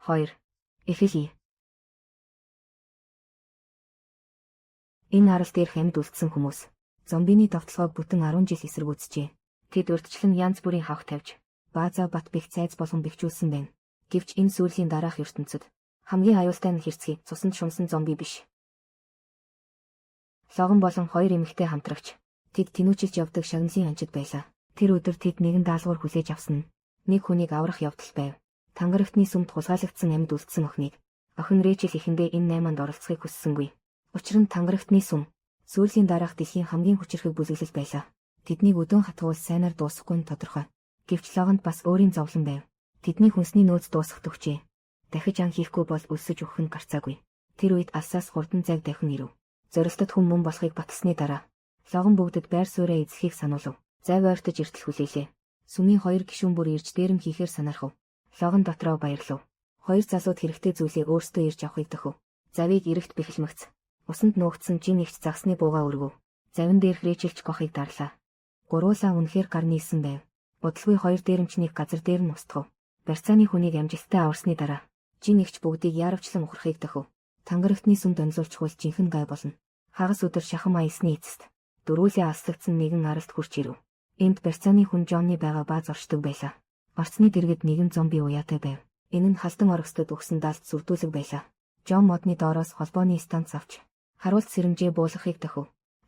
2. Эхэлье. Энэ арал дээрх амьд үлдсэн хүмүүс зомбины довтолгоог бүтэн 10 жил эсэргүүцжээ. Тэд урьдчилан янз бүрийн хавх тавьж, баазаа бат бэх цайз болгон бэхжүүлсэн байна. Гэвч энэ сүүлийн дараах ертөнцид хамгийн аюултай нь хэрцгий цусанд шунсан зомби биш. Логон болон хоёр эмэгтэй хамтрагч. Тэд тэнүүчилж явдаг шагналын анчид байлаа. Тэр өдөр тэд нэгэн даалгавар хүлээж авсан нь нэг хүнийг аврах явдал байв. Тангарагтны сүмд хулгайлагдсан амьд үлдсэн охиныг. Охин Рэйчел эхэндээ энэ наймаанд оролцохыг хүссэнгүй. Учир нь тангарагтны сүм сүүлийн дараах дэлхийн хамгийн хүчирхэг бүлэглэл байлаа. Тэднийг өдөөн хатгуул сайнаар дуусахгүй нь тодорхой. Гэвч Логонд бас өөрийн зовлон байв. Тэдний хүнсний нөөц дуусах төгчээ. Дахиж ан хийхгүй бол өлсөж өгөх нь гарцаагүй. Тэр үед алсаас хурдан зайг давхин ирэв. Зорилтод хүн мөн болохыг баталсны дараа Логон бүгдэд байр сууриа эзлэхийг сануулв. Зайв ойртож эртэл хүлээлээ. Сүмийн хоёр гишүүн бүр ирж дээрэм хийхээр санаархав. Логон дотроо баярлав. Хоёр залууд хэрэгтэй зүйлээ өөрсдөө ирж авахыг дохив. Завийг эрэхт бэхэлмэгц. Усанд нуугдсан жин эгч загсны буугаа өргөв. Завин дээрх Рэйчелч гохыг дарлаа. Гуруулаа үнэхээр гар нийлсэн байв. Удалгүй хоёр дээрэмчнийг газар дээр нь устгав. Барьцааны хүнийг амжилттай аварсны дараа жин эгч бүгдийг яарвчлан ухрахыг дохив. Тангарагтны сүмд онилуулчихвал жинхэнэ гай болно. Хагас өдөр шахам аясны эцэст дөрвүүлээ алслагдсан нэгэн аралд хүрч ирэв. Энд барьцааны хүн Джонни байгаа бааз оршдог байлаа. Орцны дэргэд нэгэн зомби уяатай байв. Энэ нь халдан орогсдод өгсөн даалт сүрдүүлэг байлаа. Джон модны доороос холбооны станц авч харуулт сэрэмжээ буулгахыг дохив.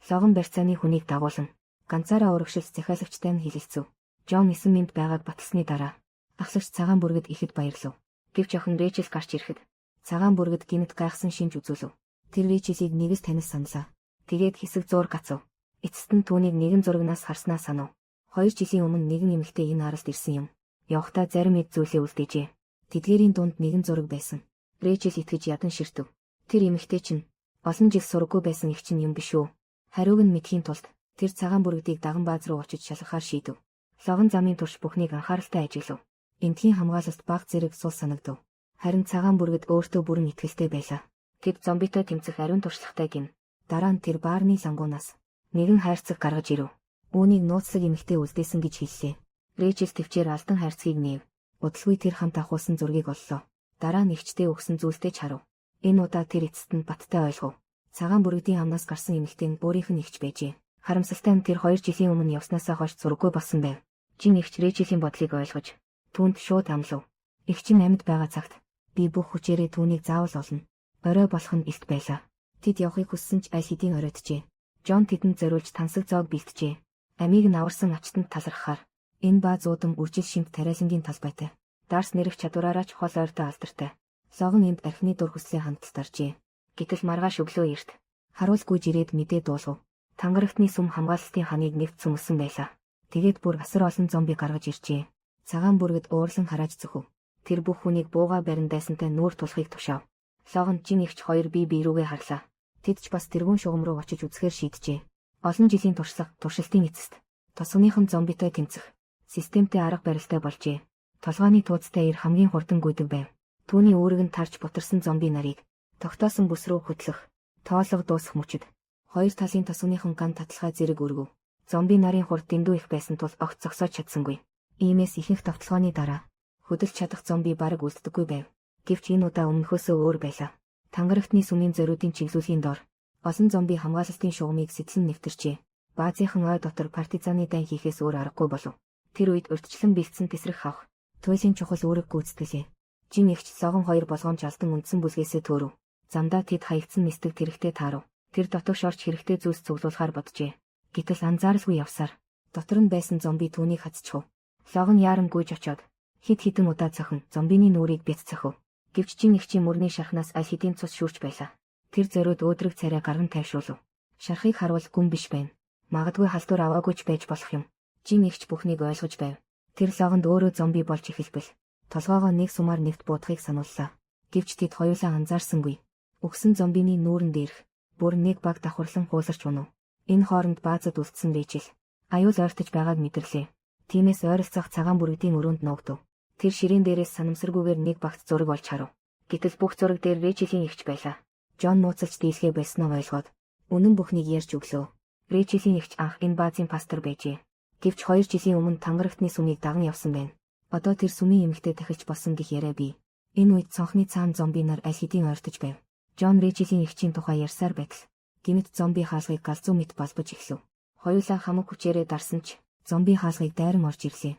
Логон барьцааны хүнийг дагуулan ганцаараа урагшилж захиалагчтай нь хэлэлцэв. Джон 9 минут байгааг баталсны дараа ахлагч цагаан бүргэд ихэд баярлав. Гэвч охин Рэйчел гарч ирэхэд цагаан бүргэд гинэт гайхсан шинж үзүүлв. Тэр Рэйчелийг нэгээс танил саналаа. Тэгээд хэсэг зуур гацав. Эцэст нь түүнийг нэгэн зурагнаас харснаа санав. 2 жилийн өмнө нэгэн эмэгтэй энэ аралд ирсэн юм. Явахдаа зарим эд зүйлээ үлдээжээ. Тэдгээрийн дунд нэгэн зураг байсан. Рэйчел итгэж ядан ширтэв. Тэр эмэгтэй чинь олон жил сураггүй байсан их чинь юм биш үү? Хариуг нь мэдэхийн тулд тэр цагаан бүргэдийг даган бааз руу очиж шалгахаар шийдэв. Логон замын турш бүхнийг анхааралтай ажиглав. Эндхийн хамгаалалт баг зэрэг сул санагдав. Харин цагаан бүргэд өөртөө бүрэн итгэлтэй байлаа. Тэд зомбитой тэмцэх ариун туршлагатай гин. Дараа нь тэр баарны лангуунаас нэгэн хайрцаг гаргаж ирэв. Үүнийг нууцлаг эмэгтэй үлдээсэн гэж хэллээ. Рэйчел төвчээр алдан хайрцгийг нээв. Удалгүй тэр хамт авахулсан зургийг оллоо. Дараа нь эгчтэй өгсөн зүйлтэй ч харав. Энэ удаа тэр эцэст нь баттай ойлгов. Цагаан бүргэдийн амнаас гарсан эмэгтэй нь өөрийнх нь эгч байжээ. Харамсалтай нь тэр 2 жилийн өмнө явснаасаа хойш зураггүй болсон байв. Жин эгч Рэйчелийн бодлыг ойлгож түүнд шууд амлав. Эгч нь амьд байгаа цагт би бүх хүчээрээ түүнийг заавал олно. Орой болох нь илт байлаа. Тэд явахыг хүссэн ч аль хэдийн оройтжээ. Джон тэдэнд зориулж тансаг зоог бэлджээ. Амийг нь аварсан ачтанд талархахаар энэ баа зуудам үржил шимт тариалангийн талбайтай. Дарс нэрэх чадвараараа ч хол ойртой алдартай. Логон энд архины дур хүслээ хандалт аржээ. Гэтэл маргааш өглөө эрт харуулгүй жирээд мэдээ дуулгав. Тангарагтны сүм хамгаалалтын ханыг нэгт сүмэлсэн байлаа. Тэгээд бүр асар олон зомби гаргаж иржээ. Цагаан бүргэд уурлан харааж цөхөв. Тэр бүх хүнийг бууга барин дайсантай нүүр тулахыг тушаав. Логон жин эгч хоёр бие бие рүүгээ харлаа. Тэд ч бас тэргүүн шугам руу очиж үзэхээр шийджээ. Олон жилийн туршлага, туршилтын эцэст тосгоныхон зомбитой тэмцэх системтэй арга барилтай болжээ. Толгойн тууцтай эр хамгийн хурдан гүйдэг байв. Түүний үүрэг нь тарж бутарсан зомби нарыг тогтоосон бүс рүү хөтлөх, тоолго дуусах мөчид. Хоёр талын тосгоныхон ган таталгаа зэрэг өргөв. Зомби нарын хурд дэндүү их байсан тул огт зогсоож чадсангүй. Иймээс ихэнх довтолгооны дараа хөдөлж чадах зомби бараг үлддэггүй байв. Гэвч энэ удаа өмнөхөөсөө өөр байлаа. Тангарагтны сүмийн зориудын чиглүүлгийн дор олон зомби хамгаалалтын шугамыг сэтлэн нэвтэрчээ. Баазынхан ой дотор партизаны дайн хийхээс өөр аргагүй болов. Тэр үед урьдчилан бэлдсэн тэсрэх хавх туйлын чухал үүрэг гүйцэтгэлээ. Жин эгч логон хоёр болгоомж алдан үндсэн бүлгээсээ төөрөв. Замдаа тэд хаягдсан нисдэг тэрэгтэй таарав. Тэр дотогш орч хэрэгтэй зүйлс цуглуулахаар боджээ. Гэтэл анзааралгүй явсаар дотор нь байсан зомби түүнийг хацчихв. Логон яаран гүйж очоод хэд хэдэн удаа цохин зомбины нүрийг бяц цохив. Гэвч жин эгчийн мөрний шархнаас аль хэдийн цус шүүрч байлаа. Тэр зориуд өөдрөг царай гарган тайвшруулв. Шархыг харвал гүн биш байна. Магадгүй халдвар аваагүй ч байж болох юм. Жин эгч бүхнийг ойлгож байв. Тэр логонд өөрөө зомби болж эхэлбэл толгоогоо нэг сумаар нэгт буудахыг санууллаа. Гэвч тэд хоёулаа анзаарсангүй. Үхсэн зомбины нүүрэн дээрх бүр нэг баг давхарлан хууларч унав. Энэ хооронд баазад үлдсэн Рэйчел аюул ойртож байгааг мэдэрлээ. Тиймээс ойролцоох цагаан бүргэдийн өрөөнд нуугдав. Тэр ширээн дээрээс санамсаргүйгээр нэг багц зураг олж харав. Гэтэл бүх зураг дээр Рэйчелийн эгч байлаа. Джон нууцалж дийлхээ болсноо ойлгоод үнэн бүхнийг ярьж өглөө. Рэйчелийн эгч анх энэ баазын пастор байжээ. Гэвч 2 жилийн өмнө тангарагтны сүмийг даган явсан байна. Одоо тэр сүмийн эмэгтэй тахилч болсон гэх яриа бий. Энэ үед цонхны цаана зомби нар аль хэдийн ойртож байв. Джон Рэйчелийн эгчийн тухай ярьсаар байтал гэнэт зомби хаалгыг галзуу мэт балбаж эхлэв. Хоёулаа хамаг хүчээрээ дарсан ч зомби хаалгыг дайран орж ирлээ.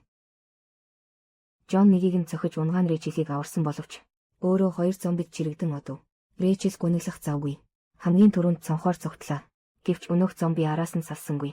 Джон нэгийг нь цохиж унгаан Рэйчелийг аварсан боловч өөрөө хоёр зомбид чирэгдэн одов. Рэйчел гуниглах завгүй. Хамгийн түрүүнд цонхоор цогтлаа. Гэвч өнөөх зомби араас нь салсангүй.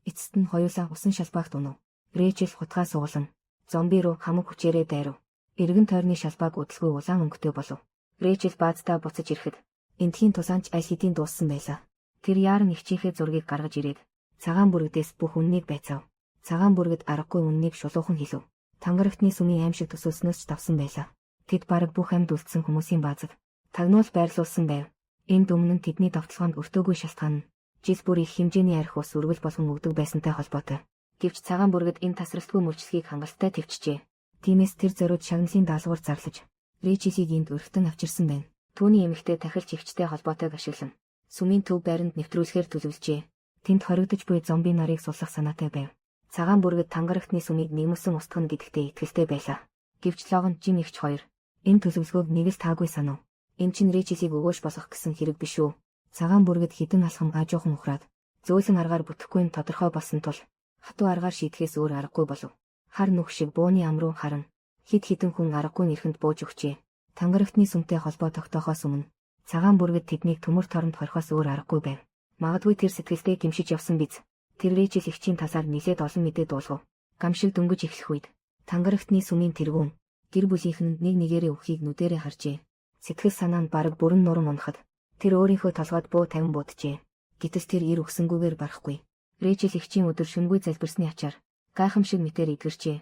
Эцэст нь хоёулаа усан шалбаагт унав. Рэйчел хутгаа сугалан зомби руу хамаг хүчээрээ дайрав. Эргэн тойрны шалбааг удалгүй улаан өнгөтэй болов. Рэйчел баазтаа буцаж ирэхэд эндхийн тулаан ч аль хэдийн дууссан байлаа. Тэр яаран эгчийнхээ зургийг гаргаж ирээд цагаан бүрэгдээс бүх үннийг байцаав. Цагаан бүргэд аргагүй үннийг шулуухан хэлв. Тангарагтны сүмийн аймшиг төсөөлснөөс ч давсан байлаа. Тэд бараг бүх амьд үлдсэн хүмүүсийн баазаг тагнуул байрлуулсан байв. Энд өмнө нь тэдний довтолгоонд өртөөгүй шалтгаан нь жил бүр их хэмжээний архи ус үргэл болгон өгдөг байсантай холбоотой. Гэвч цагаан бүргэд энэ тасралтгүй мөрчлөгийг хангалттай төвчжээ. Тиймээс тэр зориуд шагналын даалгавар зарлаж Рэйчелийг энд өргөтөн авчирсан байна. Түүний эмэгтэй тахилч эгчтэй холбоотойг ашиглан сүмийн төв байранд нэвтрүүлэхээр төлөвлөжээ. Тэнд хоригдож буй зомби нарыг суллах санаатай байв. Цагаан бүргэд тангарагтны сүмийг нэмсэн устгана гэдэгтээ итгэлтэй байлаа. Гэвч Логан Жим эгч хоёр энэ төлөвлөгөөг нэг л таагүй санав. Энэ чинь Рэйчелийг өгөөш болгох гэсэн хэрэг биш үү? Цагаан бүргэд хэдэн алхам аажуухан ухраад зөөлөн аргаар бүтэхгүй нь тодорхой болсон тул хатуу аргаар шийдэхээс өөр аргагүй болов. Хар нүх шиг бууны ам руу харан хэд хэдэн хүн аргагүй нэрхэнд бууж өгчээ. Тангарагтны сүмтэй холбоо тогтоохоос өмнө цагаан бүргэд тэднийг төмөр торонд хорихоос өөр аргагүй байв. Магадгүй тэр сэтгэлдээ гимшиж явсан биз. Тэр Рэйчел эгчийн талаар нэлээд олон мэдээ дуулгав. Гамшиг дөнгөж эхлэх үед тангарагтны сүмийн тэргүүн гэр бүлийнх нь нэг нэгээрээ үххийг нүдэрээ харжээ. Сэтгэл санаа нь бараг бүрэн нуран унахад тэр өөрийнхөө толгойд буу тавин бууджээ. Гэтэл тэр эр өгсөнгүүгээр барахгүй. Рэйчел эгчийн өдөр шөнөгүй залбирсны ачаар гайхамшиг мэтээр эдгэрчээ.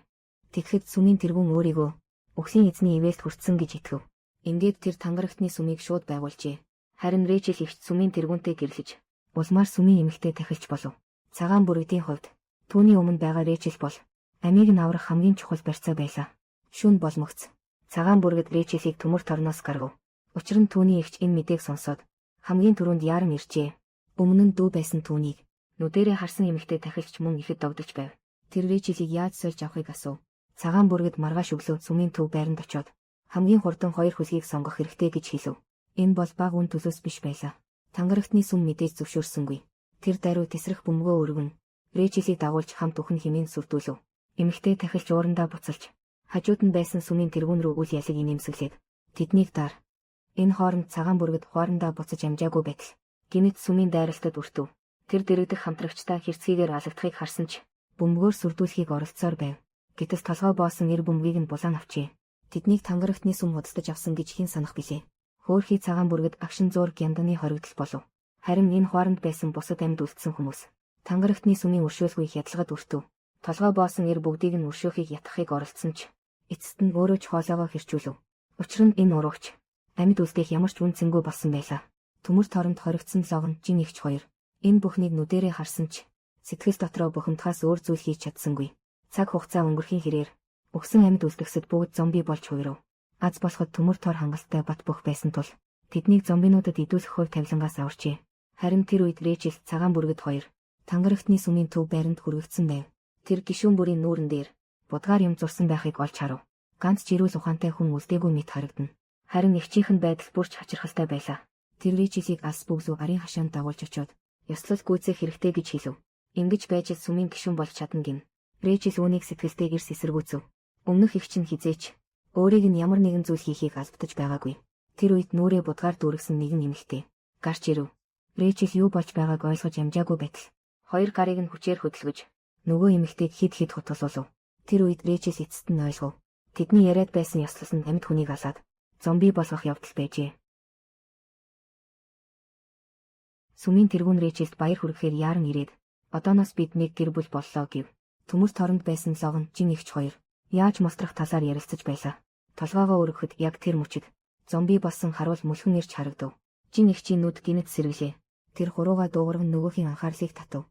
Тэгэхэд сүмийн тэргүүн өөрийгөө үхлийн эзний ивээлд хүртсэн гэж итгэв. Ингээд тэр тангарагтны сүмийг шууд байгуулжээ. Харин Рэйчел эгч сүмийн тэргүүнтэй гэрлэж улмаар сүмийн эмэгтэй тахилч болов. Цагаан бүрэгдийн хувьд түүний өмнө байгаа Рэйчел бол амийг нь аврах хамгийн чухал барьцаа байлаа. Шүн болмогц цагаан бүргэд Рэйчелийг төмөр торноос гаргав. Учир нь түүний эгч энэ мэдээг сонсоод хамгийн түрүүнд яаран иржээ. Өмнө нь дүү байсан түүнийг нүдэрээ харсан эмэгтэй тахилч мөн ихэд догдож байв. Тэр Рэйчелийг яаж сольж авахыг асуув. Цагаан бүргэд маргааш өглөө сүмийн төв байранд очиод хамгийн хурдан хоёр хөлгийг сонгох хэрэгтэй гэж хэлв. Энэ бол бага үн төлөөс биш байлаа. Тангарагтны сүм мэдээж зөвшөөрсөнгүй. Тэр даруй тесрэх бөмбөгөө өргөн Рэйчелийг дагуулж хамт үхэн хэмээн сүрдүүлв. Эмэгтэй тахилч уурандаа буцалж хажууд нь байсан сүмийн тэргүүн рүү үл ялаг инээмсэглээд тэднийг дар. Энэ хооронд цагаан бүргэд хуарандаа буцаж амжаагүй байтал гэнэт сүмийн дайралтад өртөв. Тэр дэрэгдэх хамтрагчдаа хэрцгийгээр алагдахыг харсан ч бөмбөгөөр сүрдүүлэхийг оролцсоор байв. Гэтэл толгой боосон эр бөмбөгийг нь булаан авчээ. Тэднийг тангарагтны сүм худалдаж авсан гэж хэн санах билээ. Хөөрхий цагаан бүргэд агшин зуур гянданы хоригдол болов. Харин энэ хооронд байсан бусад амьд үлдсэн хүмүүс тангарагтны сүмийн өршөөлгүй хядлагад өртөв. Толгой боосон эр бүгдийг нь өршөөхийг ятгахыг оролдсон ч эцэст нь өөрөө ч хоолойгоо хэрчүүлв. Учир нь энэ урагч амьд үлдээх ямар ч үн цэнгүй болсон байлаа. Төмөр торонд хоригдсон Логан Жин эгч хоёр энэ бүхнийг нүдэрээ харсан ч сэтгэл дотроо бухимдахаас өөр зүйл хийж чадсангүй. Цаг хугацаа өнгөрөхийн хэрээр өгсөн амьд үлдгэсэд бүгд зомби болж хувирав. Аз болоход төмөр тор хангалттай бат бөх байсан тул тэднийг зомбинуудад идүүлэх хувь тавилангаас аварчээ. Харин тэр үед Рэйчел цагаан бүргэд хоёр тангарагтны сүмийн төв байранд хүргэгдсэн байв. Тэр гишүүн бүрийн нүүрэн дээр будгаар юм зурсан байхыг олж харав. Ганц жирүүл ухаантай хүн үлдээгүй мэт харагдана. Харин эгчийнх нь байдал бүрч хачирхалтай байлаа. Тэр Рэйчелийг алс бүглүү арын хашаанд дагуулж очиод ёслол гүйцээх хэрэгтэй гэж хэлв. Ингэж байж л сүмийн гишүүн болж чадна гин. Рэйчел үүнийг сэтгэлдээ эрс эсэргүүцэв. Өмнөх эгч нь хизээч өөрийг нь ямар нэгэн зүйл хийхийг албатаж байгаагүй. Тэр үед нүрээ будгаар дүүргэсэн нэгэн эмэгтэй гарч ирэв. Рэйчел юу болж байгааг ойлгож амжаагүй байтал хоёр гарыг нь хүчээр хөдөлгөж нөгөө эмэгтэйг хэд хэд хутгалуулав. Тэр үед Рэйчел эцэст нь ойлгов. Тэдний яриад байсан ёслол нь амьд хүнийг алаад зомби болгох явдал байжээ. Сүмийн тэргүүн Рэйчелд баяр хүргэхээр яаран ирээд одооноос бид нэг гэр бүл боллоо гэв. Төмөр торонд байсан Логан Жин эгч хоёр яаж мултрах талаар ярилцаж байлаа. Толгоогоо өргөхөд яг тэр мөчид зомби болсон харуул мөлхөн ирж харагдав. Жин эгчийн нүд гэнэт сэргэлээ. Тэр хурууга дуугарган нөгөөхийн анхаарлыг татав.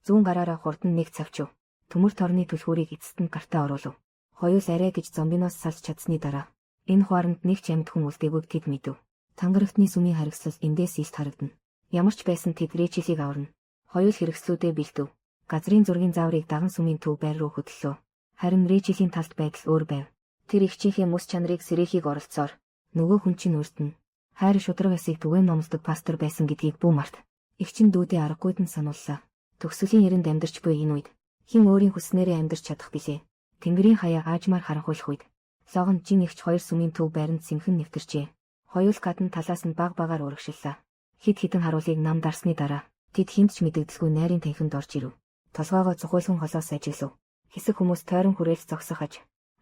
Зүүн гараараа хурдан нэг цавчив. Төмөр торны түлхүүрийг эцэст нь гартаа оруулав. Хоёул арай гэж зомбиноос салж чадсны дараа энэ хооронд нэг ч амьд хүн үлдээгүйг тэд мэдэв. Тангарагтны сүмийн харгислал эндээс илт харагдана. Ямар ч байсан тэд Рэйчелийг аварна. Хоёул хэрэгслүүдээ бэлдэв. Газрын зургийн зааврыг даган сүмийн төв байр руу хөдлөлөө. Харин Рэйчелийн талд байдал өөр байв. Тэр эгчийнхээ мэс чанарыг сэрээхийг оролцсоор нөгөө хүн чинь урд нь хайр шударга ёсыг түгээн номлодог пастор байсан гэдгийг бүү март. Эгч нь дүүдээ аргагүйд нь санууллаа. Төгсгөлийн эрэнд амьдарч буй энэ үед хэн өөрийн хүссэнээрээ амьдарч чадах билээ. Тэнгэрийн хаяа аажмаар харанхуйлах үед Логон жин эгч хоёр сүмийн төв байранд сэмхэн нэвтэрчээ. Хоёул гадна талаас нь баг багаар урагшиллаа. Хэд хэдэн харуулыг нам дарсны дараа тэд хэнд ч мэдэгдэлгүй найрын танхимд орж ирэв. Толгоогоо цухуйлхан холоос ажиглав. Хэсэг хүмүүс тойрон хүрээлж зогсох аж.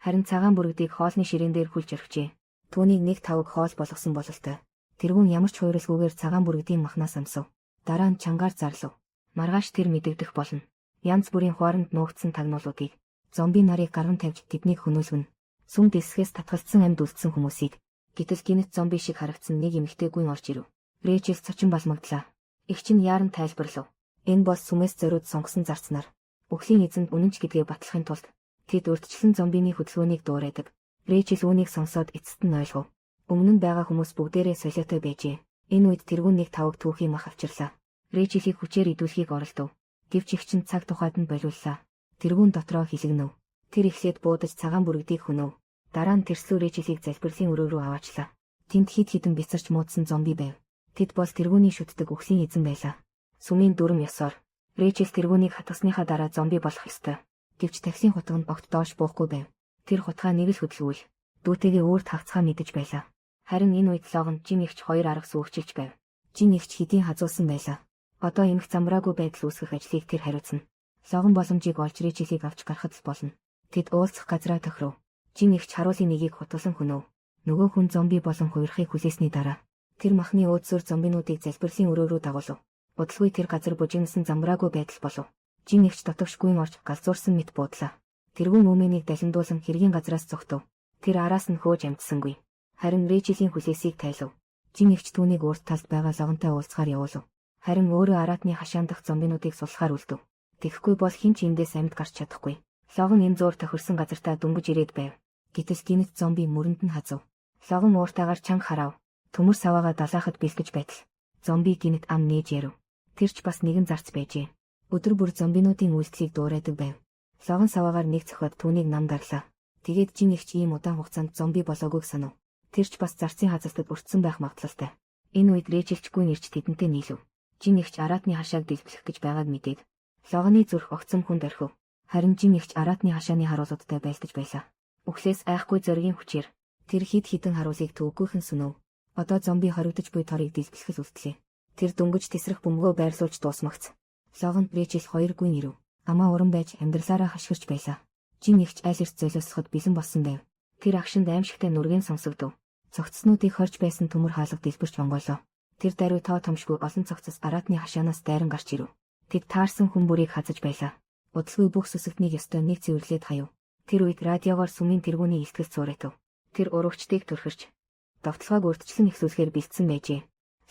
Харин цагаан бүрэгдийг хоолны ширээн дээр хүлж орхижээ. Түүнийг нэг тавг хоол болгосон бололтой. Тэргүүн ямар ч хуурилгүйгээр цагаан бүрэгдийн махнаас амсав. Дараа нь чангаар зарлав. Маргааш тэр мэдэгдэх болно. Янз бүрийн хуаранд нуугдсан тагнуулуудыг зомби нарыг гарган тавьж тэднийг хөнөөлгөнө. Сүм дэлсгээс татгалцсан амьд үлдсэн хүмүүсийг гэтэл гинэт зомби шиг харагдсан нэг эмэгтэй гүйн орж ирэв. Рэйчел цочин балмагдлаа. Эгч нь яаран тайлбарлав. Энэ бол сүмээс зориуд сонгосон зарцнаар. Үхлийн эзэнд үнэн ч гэдгээ батлахын тулд тэд урьдчилан зомбины хөдөлгөөнийг дуурайдаг. Рэйчел үүнийг сонсоод эцэст нь ойлгов. Өмнө нь байгаа хүмүүс бүгдээрээ солиотой байжээ. Энэ үед тэргүүн нэг тавг түүхий мах авчирлаа. Рэйчелийг хүчээр идүүлэхийг оролдов. Гэвч эгч нь цаг тухайд нь болиуллаа. Тэргүүн дотроо хилэгнэв. Тэр эхлээд буудаж цагаан бүрэгдийг хөнөв. Дараа нь тэрслүү Рэйчелийг залбирлын өрөө рүү аваачлаа. Тэнд хэд хэдэн бяцарч муудсан зомби байв. Тэд бол тэргүүний шүтдэг үхлийн эзэн байлаа. Сүмийн дүрэм ёсоор Рэйчел тэргүүнийг хатгасныхаа дараа зомби болох ёстой. Гэвч таксийн хутга нь огт доош буухгүй байв. Тэр хутгаа нэг л хөдөлгөөл. Дүүтэйгээ өөрт хавцгаа мэдэж байлаа. Харин энэ үед Логон жин эгч хоёр арга сүүгчилж байв. Жин эгч хэдийн хазуулсан байлаа. Одоо эмх замраагүй байдал үүсгэх ажлыг тэр хариуцна. Логон боломжийг олж Рэйчелийг авч гарахад л болно. Тэд уулзах газраа тохиров. Жин эгч харуулын нэгийг хутгалан хөнөв. Нөгөө хүн зомби болон хувирахыг хүлээсний дараа тэр махны өөдсөөр зомбинуудыг залбирлын өрөө рүү дагуулав. Удалгүй тэр газар бужигнасан замраагүй байдал болов. Жин эгч дотогш гүйн орж галзуурсан мэт буудлаа. Тэргүүн өмнөнийг далиндуулан хэргийн газраас зогтов. Тэр араас нь хөөж амжсангүй. Харин Рэйчелийн хүлээсийг тайлав. Жин эгч түүнийг урд талд байгаа Логонтой уулзахаар явуулав. Харин өөрөө араатны хашаан дахь зомбинуудыг суллахаар үлдэв. Тэгэхгүй бол хэн ч эндээс амьд гарч чадахгүй. Логон энэ зуур тохирсон газартаа дөнгөж ирээд байв. Гэтэл гинэт зомби мөрөнд нь хазав. Логон ууртайгаар чанга харав. Төмөр саваагаа далаахад бэлгэж байтал. Зомби гинэт ам нээж ярив. Тэр ч бас нэгэн зарц байжээ. Өдөр бүр зомбинуудын үйлдэлийг дуурайдаг байв. Логон саваагаар нэг цохиод түүнийг нам дарлаа. Тэгээд жин эгч ийм удаан хугацаанд зомби болоогүйг санав. Тэр ч бас зарцын хазалтад өртсөн байх магадлалтай. Энэ үед Рэйчелчгүй ирж тэдэнтэй нийлв. Жин эгч араатны хашааг дэлбэлэх гэж байгааг мэдээд Логоны зүрх огцом хүнд орхив. Харин жин эгч араатны хашааны харуулуудтай байлдаж байлаа. Үхлээс айхгүй зоригийн хүчээр тэр хэд хэдэн харуулыг төвгүйхэн сөнөв. Одоо зомби хоригдож буй торыг дэлбэлэх л үлдлээ. Тэр дөнгөж тесрэх бөмбөгөө байрлуулж дуусмагц. Логон Рэйчел хоёр гүйн ирэв. Амаа уран байж амьдралаараа хашгирч байлаа. Жин эгч айл эрт золиослоход бэлэн болсон байв. Тэр агшинд аимшигтай нүргэн сонсогдов. Цогцснуудыг хорж байсан төмөр хаалга дэлбэрч онгойлоо. Тэр даруй тоо томшгүй олон цогцос араатны хашаанаас дайран гарч ирэв. Тэд таарсан хүн бүрийг хазаж байлаа. Удалгүй бүх сүсэгтнийг ёстой нэг цэвэрлээд хаяв. Тэр үед радиогоор сүмийн тэргүүний илтгэл цууратав. Тэр урагчдыг түрхэрч довтолгоог урьдчилан эхлүүлэхээр бэлдсэн байжээ.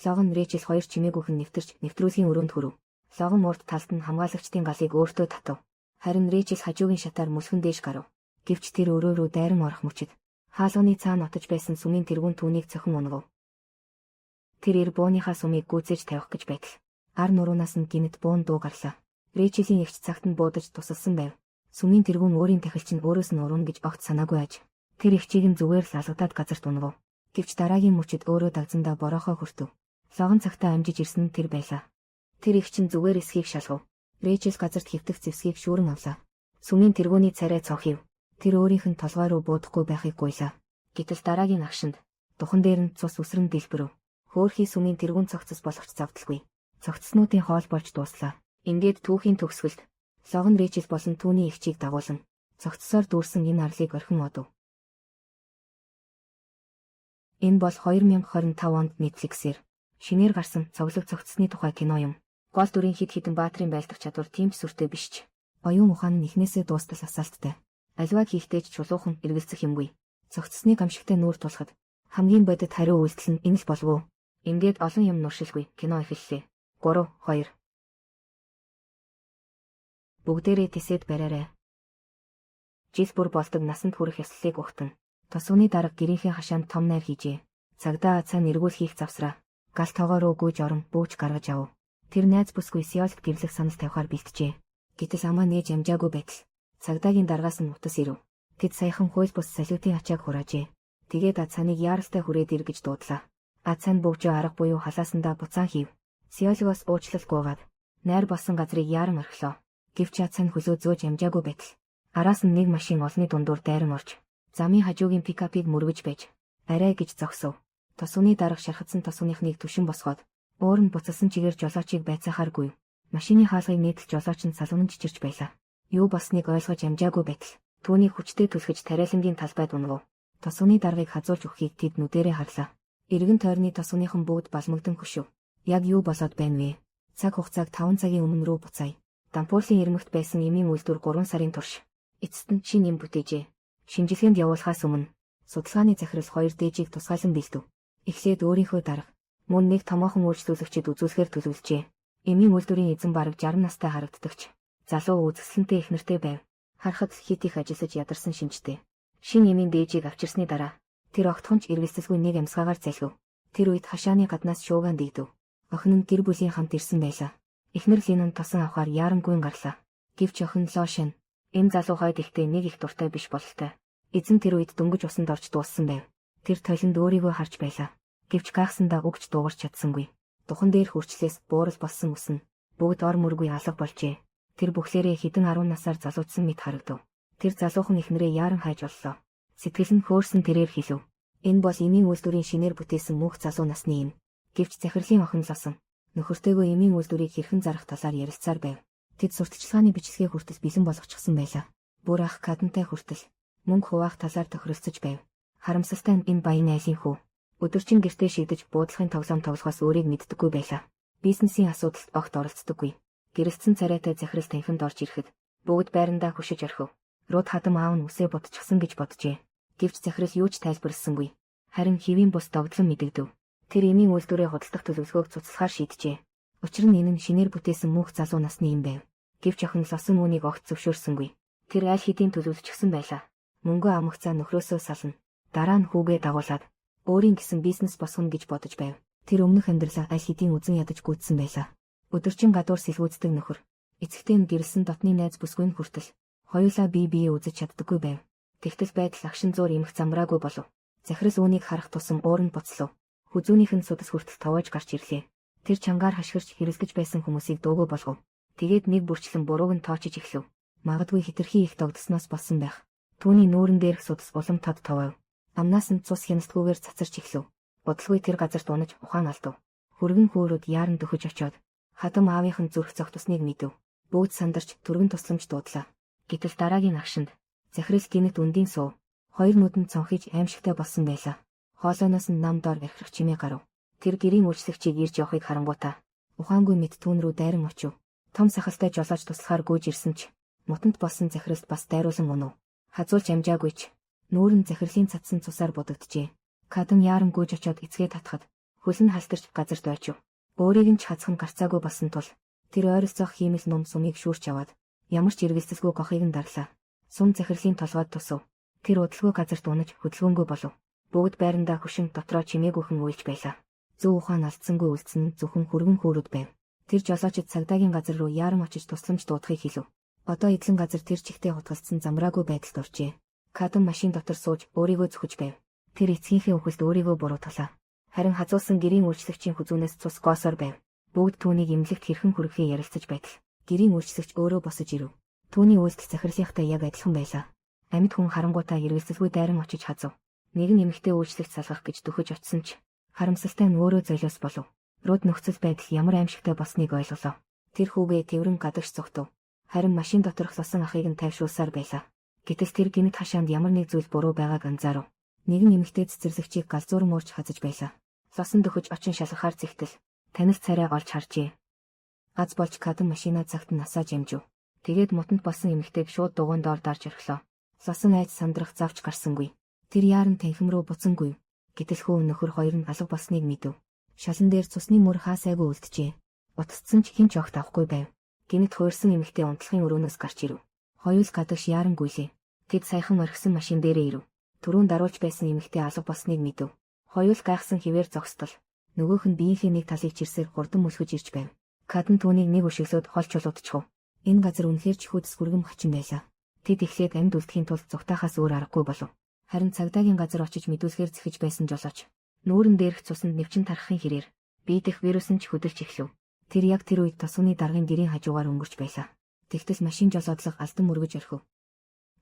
Логон Рэйчел хоёр чимээгүйхэн нэвтэрч нэвтрүүлгийн өрөөнд хүрв. Логон урд талд нь хамгаалагчдын галыг өөртөө татав. Харин Рэйчел хажуугийн шатаар мөлхөн дээш гарав. Гэвч тэр өрөө рүү дайран орох мөчид хаалганы цаана отож байсан сүмийн тэргүүн түүнийг цохин унагав. Тэр эр бууныхаа сүмийг гүйцээж тавих гэж байтал. Ар нуруунаас нь гинэт буун дуу гарлаа. Рэйчелийн эгч цагт нь буудаж тусалсан байв. Сүмийн тэргүүн өөрийн тахилч нь өөрөөс нь урна гэж огт санаагүй аж. Тэр эгчийг нь зүгээр л алгадаад газарт унагав. Гэвч дараагийн мөчид өөрөө дагзандаа борохоо хүртэв. Логон цагтаа амжиж ирсэн нь тэр байлаа. Тэр эгч нь зүгээр эсхийг шалгав. Рэйчел газарт хэвтэх зэвсгийг шүүрэн авлаа. Сүмийн тэргүүний царай цонхив. Тэр өөрийнх нь толгой руу буудахгүй байхыг гуйлаа. Гэтэл дараагийн агшинд духан дээр нь цус үсрэн дэлбэрв. Хөөхий сүмийн тэргүүн цогцос болохч завдалгүй. Цогцснуудын хоол болж дууслаа. Ингээд түүхийн төгсгөлд Логон Рэйчел болон түүний эгчийг дагуулan цогцсоор дүүрсэн энэ арлыг орхин одов. Энэ бол 2025 онд Netflix-ээр шинээр гарсан цоглог цогцсны тухай кино юм. Гол дүрийн хэд хэдэн баатрын байлдах чадвар тийм ч сүртэй биш ч. Оюун ухаан нь эхнээсээ дуустал асаалттай. Аливаа хийхдээ ч чулуухан эргэлзэх юмгүй. Цогцсны гамшигтай нүүр тулахад хамгийн бодит хариу үйлдэл нь энэ л болов уу? Ингээд олон юм нуршилгүй кино эхэллээ. 3 2 Бүгдээрээ тэсээд бариарай. Жил бүр болдог насанд хүрэх ёслолыг угтан. Тосгоны дарга гэрийнхээ хашаанд том найр хийжээ. Цагдаа цаа нэргүүл хийх завсраа. Гал тогоо руу гүйж орон бүүж гаргаж ав. Тэр найз бүсгүй Сеолд гэрлэх санал тавихаар бэлджээ. Гэтэл амаа нээж амжаагүй байтал цагдаагийн даргаас нь утас ирэв. Тэд саяхан хууль бус салютын ачааг хураажээ. Тэгээд Ацаныг яаралтай хүрээд ир гэж дуудлаа. Ацан бөгжөө арга буюу халаасандаа буцаан хийв. Сиолгоос уучлал гуйгаад найр болсон газрыг яаран орхилоо. Гэвч Ацан хөлөө зөөж амжаагүй байтал араас нь нэг машин олны дундуур дайран орж замын хажуугийн пикапыг мөргөж байж арай гэж зогсов. Тосгоны дарга шархадсан тосгоныхныг түшин босгоод уур нь буцалсан чигээр жолоочийг байцаахааргүй. Машины хаалгыг нийтэлж жолооч нь салган чичирч байлаа. Юу болсныг ойлгож амжаагүй байтал түүнийг хүчтэй түлхэж тариалангийн талбайд унагав. Тосгоны даргыг хазуулж өгөхийг тэд нүдэрээ харлаа. Эргэн тойрны тосгоныхон бүгд балмагдан хөшөв. Яг юу болоод байна вэ? Цаг хугацааг 5 цагийн өмнө рүү буцаая. Дампуурлын ирмэгт байсан эмийн үйлдвэр 3 сарын турш эцэст нь шинэ эм бүтээжээ. Шинжилгээнд явуулахаас өмнө судалгааны захирал хоёр дээжийг тусгаалan бэлдэв. Эхлээд өөрийнхөө дарга мөн нэг томоохон үйлчлүүлэгчид үзүүлэхээр төлөвлөжээ. Эмийн үйлдвэрийн эзэн бараг 60 настай харагддагч залуу үзэсгэлэнтэй их нэртэй байв. Харахад л хит их ажиллаж ядарсан шинжтэй. Шинэ эмийн дээжийг авчирсны дараа тэр огтхон ч эргэлзэлгүй нэг амьсгаагаар залхив. Тэр үед хашааны гаднаас шууган дэгдэв. Охин нь гэр бүлийн хамт ирсэн байлаа. Эхнэр Линан тосон авахар яарангүй гарлаа. Гэвч охин Лошин энэ залуу хойд ихтэй нэг их дуртай биш бололтой. Эзэн тэр үед дөнгөж усанд орж дууссан байв. Тэр толинд өөрийгөө харж байлаа. Гэвч гайхсандаа үгч дуугарч чадсангүй. Духан дээр хөрчлээс буурал болсон үс нь бүгд ор мөргүй алга болжээ. Тэр бүхлээрээ хэдэн 10 насаар залуучсан мэт харагдав. Тэр залуухан эхнэрээ яаран хайж оллоо. Сэтгэл нь хөөрсөн тэрээр хэлв. Энэ бол эмийн үйлдвэрийн шинээр бүтээсэн мөнх залуу насны юм. Гэвч захирлын охин Лосон нөхөртэйгөө эмийн үйлдвэрийг хэрхэн зарах талаар ярилцсаар байв. Тэд сурталчилгааны бичлэгээ хүртэл бэлэн болгочихсон байлаа. Бүр ах Кадантай хүртэл мөнгө хуваах талаар тохиролцож байв. Харамсалтай нь энэ баян айлын хүү өдөржин гэртээ шигдэж буудлахын тоглоом тоглохоос өөрийг мэддэггүй байлаа. Бизнесийн асуудалд огт оролцдоггүй. Гэрэлтсэн царайтай захирал танхимд орж ирэхэд бүгд байрандаа хөшиж орхив. Руд хадам аав нь үсээ будчихсан гэж боджээ. Гэвч захирал юу ч тайлбарласангүй. Харин хэвийн бус догдлон мэдэгдэв. Тэр эмийн үйлдвэрээ худалдах төлөвлөгөөг цуцлахаар шийджээ. Учир нь энэ нь шинээр бүтээсэн мөнх залуу насны юм байв. Гэвч охин Лосон үүнийг огт зөвшөөрсөнгүй. Тэр аль хэдийн төлөвлөчихсөн байлаа. Мөнгөө амгацаа нөхрөөсөө сална. Дараа нь хүүгээ дагуулад өөрийн гэсэн бизнес босгоно гэж бодож байв. Тэр өмнөх амьдралаа аль хэдийн үзэн ядаж гүйцсэн байлаа. Өдөржин гадуур сэлгүүцдэг нөхөр. Эцэгтэй нь гэрэлсэн дотны найз бүсгүй нь хүртэл хоёулаа бие биеэ үзэж чаддаггүй байв. Тэгтэл байдал агшин зуур эмх замраагүй болов. Захирал үүнийг харах тусам уур нь буцлав. Хүзүүнийх нь судас хүртэл товоож гарч ирлээ. Тэр чангаар хашгирч хэрэлдэж байсан хүмүүсийг дуугүй болгов. Тэгээд нэг бүрчлэн бурууг нь тоочиж эхлэв. Магадгүй хэтэрхий их догдсоноос болсон байх. Түүний нүүрэн дээрх судас улам тод товоов. Амнаас нь цус хяналтгүйгээр цацарч эхлэв. Удалгүй тэр газарт унаж ухаан алдав. Хүргэн хөөрөд яаран дөхөж очоод хадам аавынх нь зүрх зогтусныг мэдэв. Бүгд сандарч түргэн тусламж дуудлаа. Гэтэл дараагийн агшинд захирал гинэт үндийн суув. Хоёр нүд нь цонхиж аимшигтай болсон байлаа. Хоолойноос нь нам доор архирах чимээ гарав. Тэр гэрийн үйлчлэгчийг ирж явахыг харангуйтаа ухаангүй мэт түүн рүү дайран очив. Том сахалтай жолооч туслахаар гүйж ирсэн ч мутанд болсон захиралд бас дайруулан унав. Хазуулж амжаагүй ч нүүр нь захирлын цадсан цусаар будагджээ. Кадан яаран гүйж очоод эцгээ татхад хөл нь халтарч газарт ойчив. Өөрийг нь ч хазах нь гарцаагүй болсон тул тэр ойролцоох хиймэл ном сумыг шүүрч аваад ямар ч эргэлзэлгүй гохыг нь дарлаа. Сум захирлын толгойд тусав. Тэр удалгүй газарт унаж хөдөлгөөнгүй болов. Бүгд байрандаа хөшин дотроо чимээгүйхэн уйлж байлаа. Зөв ухаан алдсангүй үлдсэн нь зөвхөн хүргэн хөөрөд байв. Тэр жолоочид цагдаагийн газар руу яаран очиж тусламж дуудахыг хэлв. Одоо эдлэн газар тэр чигтээ хутгалдсан замраагүй байдалд оржээ. Кадам машин дотор сууж өөрийгөө зүхэж байв. Тэр эцгийнхээ үхэлд өөрийгөө буруутгалаа. Харин хазуулсан гэрийн үйлчлэгчийн хүзүүнээс цус гоосоор байв. Бүгд түүнийг эмнэлэгт хэрхэн хүргэхийг ярилцаж байтал гэрийн үйлчлэгч өөрөө босож ирэв. Түүний үйлдэл захирлынхтай яг адилхан байлаа. Амьд хүн харангуйтаа эргэлзэлгүй дайран очиж хазав. Нэгэн эмэгтэй үйлчлэгч салгах гэж дөхөж очсон ч харамсалтай нь өөрөө золиос болов. Руд нөхцөл байдал ямар аимшигтай болсныг ойлголоо. Тэр хүүгээ тэврэн гадагш цогтов. Харин машин доторх лосон ахыг нь тайвшруулсаар байлаа. Гэтэл тэр гинэт хашаанд ямар нэг зүйл буруу байгааг анзаарав. Нэгэн эмэгтэй цэцэрлэгчийг галзууран уурч хазаж байлаа. Лосон дөхөж очин шалгахаар зэгтэл танил царай олж харжээ. Аз болж кадам машина цагт нь насааж амжив. Тэгээд мутанд болсон эмэгтэйг шууд дугуйн доор дарж орхилоо. Лосон айж сандрах завч гарсангүй. Тэр яаран танхим руу буцангүй. Гэтэл хүү нөхөр хоёр нь алга болсныг мэдэв. Шалан дээр цусны мөр хаасайгүй үлджээ. Утассан ч хэн ч огт авахгүй байв. Гинэт хуурсан эмэгтэй унтлахын өрөөнөөс гарч ирэв. Хоёул гадагш яаран гүйлээ. Тэд саяхан орхисон машин дээрээ ирэв. Түрүүн даруулж байсан эмэгтэй алга болсныг мэдэв. Хоёул гайхсан хിവэр зогсдол. Нөгөөх нь биеийнхээ нэг талыг чирсээр хурдан мөлхөж ирж байв. Кадан түүнийг нэг өшөглөөд хол чулуудчихв. Энэ газар үнэхээр чихүүдэс хүргэм хачин байлаа. Тэд эхлээд амьд үлдэхийн тулд зугтаахаас өөр аргагүй болов. Харин цагдаагийн газар очиж мэдүүлэхээр зэхэж байсан жолооч. Нүүрэн дээрх цуснд нэвчин тархахын хэрээр бие дэх вирус нь ч хөдөлж эхлэв. Тэр яг тэр үед тосгоны даргын гэрийн хажуугаар өнгөрч байлаа. Тэгтэл машин жолоодлого алдан мөргөж орхив.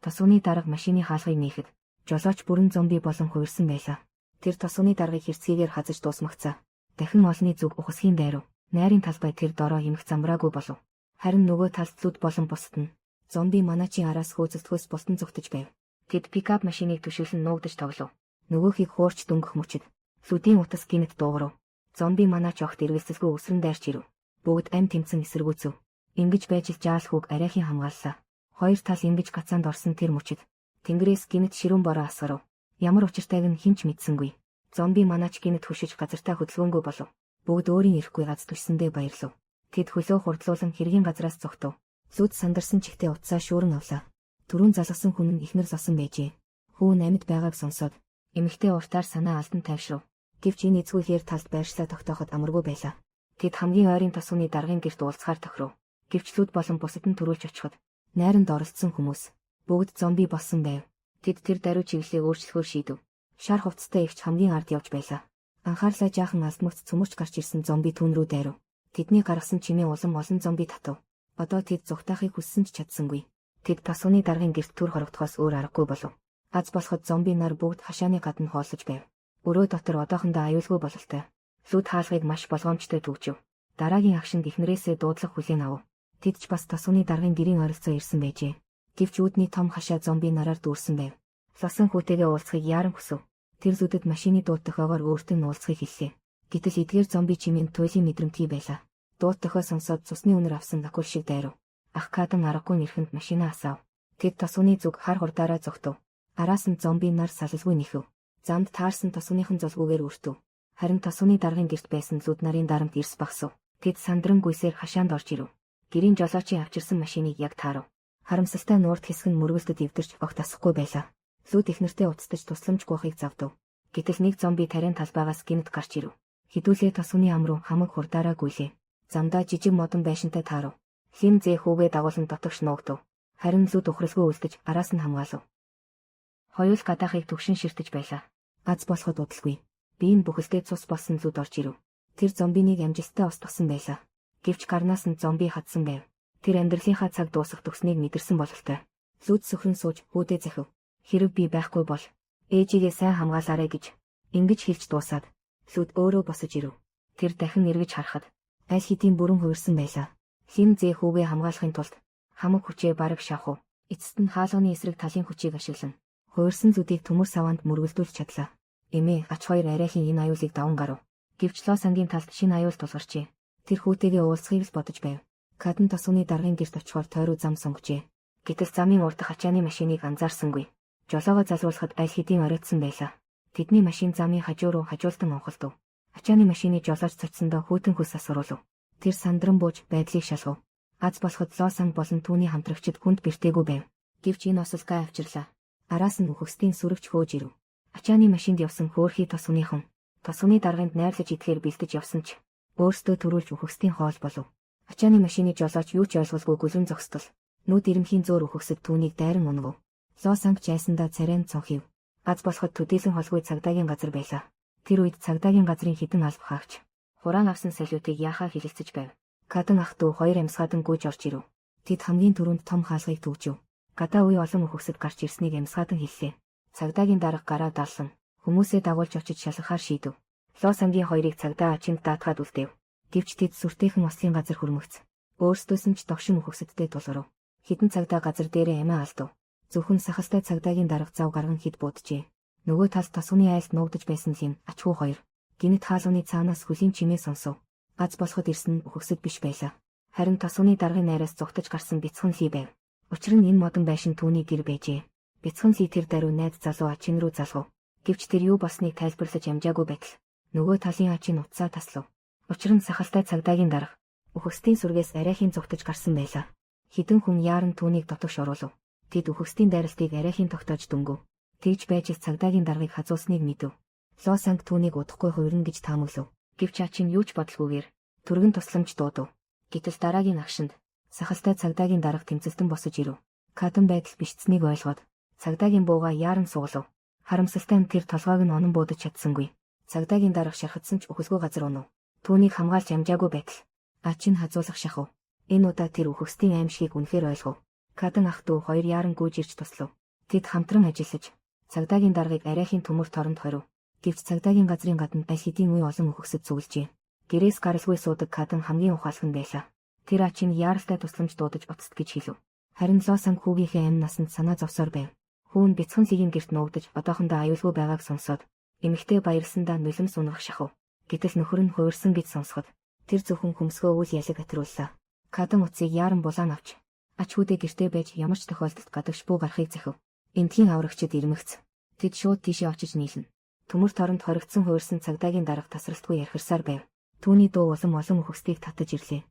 Тосгоны дарга машины хаалгыг нээхэд жолооч бүрэн зомби болон хувирсан байлаа. Тэр тосгоны даргыг хэрцгийгээр хазаж дуусмагцаа. Дахин олны зүг ухасхийн дайрав. Найрын талбай тэр дороо эмх замраагүй болов. Харин нөгөө талд зүд болон бусад нь зомби манаачийн араас хөөцөлдөхөөс бултан зүгтэж байв. Тэд пикап машиныг түшиглэн нуугдаж тоглов. Нөгөөхийг хуурч дөнгөх мөчид лүдийн утас гинэт дуугарав. Зомби манаач огт эргэлзэлгүй өсрөн дайрч ирэв. Бүгд амь тэмцэн эсэргүүцэв. Ингэж байж л жаал хүүг арайхийн хамгааллаа. Хоёр тал ингэж гацаанд орсон тэр мөчид тэнгэрээс гинэт ширүүн бороо асгарав. Ямар учиртайг нь хэн ч мэдсэнгүй. Зомби манаач гинэт хөшиж газартаа хөдөлгөөнгүй болов. Бүгд өөрийн ирэхгүй аз төшсөндөө баярлав. Тэд хөлөө хурдлуулан хэргийн газраас зогтов. Лүд сандарсан чигтээ утсаа шүүрэн авлаа. Түрүүн залгасан хүн нь эхнэр лосон байжээ. Хүү нь амьд байгааг сонсоод эмэгтэй уртаар санаа алдан тайвшрав. Гэвч энэ эзгүй хээр талд байршлаа тогтооход амаргүй байлаа. Тэд хамгийн ойрын тосгоны даргын гэрт уулзахаар тохиров. Гэвч лүд болон бусад нь түрүүлж очиход найранд оролцсон хүмүүс бүгд зомби болсон байв. Тэд тэр даруй чиглэлээ өөрчлөхөөр шийдэв. Шар хувцастай эгч хамгийн ард явж байлаа. Анхаарлаа жаахан алдмагц цөмөрч гарч ирсэн зомби түүн рүү дайрав. Тэдний гаргасан чимээ улам олон зомби татав. Одоо тэд зугтаахыг хүссэн ч чадсангүй. Тэд тосгоны даргын гэрт түр хорогдохоос өөр аргагүй болов. Аз болоход зомби нар бүгд хашааны гадна хооллож байв. Өрөө дотор одоохондоо аюулгүй бололтой. Лүд хаалгыг маш болгоомжтой түгжив. Дараагийн агшинд эхнэрээсээ дуудлага хүлээн авав. Тэд ч бас тосгоны даргын гэрийн ойролцоо ирсэн байжээ. Гэвч үүдний том хашаа зомби нараар дүүрсэн байв. Лосон хүүтэйгээ уулзахыг яаран хүсв. Тэр зүдэд машины дууд дохиогоор өөртөө нь уулзахыг хэллээ. Гэтэл эдгээр зомби чимээнд туйлын мэдрэмтгий байлаа. Дууд дохио сонсоод цусны үнэр авсан акул шиг дайрав. Ах кадан аргагүй нэрхэнд машинаа асаав. Тэд тосгоны зүг хар хурдаараа зогтов. Араас нь зомби нар салалгүй нэхэв. Замд таарсан тосгоныхон зулгүйгээр өртөв. Харин тосгоны даргын гэрт байсан лүд нарын дарамт эрс багсав. Тэд сандран гүйсээр хашаанд орж ирэв. Гэрийн жолоочийн авчирсан машиныг яг таарав. Харамсалтай нуурт хэсэг нь мөргөлдөд эвдэрч огт асахгүй байлаа. Лүд эхнэртэй уцтаж тусламж гуйхыг завдав. Гэтэл нэг зомби тариан талбайгаас гинэт гарч ирэв. Хэдүүлээ тосгоны ам руу хамаг хурдаараа гүйлээ. Замдаа жижиг модон байшинтай таарав. Лим зээ хүүгээ дагуулан дотогш нуугдав. Харин лүд ухралгүй үлдэж араас нь хамгаалав. Хоёул гадаахыг түгшин ширтэж байлаа. Аз болоход удалгүй. Бие нь бүхэлдээ цус болсон лүд орж ирэв. Тэр зомбиныг амжилттай устгасан байлаа. Гэвч гарнаас нь зомби хадсан байв. Тэр амьдралынхаа цаг дуусах төгснийг мэдэрсэн бололтой. Лүд сөхрөн сууж хүүдээ захив. Хэрв би байхгүй бол ээжигээ сайн хамгаалаарай гэж ингэж хэлж дуусаад лүд өөрөө босож ирэв. Тэр дахин эргэж харахад аль хэдийн бүрэн хувирсан байлаа. Лим зээ хүүгээ хамгаалахын тулд хамаг хүчээ бараг шавхав. Эцэст нь хаалганы эсрэг талын хүчийг ашиглан хувирсан зүдийг төмөр саваанд мөргөлдүүлж чадлаа. Эмээ ач хоёр арайхийн энэ аюулыг даван гарав. Гэвч лоо сангийн талд шинэ аюул тулгарчээ. Тэр хүүтэйгээ уулзахыг л бодож байв. Кадан тосгоны даргын гэрт очихоор тойруу зам сонгожээ. Гэтэл замын урдах ачааны машиныг анзаарсангүй. Жолоогоо залруулахад аль хэдийн оройтсон байлаа. Тэдний машин замын хажуу руу хажуултан онхолдов. Ачааны машины жолооч цочсондоо хүйтэн хөлс асгаруулв. Тэр сандран бууж байдлыг шалгав. Аз болоход лоо санг болон түүний хамтрагчид хүнд бэртээгүй байв. Гэвч энэ осол гай авчирлаа. Араас нь үхэгсдийн сүрэгч хөөж ирэв. Ачааны машинд явсан хөөрхий тосгоныхон тосгоны дарганд найрлаж идэхээр бэлдэж явсан ч өөрсдөө төрүүлж үхэгсдийн хоол болов. Ачааны машины жолооч юу ч ойлголгүй гүлэн зогсдол. Нүд ирэмхийн зөөр үхэгсэд түүнийг дайран унагав. Лоо санг жайсандаа царайн цонхив. Аз болоход төдийлөн холгүй цагдаагийн газар байлаа. Тэр үед цагдаагийн газрын хідэн алба хаагч хураан авсан салютыг яхаа хилэлцэж байв. Кадан ах дүү хоёр амьсгаадан гүйж орж ирэв. Тэд хамгийн түрүүнд том хаалгыг түгжив. Гадаа үе олон үхэгсэд гарч ирснийг амьсгаадан хэллээ. Цагдаагийн дарга гараа даллан хүмүүсээ дагуулж очиж шалгахаар шийдэв. Лоо сангийн хоёрыг цагдаа ачинд даатгаад үлдээв. Гэвч тэд сүртэйхэн ослын газар хөрмөгц. Өөрсдөөс нь ч догшин үхэгсэдтэй тулгарв. Хідэн цагдаа газар дээрээ амиа алдав. Зөвхөн сахалтай цагдаагийн дарга зав гарган хэд бууджээ. Нөгөө талд тосгоны айлд нуугдаж байсан лим ачгүй хоёр. Гинэт хаалганы цаанаас хөлийн чимээ сонсов. Аз болоход ирсэн нь үхэгсэд биш байлаа. Харин тосгоны даргын найраас зугтаж гарсан бяцхан ли байв. Учир нь энэ модон байшин түүний гэр байжээ. Бяцхан ли тэр даруй найз залуу ачин руу залгав. Гэвч тэр юу болсныг тайлбарлаж амжаагүй байтал нөгөө талын ачин утсаа таслав. Учир нь сахалтай цагдаагийн дарга үхэгсдийн сүргээс арайхийн зугтаж гарсан байлаа. Хідэн хүн яаран түүнийг дотогш оруулав. Тэд үхэгсдийн дайралтыг арайхийн тогтоож дөнгөв. Тэгж байж л цагдаагийн даргыг хазуулсныг мэдэв. Лоо санг түүнийг удахгүй хувирна гэж таамаглав. Гэвч ачин юу ч бодлогүйгээр түргэн тусламж дуудав. Гэтэл дараагийн агшинд сахалтай цагдаагийн дарга тэмцэлтэн босож ирэв. Кадан байдал бишцнийг ойлгоод цагдаагийн бууга яаран суглав. Харамсалтай нь тэр толгойг нь онон буудаж чадсангүй. Цагдаагийн дарга шархадсан ч үхэлгүй газар унав. Түүнийг хамгаалж амжаагүй байтал ачин хазуулах шахав. Энэ удаа тэр үхэгсдийн аимшигыг үнэхээр ойлгов. Кадан ах дүү хоёр яаран гүйж ирж туслав. Тэд хамтран ажиллаж цагдаагийн даргыг арайхийн төмөр торонд хорив. Гэвч цагдаагийн газрын гадна аль хэдийн үе олон үхэгсэд цуглажээ. Гэрээс гаралгүй суудаг Кадан хамгийн ухаалх нь байлаа. Тэр ачин яаралтай тусламж дуудаж уцт гэж хэлв. Харин Лосан хүүгийнхээ амь насанд санаа зовсоор байв. Хүү нь бяцхан лигийн герт нуугдаж одоохондоо аюулгүй байгааг сонсоод эмэгтэй баярлсандаа нулимс унах шахав. Гэтэл нөхөр нь хувирсан гэж сонсоход тэр зөвхөн хөмсгөө үл ялаг атрууллаа. Кадан утсыг яаран булаан авч ач хүүдээ гэртээ байж ямар ч тохиолдолд гадагш буу гарахыг захив. Эндхийн аврагчид ирмэгц. Тэд шууд тийшээ очиж нийлнэ. Төмөр торонд хоригдсон хувирсан цагдаагийн дарга тасралтгүй ярхирсаар байв. Түүний дуу улам олон үхэгсдийг татаж ирлээ.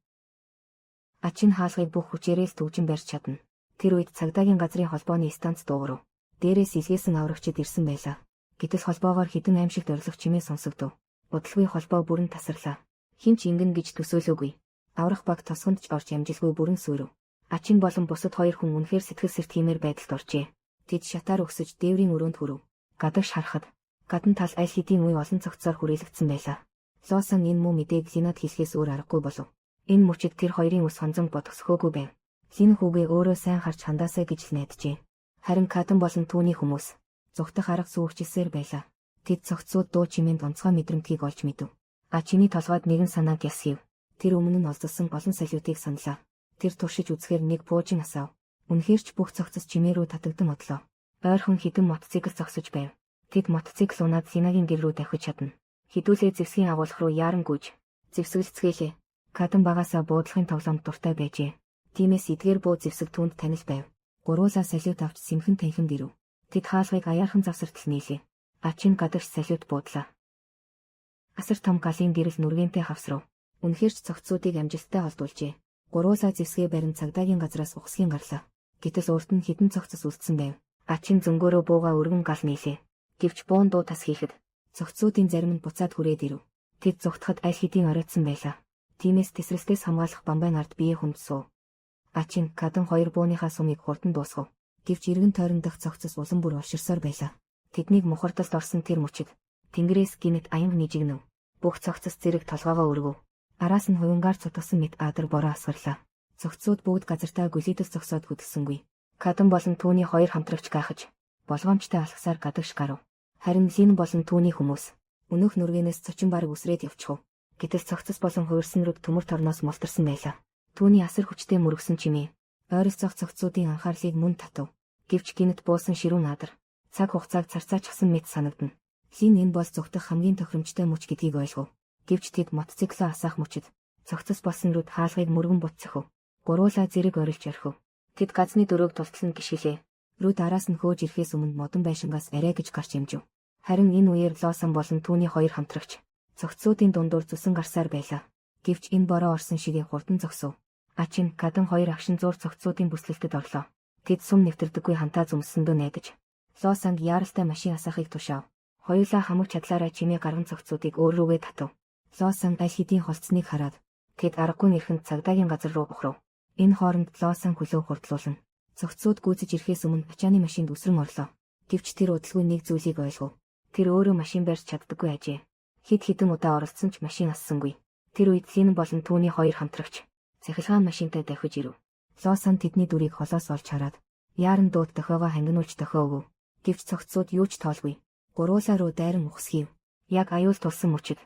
Ачин хаалгыг бүх хүчээрээ л түгжин барьж чадна. Тэр үед цагдаагийн газрын холбооны станц дуугарв. Дээрээс илгээсэн аврагчид ирсэн байлаа. Гэтэл холбоогоор хэдэн аимшигт орлох чимээ сонсогдов. Удалгүй холбоо бүрэн тасарлаа. Хэн ч ингэнэ гэж төсөөлөөгүй. Аврах баг тосгонд ч орж амжилгүй бүрэн сүйрэв. Ачин болон бусад хоёр хүн үнэхээр сэтгэл сэртгиймээр байдалд оржээ. Тэд шатаар өксөж дээврийн өрөөнд хүрв. Гадагш харахад гадна тал аль хэдийн үе олон цогцоор хүрээлэгдсэн байлаа. Лосон энэ муу мэдээг Линад хэлэхээс өөр аргагүй болов. Энэ мөчид тэр хоёрын ус хонзон бодгосхөөгүй байв. Лин хүүгээ өөрөө сайн харж хандаасай гэж л найджээ. Харин Кадан болон түүний хүмүүс зүгтэх арга сүүгчилсээр байлаа. Тэд цогцууд дуу чимээнд онцгой мэдрэмтгийг олж мэдэв. А чиний толгойд нэгэн санаа гясхив. Тэр өмнө нь олзолсон олон салютыг саналаа. Тэр туршиж үзэхээр нэг пуужин асаав. Үнэхээр ч бүх цогцос чимээ рүү татагдан одлоо. Ойрхон хэдэн мотоцикл зогсож байв. Тэд мотоцикл унаад Линагийн гэр рүү давхиж чадна. Хэдүүлээ зэвсгийн агуулх руу яаран гүйж зэвсгэлцгээлээ. Кадан багасаа буудлахын тоглоомд дуртай байжээ. Тиймээс эдгээр буу зэвсэг түүнд танил байв. Гуруулаа салют авч сэмхэн танхимд ирэв. Тэд хаалгыг аяархан завсартал нийлээ. Ачин гадагш салют буудлаа. Асар том галын гэрэл нүргэнтэй хавсрав. Үнэхээр ч цогцсуудыг амжилттай холдуулжээ. Гуруулаа зэвсгээ барин цагдаагийн газраас ухсгийн гарлаа. Гэтэл урд нь хэдэн цогцос үлдсэн байв. Ачин зөнгөөрөө буугаа өргөн гал нийлээ. Гэвч буун дуу тас хийхэд цогцсуудын зарим нь буцаад хүрээд ирэв. Тэд зүгтахад аль хэдийн оройтсан байлаа. Тиймээс тэсрэлтээс хамгаалах бамбайн ард бие хүнд суув. Ачин кадан хоёр бууныхаа сумыг хурдан дуусгав. Гэвч эргэн тойрон дах цогцос улам бүр олширсоор байлаа. Тэднийг мухардалд орсон тэр мөчид тэнгэрээс гинэт аянга нижигнэв. Бүх цогцос зэрэг толгоогоо өргөв. Араас нь хувингаар цутгасан мэт адар бороо асгарлаа. Цогцсууд бүгд газартаа гүлийдэл зогсоод хөдөлсөнгүй. Кадан болон түүний хоёр хамтрагч гайхаж болгоомжтой алхасаар гадагш гарав. Харин Лин болон түүний хүмүүс өнөөх нүргэнээс цочин бараг үсрээд явчихв. Гэтэл цогцос болон хувирсан рүүд төмөр торноос мултарсан байлаа. Түүний асар хүчтэй мөргсөн чимээ ойролцоох цогцсуудын анхаарлыг мөн татав. Гэвч гинэт буусан ширүүн надар цаг хугацааг царцаачихсан мэт санагдана. Лин энэ бол зүгтэх хамгийн тохиромжтой мөч гэдгийг ойлгов. Гэвч тэд мотоциклоо асаах мөчид цогцос болсон рүүд хаалгыг мөргөн бут цохив. Гуруулаа зэрэг орилж орхив. Тэд газны дөрөөг тултал нь гიშгэлээ. Рүүд араас нь хөөж ирэхээс өмнө модон байшингаас арай гэж гарч амжив. Харин энэ үеэр Лосон болон түүний хоёр хамтрагч цогцсуудын дундуур зүсэн гарсаар байлаа. Гэвч энэ бороо орсон шигээ хурдан зогсов. Ачин кадан хоёр агшин зуур цогцсуудын бүслэлтэд орлоо. Тэд сум нэвтэрдэггүй хамтаа зүмссэндөө найдаж Лосанг яаралтай машин асаахыг тушаав. Хоёулаа хамаг чадлаараа чимээ гарган цогцсуудыг өөр рүүгээ татав. Лосан аль хэдийн холцсныг хараад тэд аргагүй нэрхэнд цагдаагийн газар руу ухрав. Энэ хооронд Лосан хөлөө хурдлуулна. Цогцсууд гүйцэж ирэхээс өмнө ачааны машинд үсрэн орлоо. Гэвч тэр удалгүй нэг зүйлийг ойлгов. Тэр өөрөө машин барьж чаддаггүй ажээ. Хэд хэдэн удаа оролцсон ч машин ассангүй. Тэр үед Лин болон түүний хоёр хамтрагч цахилгаан машинтай давхиж ирэв. Лосан тэдний дүрийг холоос олж хараад яаран дуут дохиогоо хангинуулж дохио өгөв. Гэвч цогцсууд юу ч тоолгүй. Гуруулаа руу дайран ухсхийв. Яг аюул тулсан мөчид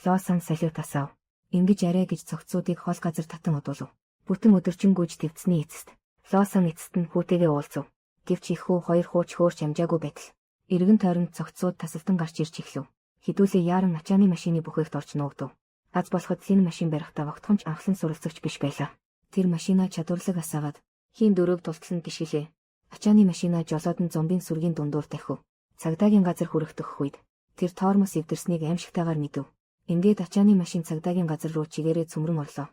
Лосан салют асаав. Ингэж арай гэж цогцсуудыг хол газар татан одуулав. Бүтэн өдөржин гүйж твцсэний эцэст Лосан эцэст нь хүүтэйгээ уулзав. Гэвч их хүү хоёр хууч хөөрч амжаагүй байтал эргэн тойронд цогцсууд тасалдан гарч ирж эхлэв. Хэдүүлээ яаран ачааны машины бүхээгт орж нуугдав. Аз болоход Лин машин барихтаа огтхон ч анхлан суралцагч биш байлаа. Тэр машинаа чадварлаг асаагаад хийн дөрөөг тултал нь гიშгэлээ. Ачааны машинаа жолоод нь зомбийн сүргийн дундуур дахив. Цагдаагийн газар хүрэх төхөх үед тэр тормоос эвдэрснийг аимшигтайгаар мэдэв. Ингээд ачааны машин цагдаагийн газар руу чигээрээ цөмрөн орлоо.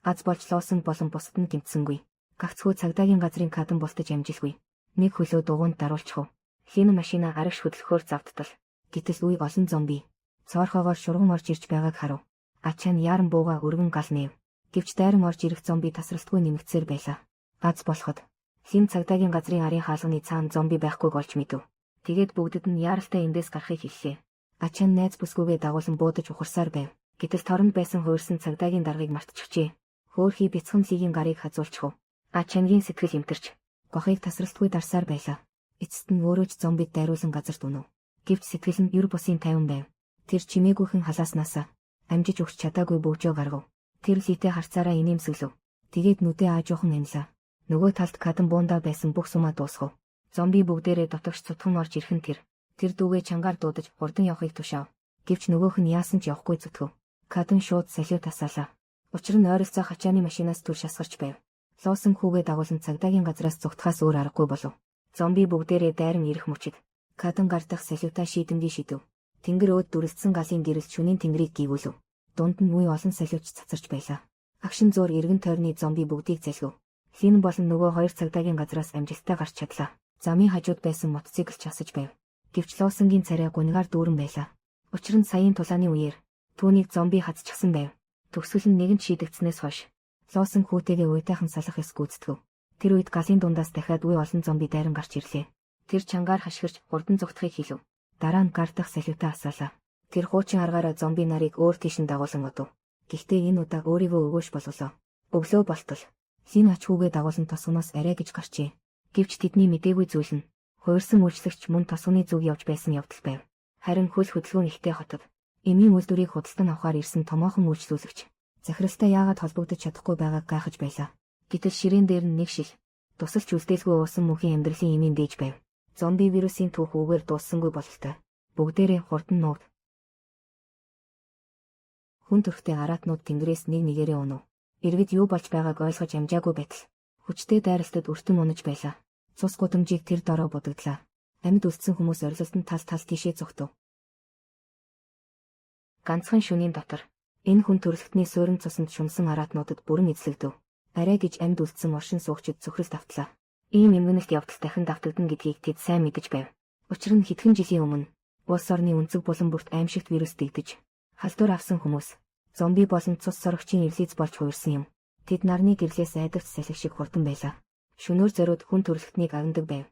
Аз болж Лосон болон бусад нь гэмтсэнгүй. Гагцхүү цагдаагийн газрын кадан болтож амжилгүй. Нэг хөлөө дугуйнд даруулчихв. Лин машинаа арагш хөдлөхөөр завдтал. Гэтэл үе олон зомби цоорхоогоор шурган орж ирж байгааг харав. Ачаа нь яаран буугаа өргөн гал нээв. Гэвч дайран орж ирэх зомби тасралтгүй нэмэгдсээр байлаа. Аз болоход Лин цагдаагийн газрын арын хаалганы цаана зомби байхгүйг олж мэдэв. Тэгээд бүгдэд нь яаралтай эндээс гарахыг хэллээ. Ачан найз бүсгүйгээ дагуулан буудаж ухарсаар байв. Гэтэл торонд байсан хувирсан цагдаагийн даргаыг мартчихжээ. Хөөхий бяцхан лигийн гарыг хазуулчихв. Ачангийн сэтгэл эмтэрч гохыг тасралтгүй дарсаар байлаа. Эцэст нь өөрөө ч зомбид дайруулан газарт унав. Гэвч сэтгэл нь ер бусын тайван байв. Тэр чимээгүйхэн халааснаасаа амжиж өгч чадаагүй бөгжөө гаргав. Тэр литэй харцаараа инээмсэглэв. Тэгээд нүдээ аажуухан амлаа. Нөгөө талд кадан буунда байсан бүх сумаа дуусгав. Зомби бүгдээрээ дотогш цутхан орж ирэх нь тэр. Тэр дүүгээ чангаар дуудаж хурдан явахыг тушаав. Гэвч нөгөөх нь яасан ч явахгүй зүтгэв. Кадан шууд салют асаалаа. Учир нь ойролцоо хачааны машинаас түр шасгарч байв. Лоосон хүүгээ дагуулан цагдаагийн газраас зугтахаас өөр аргагүй болов. Зомби бүгдээрээ дайран ирэх мөчид. Кадан гар дахь салютаа шийдэмгий шидэв. Тэнгэр өөд дүрэлтсэн галын гэрэл шөнийн тэнгэрийг гийгүүлв. Дунд нь үе олон салютч цацарч байлаа. Агшин зуур эргэн тойрны зомби бүгдийг залгив. Лин болон нөгөө хоёр цагдаагийн газраас амжилттай гарч чадлаа. Замын хажууд байсан мотоцикл ч асаж байв. Гэвч Лоосонгийн царай гунигаар дүүрэн байлаа. Учир нь саяын тулааны үеэр түүнийг зомби хазчихсан байв. Төгсгөл нь нэгэнт шийдэгдснээс хойш Лоосон хүүтэйгээ уйтайхан салах ёс гүйцэтгэв. Тэр үед галын дундаас дахиад үе олон зомби дайран гарч ирлээ. Тэр чангаар хашгирч хурдан зугтахыг хэлв. Дараа нь гар дахь салютаа асаалаа. Тэр хуучин аргаараа зомби нарыг өөр тийш нь дагуулан одов. Гэхдээ энэ удаа өөрийгөө өгөөш болголоо. Өглөө болтол Лин ач хүүгээ дагуулан тосгоноос арай гэж гарчээ. Гэвч тэдний мдээгүй зүйл нь хувирсан үйлчлэгч мөн тосгоны зүг явж байсан явдал байв. Харин хөл хөдөлгөөн ихтэй хотод эмийн үйлдвэрийг худалдан авахар ирсэн томоохон үйлчлүүлэгч захиралтай яагаад холбогдож чадахгүй байгааг гайхаж байлаа. Гэтэл ширээн дээр нь нэг шил тусалч үлдээлгүй уусан мөнхийн амьдралын эмийн дээж байв. Зомби вирусын түүх үгээр дууссангүй бололтой. Бүгдээрээ хурдан нуугд. Хүн төрхтэй араатнууд тэнгэрээс нэг нэгээрээ унав. Иргэд юу болж байгааг ойлгож амжаагүй байтал хүчтэй дайралтад өртөн унаж байлаа. Цус гудамжийг тэр дороо будагдлаа. Амьд үлдсэн хүмүүс орилолтод тал тал тийшээ зугтав. Ганцхан шөнийн дотор энэ хүн төрөлхтний суурин цуснд шумсан араатнуудад бүрэн эзлэгдэв. Арай гэж амьд үлдсэн оршин суугчид цөхрөлт автлаа. Ийм эмгэнэлт явдал дахин давтагдана гэдгийг тэд сайн мэдэж байв. Учир нь хэдхэн жилийн өмнө улс орны өнцөг булан бүрт аимшигт вирус дэгдэж халдвар авсан хүмүүс зомби болон цус сорогчийн эвлийц болж хувирсан юм. Тэд нарны гэрлээс айдагч салхи шиг хурдан байлаа. Шөнөөр зориуд хүн төрөлхтнийг агнадаг байв.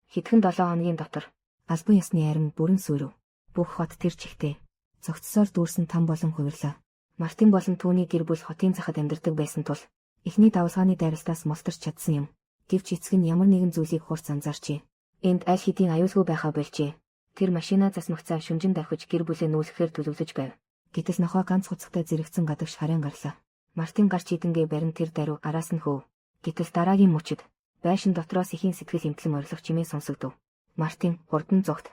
Хэдхэн 7 хоногийн дотор албан ёсны арим бүрэн сүйрэв. Бүх хот тэр чигтээ цогцсоор дүүрсэн там болон хувирлаа. Мартин болон түүний гэр бүл хотын захад амьдардаг байсан тул эхний давлгааны дайралтаас мултарч чадсан юм. Гэвч эцэг нь ямар нэгэн зүйлийг хурц анзаарчээ. Энд аль хэдийн аюулгүй байхаа болжээ. Тэр машина засмагцаа шүнжин давхиж гэр бүлээ нүүлгэхээр төлөвлөж байв. Гэтэл нохой ганц хуцагтай зэрэгцэн гадагш харин гарлаа. Мартин гарч идэнгээ барин тэр даруй араас нь хөөв. Гэтэл дараагийн мөчид байшин дотроос ихийн сэтгэл эмтлэн орилох чимээ сонсогдов. Мартин хурдан зугт.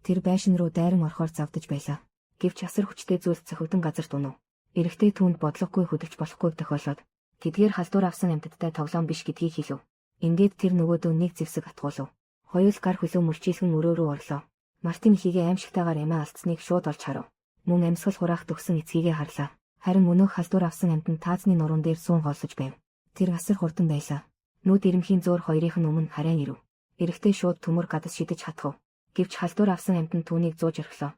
Тэр байшин руу дайран орохоор завдаж байлаа. Гэвч асар хүчтэй зүйл цохигдон газарт унав. Эрэгтэй түүнд бодлогогүй хөдөлж болохгүйг тохиолоод тэдгээр халдвар авсан амьтадтай тоглоом биш гэдгийг хэлв. Ингээд тэр нөгөөдөө нэг зэвсэг атгуулав. Хоёул гар хөлөө мөрчийлгэн өрөө рүү орлоо. Мартин ихийгээ аимшигтайгаар амиа алдсныг шууд олж харав. Мөн амьсгал хураах төгсөн эцгийгээ харлаа. Харин өнөөх халдвар авсан амьтан таазны нуруунд дээр суун хоолсож байв. Тэр асар хурдан байлаа. Нүд ирэмхийн зөөр хоёрын өмнө харайн ирэв. Эрэгтэй шууд төмөр гадас шидэж хатгав. Гэвч халдвар авсан амьтан түүнийг зууж орхилоо.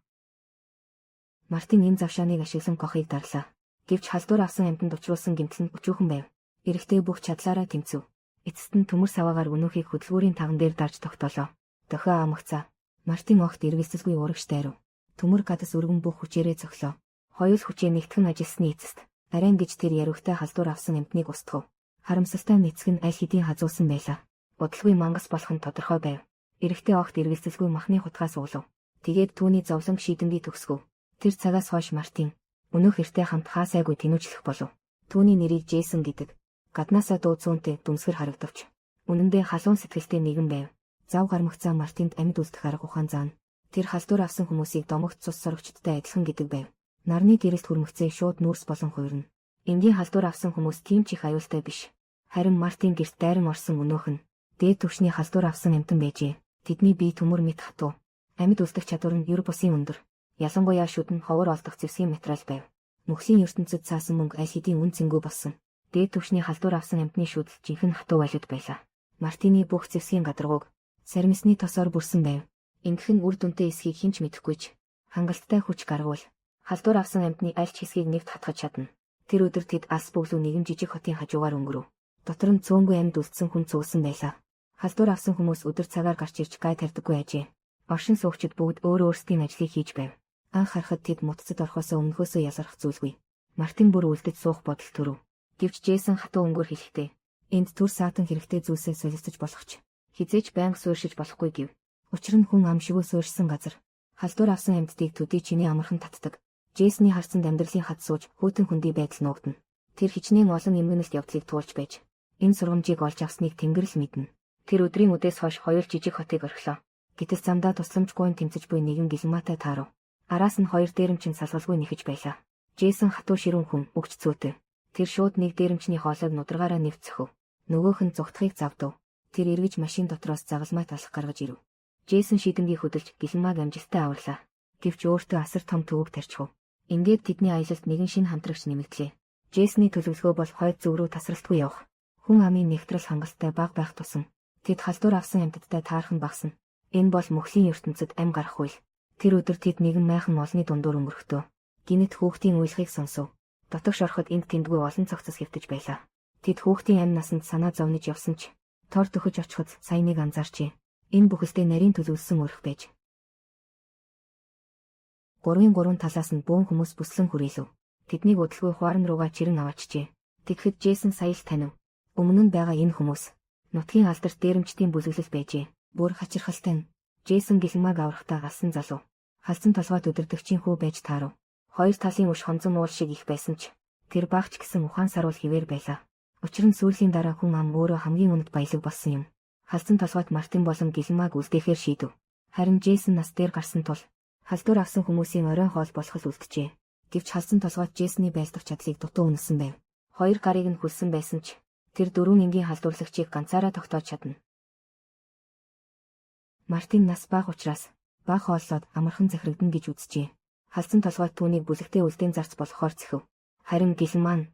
Мартин энэ завшааныг ашиглан гохыг дарлаа. Гэвч халдвар авсан амьтанд учруулсан гэмтэл нь өчүүхэн байв. Эрэгтэй бүх чадлаараа тэмцэв. Эцэст нь төмөр саваагаар өнөөхийг хөдөлгүүрийн таган дээр дарж тогтоолоо. Дохио амгацаа. Мартин огт эргэлзэлгүй урагш дайрав. Төмөр гадас өргөн бүх хүчээрээ цохлоо. Хоёул хүчээ нэгтгэн ажилласны эцэст арайн гэж тэр яривхтай халдвар авсан амьтныг устгав. Харамсалтай нь эцэг нь аль хэдийн хазуулсан байлаа. Удалгүй мангас болох нь тодорхой байв. Эрэгтэй огт эргэлзэлгүй махны хутгаас уулав. Тэгээд түүний зовлон шийдэмгий төгсгөв. Тэр цагаас хойш Мартин өнөөх эртээ хамт хаасайгүй тэнүүчлэх болов. Түүний нэрийг Джейсон гэдэг. Гаднаасаа дуу зүүнтэй дүнсгэр харагдавч. Үнэндээ халуун сэтгэлтэй нэгэн байв. Зав гармагцаа Мартинд амьд үлдэх арга ухаан заана. Тэр халдвар авсан хүмүүсийг домогт цус сорогчдтой адилхан гэдэг байв. Нарны гэрэлт хүрмэгцээ шууд нүүрс болон хувирна. Энгийн халдвар авсан хүмүүс тийм ч их аюултай биш. Харин Мартин гэрт дайран орсон өнөөх нь дээд түвшний халдвар авсан амьтан байжээ. Тэдний бие төмөр мэт хатуу. Амьд үлдэх чадвар нь ер бусын өндөр. Ялангуяа шүд нь ховор олдох зэвсгийн материал байв. Мөхлийн ертөнцид цаасан мөнгө аль хэдийн үн цэнгүй болсон. Дээд түвшний халдвар авсан амьтны шүдэл жинхэнэ хатуу валют байлаа. Мартины бүх зэвсгийн гадаргууг сармисны тосоор бүрсэн байв. Ингэх нь үр дүнтэй эсхийг хэн ч мэдэхгүй ч хангалттай хүч гаргавал халдвар авсан амьтны аль ч хэсгийг нэвт хатгаж чадна. Тэр өдөр тэд алс бөглүү нэгэн жижиг хотын хажуугаар өнгөрөв. Дотор нь цөөнгүй амьд үлдсэн хүн цугсан байлаа. Халдвар авсан хүмүүс өдөр цагаар гарч ирж гай тарьдаггүй ажээ. Оршин суугчид бүгд өөр өөрсдийн ажлыг хийж байв. Анх харахад тэд мутцад орохоосоо өмнөхөөсөө ялгарх зүйлгүй. Мартин бүр үлдэж суух бодол төрөв. Гэвч Джейсон хатуу өнгөөр хэлэхдээ энд түр саатан хэрэгтэй зүйлсээ солилцож болох ч хэзээ ч байнга суурьшиж болохгүй гэв. Учир нь хүн амшиггүй суурьшсан газар. Халдвар авсан амьтдыг төдий чиний амархан татдаг. Джейсны харцанд амьдралын хад сууж хүйтэн хөндий байдал нуугдана. Тэр хичнээн олон эмгэнэлт явдлыг туулж байж энэ сургамжийг олж авсныг тэнгэр л мэднэ. Тэр өдрийн үдээс хойш хоёул жижиг хотыг орхилоо. Гэтэл замдаа тусламжгүй нь тэмцэж буй нэгэн гэлмаатай таарав. Араас нь хоёр дээрэмчин салгалгүй нэхэж байлаа. Джейсон хатуу ширүүн хүн өгч зөөтэй. Тэр шууд нэг дээрэмчний хоолойг нударгаараа нэвт цохив. Нөгөөх нь зугтахыг завдав. Тэр эргэж машин дотроос загалмайт алх гаргаж ирэв. Джейсон шийдэмгийг хөдөлж гэлмааг амжилттай аварлаа. Гэвч өөртөө асар том төвөг тарчихв. Ингээд тэдний аялалд нэгэн шинэ хамтрагч нэмэгдлээ. Джейсны төлөвлөгөө бол хойд зүг рүү тасралтгүй явах. Хүн амын нэгтрэл хангалттай бага байх тусам тэд халдвар авсан амьтадтай таарах нь багасна. Энэ бол мөхлийн ертөнцид ам гарах үйл. Тэр өдөр тэд нэгэн майхан олны дундуур өнгөрөхдөө гинэт хүүхдийн уйлахыг сонсов. Дотогш ороход энд тэндгүй олон цогцос хэвтэж байлаа. Тэд хүүхдийн амь насанд санаа зовниж явсан ч тор төхөж очиход саяныг анзаарчээ. Энэ бүхэлдээ нарийн төлөвлөсөн өрх байж. Гурвын гурван талаас нь бөөн хүмүүс бүслэн хүрээлв. Тэднийг удалгүй хуаран руугаа чирэн аваачжээ. Тэгэхэд Джейсон сая л танив. Өмнө нь байгаа энэ хүмүүс нутгийн алдарт дээрэмчдийн бүлэглэл байжээ. Бүр хачирхалтай нь. Джейсон гэлмааг аврахтаа алсан залуу. Халзан толгойд өдөрдөгчийн хүү байж таарав. Хоёр талын өш хонзон уул шиг их байсан ч тэр багч гэсэн ухаан саруул хിവэр байлаа. Учир нь сүүлийн дараа хүн ам өөрөө хамгийн үнэт баялаг болсон юм. Халзан толгойд Мартин болон гэлмааг үлдээхээр шийдэв. Харин Джейсон нас дээр гарсан тул халдвар авсан хүмүүсийн оройн хоол болох л үлджээ. Гэвч халзан толгойд Джейсны байлдах чадлыг дутуу үнэлсэн байв. Хоёр гарыг нь хүлсэн байсан ч тэр дөрвөн энгийн халдварлагчийг ганцаараа тогтоож чадна. Мартин нас бага учраас бага хооллоод амархан захирагдана гэж үзжээ. Халзан толгойд түүнийг бүлэгтээ үлдээн зарц болохоор зэхэв. Харин гэлман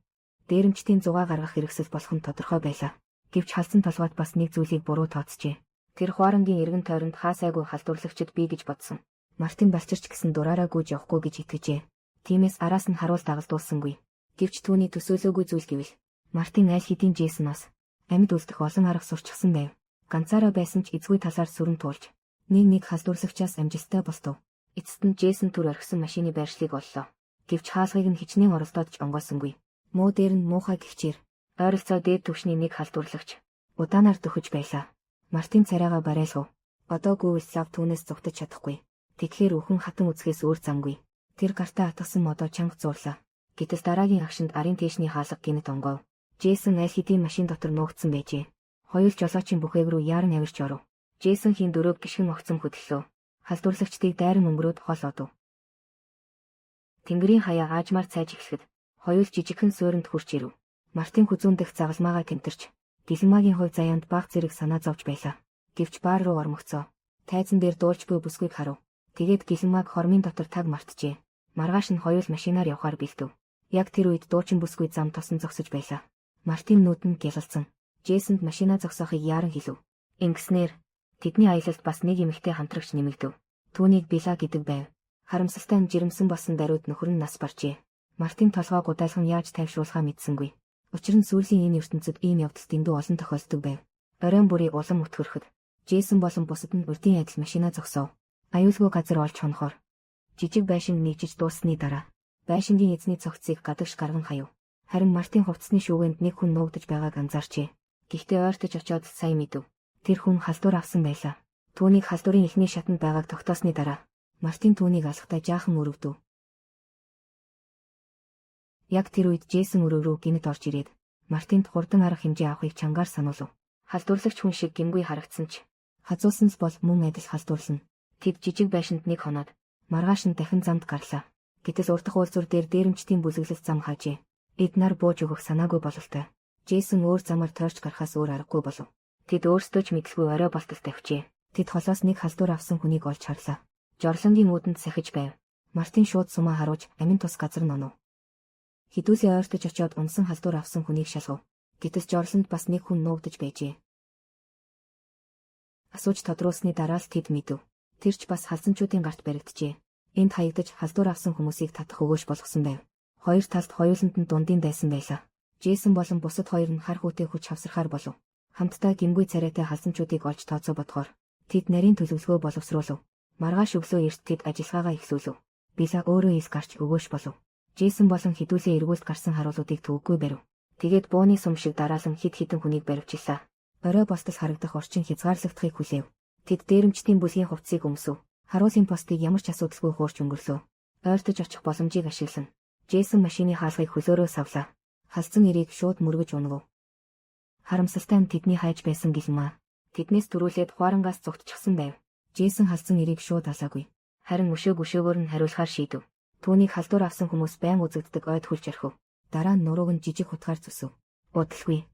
дээрэмчдийн зугаа гаргах хэрэгсэл болох нь тодорхой байлаа. Гэвч халзан толгойд бас нэг зүйлийг буруу тооцжээ. Тэр хуарангийн эргэн тойронд хаасайгүй халдварлагчид бий гэж бодсон. Мартин балчирч гэсэн дураараа гүйж явахгүй гэж итгэжээ. Тиймээс араас нь харуул дагалдуулсангүй. Гэвч түүний төсөөлөөгүй зүйл гэвэл Мартин аль хэдийн Джейсоноос амьд үлдэх олон арга сурчсан байв. Ганцаараа байсан ч эзгүй талаар сүрэн туулж нэг нэг халдварлагчаас амжилттай болтов. Эцэст нь Джейсон түр орхисон машины байршлыг оллоо. Гэвч хаалгыг нь хичнээн оролдоод ч онгоосонгүй. Муу дээр нь муухай гихчээр ойролцоо дээд түвшний нэг халдварлагч удаанаар дөхөж байлаа. Мартин царайгаа барайлгав. Одоо гүйвэл лав түүнээс зугтаж чадахгүй. Тэгэхээр өхөн хатан үзэхээс өөр замгүй. Тэр гартаа атгасан модоо чанга зуурлаа. Гэтэл дараагийн агшинд арын тийшний хаалга гинэт онгов. Джейсон аль хэдийн машин дотор нуугдсан байжээ. Хоёул жолоочийн бүхээг рүү яаран авирч оров. Джейсон хийн дөрөв гишгэн огцом хөдлөлөө. Халдварлагчдыг дайран өнгөрөөд хол одов. Тэнгэрийн хаяа аажмаар цайж эхлэхэд хоёул жижигхэн суурьнд хүрч ирэв. Мартин хүзүүн дэх загалмаагаа тэмтэрч гэлмаагийн хувь заяанд баг зэрэг санаа зовж байлаа. Гэвч баар руу ормогцоо. Тайзан дээр дуулж буй бүсгүйг харав. Тэгээд гэлмааг хормын дотор таг мартжээ. Маргааш нь хоёул машинаар явахаар бэлдэв. Яг тэр үед дуучин бүсгүй зам тосон зогсож байлаа. Мартин нүдэнд гялалзан Джейсонд машина зогсоохыг яаран хэлв. Ингэснээр тэдний аялалд бас нэг эмэгтэй хамтрагч нэмэгдэв. Түүнийг Била гэдэг байв. Харамсалтай нь жирэмсэн болсон даруйд нөхөр нь нас баржээ. Мартин толгой гудайлхан яаж тайвшруулахаа мэдсэнгүй. Учир нь сүүлийн энэ ертөнцид ийм явдал дэндүү олон тохиолддог байв. Оройн бүрийг улам өтгөрөхөд Джейсон болон бусад нь урдын адил машина зогсов. Аюулгүй газар олж хонохоор жижиг байшинг нэгжиж дууссаны дараа байшингийн эзний цогцыг гадагш гарган хаяв. Харин Мартин хувцсны шүүгээнд нэг хүн нуугдаж байгааг анзаарчээ. Гэхдээ ойртож очиод сайн мэдэв. Тэр хүн халдвар авсан байлаа. Түүнийг халдварын эхний шатанд байгааг тогтоосны дараа Мартин түүнийг алхахтаа жаахан өрөвдөв. Яг тэр үед Джейсон өрөө рүү гинэт орж ирээд Мартинд хурдан арга хэмжээ авахыг чангаар сануулв. Халдварлагч хүн шиг гэмгүй харагдсан ч хазуусан л бол мөн адил халдварлана. Тэд жижиг байшинд нэг хоноод маргааш нь дахин замд гарлаа. Гэтэл урдах уулзуур дээр дээрэмчдийн бүлэглэл зам хаажээ. Эд нар бууж өгөх санаагүй бололтой. Джейсон өөр замаар тойрч гарахаас өөр аргагүй болов. Тэд өөрсдөө ч мэдлгүй орой болтол тавьжээ. Тэд холоос нэг халдвар авсан хүнийг олж харлаа. Жорлонгийн үүдэнд сахиж байв. Мартин шууд сумаа харуулж амин тус газар нь онов. Хідүүлээ ойртож очиод унсан халдвар авсан хүнийг шалгав. Гэтэл жорлонд бас нэг хүн нуугдаж байжээ. Асууж тодруулсны дараа л тэд мэдэв. Тэр ч бас халзанчуудын гарт баригджээ. Энд хаягдаж халдвар авсан хүмүүсийг татах өгөөш болгосон байв. Хоёр талд хоёуланд нь дундын дайсан байлаа. Джейсон болон бусад хоёр нь хар хүүтэй хүч хавсархаар болов. Хамтдаа гэмгүй царайтай халзанчуудыг олж тооцоо бодгоор тэд нарийн төлөвлөгөө боловсруулав. Маргааш өглөө эрт тэд ажиллагаагаа эхлүүлв. Била өөрөө ил гарч өгөөш болов. Джейсон болон хэдүүлээ эргүүлд гарсан харуулуудыг төвөггүй барив. Тэгээд бууны сум шиг дараалан хэд хэдэн хүнийг баривчлаа. Орой болтол харагдах орчин хязгаарлагдахыг хүлээв. Тэд дээрэмчдийн бүлгийн хувцсыг өмсөв. Харуулын постыг ямар ч асуудалгүй хуурч өнгөрлөө. Ойртож очих боломжийг ашиглан Джейсон машины хаалгыг хөлөөрөө савлаа. Халзан эрийг шууд мөргөж унагав. Харамсалтай нь тэдний хайж байсан гэлмаа. Тэднээс түрүүлээд хуарангаас зугтчихсан байв. Джейсон халзан эрийг шууд алаагүй. Харин өшөөг өшөөгөөр нь хариулахаар шийдэв. Түүнийг халдвар авсан хүмүүс байн үзэгддэг ойд хүлж орхив. Дараа нь нурууг нь жижиг хутгаар зүсэв. Удалгүй.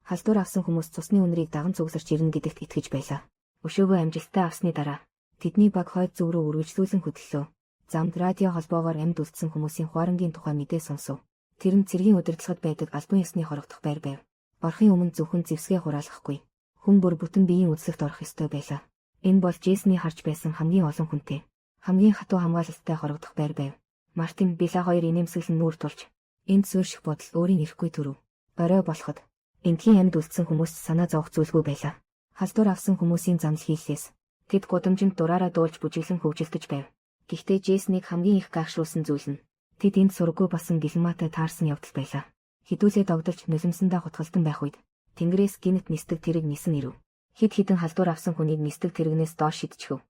Халдвар авсан хүмүүс цусны үнэрийг даган цугларч ирнэ гэдэгт итгэж байлаа. Өшөөгөө амжилттай авсны дараа тэдний баг хойд зүг рүү үргэлжлүүлэн хөдлөлөө. Замд радио холбоогоор амьд үлдсэн хүмүүсийн хуарангийн тухай мэдээ сонсов. Тэр нь цэргийн удирдлагад байдаг албан ёсны хорогдох байр байв. Орохын өмнө зөвхөн зэвсгээ хураалгахгүй. Хүн бүр бүтэн биеийн үзлэгт орох ёстой байлаа. Энэ бол Джейсны харж байсан хамгийн олон хүнтэй, хамгийн хатуу хамгаалалттай хорогдох байр байв. Мартин, Била хоёр инээмсэглэн нүүр тулж энд суурьших бодол өөрийн ирэхгүй төрөв. Орой болоход эндхийн амьд үлдсэн хүмүүст санаа зовох зүйлгүй байлаа. Халдвар авсан хүмүүсийн замл хийлээс тэд гудамжинд дураараа дуулж бүжиглэн хөгжилдөж байв. Гэхдээ Джейснийг хамгийн их гайхшруулсан зүйл нь тэд энд сурггүй болсон гэлмаатай таарсан явдал байлаа. Хэдүүлээ догдолж нулимсандаа хутгалдан байх үед тэнгэрээс гинэт нисдэг тэрэг нисэн ирэв. Хэд хэдэн халдвар авсан хүнийг нисдэг тэрэгнээс доош шидчихв.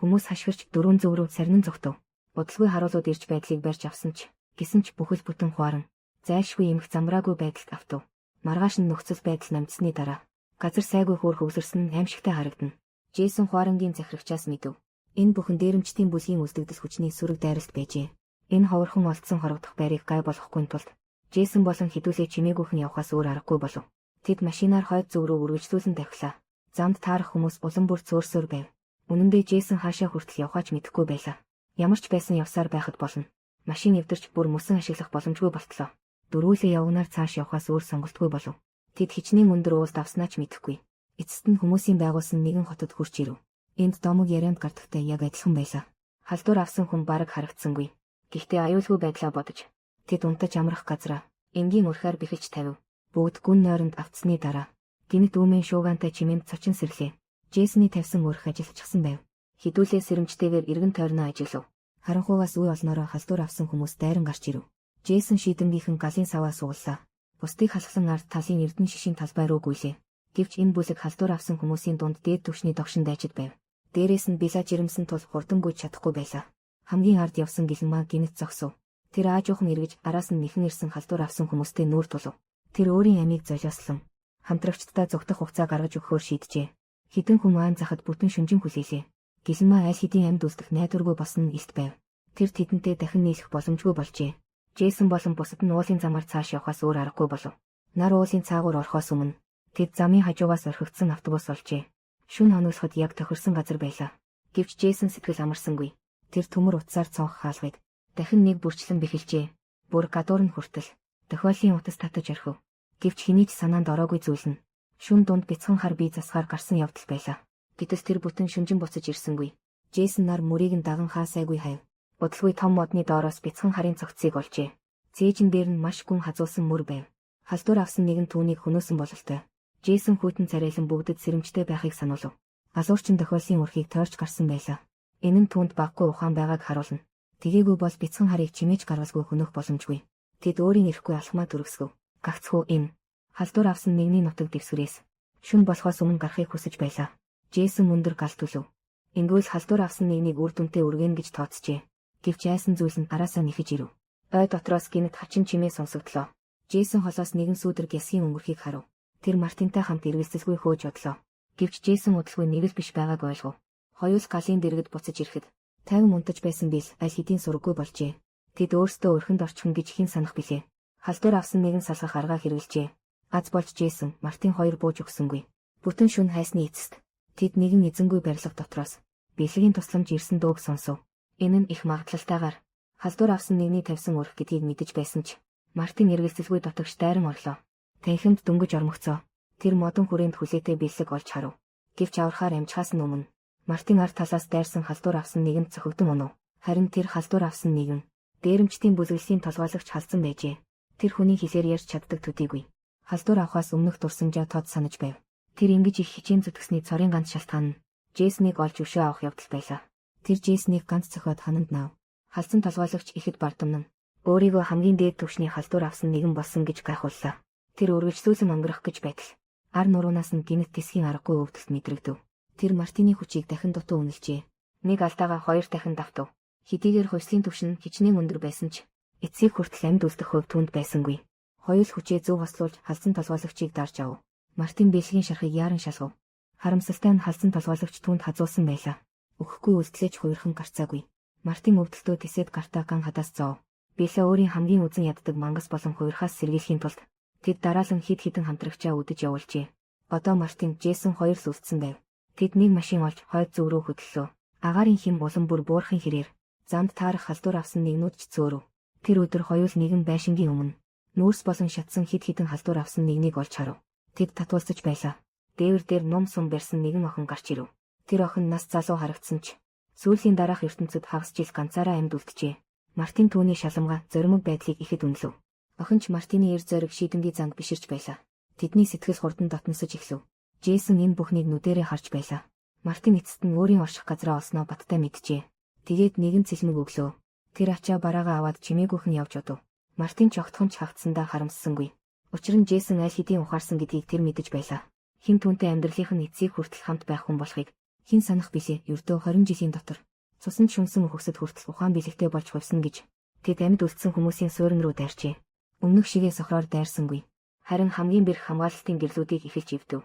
Хүмүүс хашгирч дөрвөн зөв рүү сарнин зогтов. Удалгүй харуулууд ирж байдлыг барьж авсан ч гэсэн ч бүхэл бүтэн хуаран зайлшгүй эмх замраагүй байдалд автав. Маргааш нь нөхцөл байдал намжсны дараа газар сайгүй хөөр хөвлөрсөн нь аимшигтай харагдана. Джейсон хуарангийн захирагчаас мэдэв. Энэ бүхэн дээрэмчдийн бүлгийн үлдэгдэл хүчний сөрөг дайралт байжээ. Энэ ховорхон олдсон хорогдох байрыг гай болгохгүй тулд Джейсон болон хэдүүлээ чимээгүйхэн явхаас өөр аргагүй болов. Тэд машинаар хойд зүг рүү үргэлжлүүлэн тавхилаа. Замд таарах хүмүүс улам бүр цөөрсөөр байв. Үнэн дээр Джейсон хаашаа хүртэл явхаа ч мэдэхгүй байлаа. Ямар ч байсан явсаар байхад болно. Машин эвдэрч бүр мөсөн ашиглах боломжгүй болтлоо. Дөрвүүлээ явганаар цааш явхаас өөр сонголтгүй болов. Тэд хичнээн өндөр уулд авснаа ч мэдэхгүй. Эцэст нь хүмүүсийн байгуулсан нэгэн хотод хүрч ирэв. Энд домог ярианд гардагтай яг адилхан байлаа. Халдвар авсан хүн бараг харагдсангүй. Гэхдээ аюулгүй байдлаа бодож тэд унтаж амрах газраа энгийн урхиар бэхэлж тавив. Бүгд гүн нойронд автсны дараа гинэт үүмэн шуугантай чимээнд цочин сэрлээ. Джейсны тавьсан урх ажиллчихсан байв. Хэдүүлээ сэрэмжтэйгээр эргэн тойрноо ажиглав. Харанхуйгаас үе олноороо халдвар авсан хүмүүс дайран гарч ирэв. Джейсон шийдэмгийнхэн галын саваа сугаллаа. Бусдыг халахлан ард талын эрдэнэ шишийн талбай руу гүйлээ. Гэвч энэ бүлэг халдвар авсан хүмүүсийн дунд дээд түвшний догшин дайчид байв. Дээрээс нь Била жирэмсэн тул хурдан гүйж чадахгүй байлаа. Хамгийн ард явсан гэлмаа гинэт зогсов. Тэр аажуухан эргэж араас нь нэхэн ирсэн халдвар авсан хүмүүстэй нүүр тулав. Тэр өөрийн амийг золиослон хамтрагчдаа зугтах хугацаа гаргаж өгөхөөр шийджээ. Хэдэн хүн аан захад бүтэн шүнжин хүлээлээ. Гэлмаа аль хэдийн амьд үлдэх найдваргүй болсон нь илт байв. Тэр тэдэнтэй дахин нийлэх боломжгүй болжээ. Джейсон болон бусад нь уулын замаар цааш явхаас өөр аргагүй болов. Нар уулын цаагуур орохоос өмнө тэд замын хажуугаас орхигдсон автобус олжээ. Шөнө хоноглоход яг тохирсон газар байлаа. Гэвч Джейсон сэтгэл амарсангүй. Тэр төмөр утсаар цонх хаалгыг дахин нэг бүрчлэн бэхэлжээ. Бүр гадуур нь хүртэл тохиолын утас татаж орхив. Гэвч хэний ч санаанд ороогүй зүйл нь шөнө дунд бяцхан хар бие засгаар гарсан явдал байлаа. Гэтэл тэр бүтэн шүнжин буцаж ирсэнгүй. Джейсон нар мөрийг нь даган хаасайгүй хайв. Удалгүй том модны доороос бяцхан харын цогцыг олжээ. Цээжин дээр нь маш гүн хазуулсан мөр байв. Халдвар авсан нэгэн түүнийг хөнөөсөн бололтой. Джейсон хүйтэн царайлан бүгдэд сэрэмжтэй байхыг сануулв. Галуурчин тохиолын урхийг тойрч гарсан байлаа. Энэ нь түүнд баггүй ухаан байгааг харуулна. Тэгээгүй бол бяцхан харыг чимээж гаргалгүй хөнөөх боломжгүй. Тэд өөрийн эрэхгүй алхмаа төрөсгөв. Гагцхүү энэ халдвар авсан нэгний нутаг дэвсгэрээс шөнө болохоос өмнө гарахыг хүсэж байлаа. Джейсон өндөр гал төлөв. Ингүүл халдвар авсан нэгнийг үр дүнтэй үргэн гэж тооцжээ. Гэвч айсан зүйл нь араасаа нэхэж ирэв. Ой дотроос гинэт хачин чимээ сонсогдлоо. Джейсон холоос нэгэн сүүдэр гясгийн өнгөрхийг харав. Тэр Мартинтай хамт эргэлзэлгүй хөөж одлоо. Гэвч Джейсон удалгүй нэг л биш байгааг ойлгов. Хоёул галын дэргэд буцаж ирэхэд 50 унтаж байсан бил аль хэдийн сураггүй болжээ. Тэд өөрсдөө өрхөнд орчихно гэж хэн санах билээ. Халдвар авсан нэгэн салгах аргаа хэрэглэжээ. Аз болж Джейсон, Мартин хоёр бууж өгсөнгүй. Бүтэн шөнө хайсны эцэст тэд нэгэн эзэнгүй барилга дотроос бэлгийн тусламж ирсэн дууг сонсов. Энэ нь их магадлалтайгаар халдвар авсан нэгний тавьсан урх гэдгийг мэдэж байсан ч Мартин эргэлзэлгүй дотогш дайран орлоо. Танхимд дөнгөж ормогцоо. Тэр модон хүрээнд хүлээтэй бэлэг олж харав. Гэвч аврахаар амжихаас нь өмнө Мартин ард талаас дайрсан халдвар авсан нэгэнд цохигдон унав. Харин тэр халдвар авсан нэгэн дээрэмчдийн бүлэглэлийн толгойлогч халдсан байжээ. Тэр хүний хэлээр ярьж чаддаг төдийгүй. Халдвар авахаас өмнөх дурсамжаа тод санаж байв. Тэр ингэж их хичээн зүтгэсний цорын ганц шалтгаан нь Джейснийг олж өшөө авах явдал байлаа. Тэр Джейснийг ганц цохиод хананд наав. Халдсан толгойлогч ихэд бардамнан өөрийгөө хамгийн дээд түвшний халдвар авсан нэгэн болсон гэж гайхууллаа. Тэр үргэлжлүүлэн өнгөрөх гэж байтал ар нуруунаас нь гинэт тэсхийн аргагүй өвдөлт мэдрэгдэв. Тэр Мартины хүчийг дахин дутуу үнэлжээ. Нэг алдаагаа хоёр дахин давтав. Хэдийгээр хувьслын түвшин хичнээн өндөр байсан ч эцсийг хүртэл амьд үлдэх хувь түүнд байсангүй. Хоёул хүчээ зөв хослуулж халдсан толгойлогчийг дарж ав. Мартин бэлгийн шархыг яаран шалгав. Харамсалтай нь халдсан толгойлогч түүнд хазуулсан байлаа. Өгөхгүй үлдлээч хувирхан гарцаагүй. Мартин өвдөлтөө тэсээд гартаа ган хадаас зов. Бэлээ өөрийн хамгийн үзэн яддаг мангас болон хувирхаас сэргийлэхийн тулд тэд дараалан хэд хэдэн хамтрагчаа үдэж явуулжээ. Одоо Мартин, Джейсон хоёр л үлдсэн байв. Тэд нэг машин олж хойд зүг рүү хөдлөлөө. Агаарын хим улам бүр буурахын хэрээр замд таарах халдвар авсан нэгнүүд ч зөөрөв. Тэр өдөр хоёул нэгэн байшингийн өмнө нүүрс болон шатсан хэд хэдэн халдвар авсан нэгнийг олж харав. Тэд татвалзаж байлаа. Дээвэр дээр нум сум барьсан нэгэн охин гарч ирэв. Тэр охин нас залуу харагдсан ч сүүлийн дараах ертөнцид хагас жил ганцаараа амьд үлджээ. Мартин түүний шаламга зоримог байдлыг ихэд үнэлв. Охин ч Мартины эр зориг шийдэмгий занг биширч байлаа. Тэдний сэтгэл хурдан дотносож эхлэв. Джейсон энэ бүхнийг нүдэрээ харж байлаа. Мартин эцэст нь өөрийн орших газраа олсноо баттай мэджээ. Тэгээд нэгэн цэлмэг өглөө. Тэр ачаа бараагаа аваад чимээгүйхэн явж одов. Мартин ч огтхон ч хагцсандаа харамссангүй. Учир нь Джейсон аль хэдийн ухаарсан гэдгийг тэр мэдэж байлаа. Хэн түүнтэй амьдралынх нь эцсийг хүртэл хамт байх хүн болохыг хэн санах билээ ердөө 20 жилийн дотор. Цуснд шүнсэн үхсэд хүртэл ухаан бэлэгтэй болж хувьсан гэж тэд амьд үлдсэн хүмүүсийн суурин руу дайрчээ. Өмнөх шигээ сохроор дайрсангүй. Харин хамгийн бэрх хамгаалалтын гэрлүүдийг эхэлж эвдэв.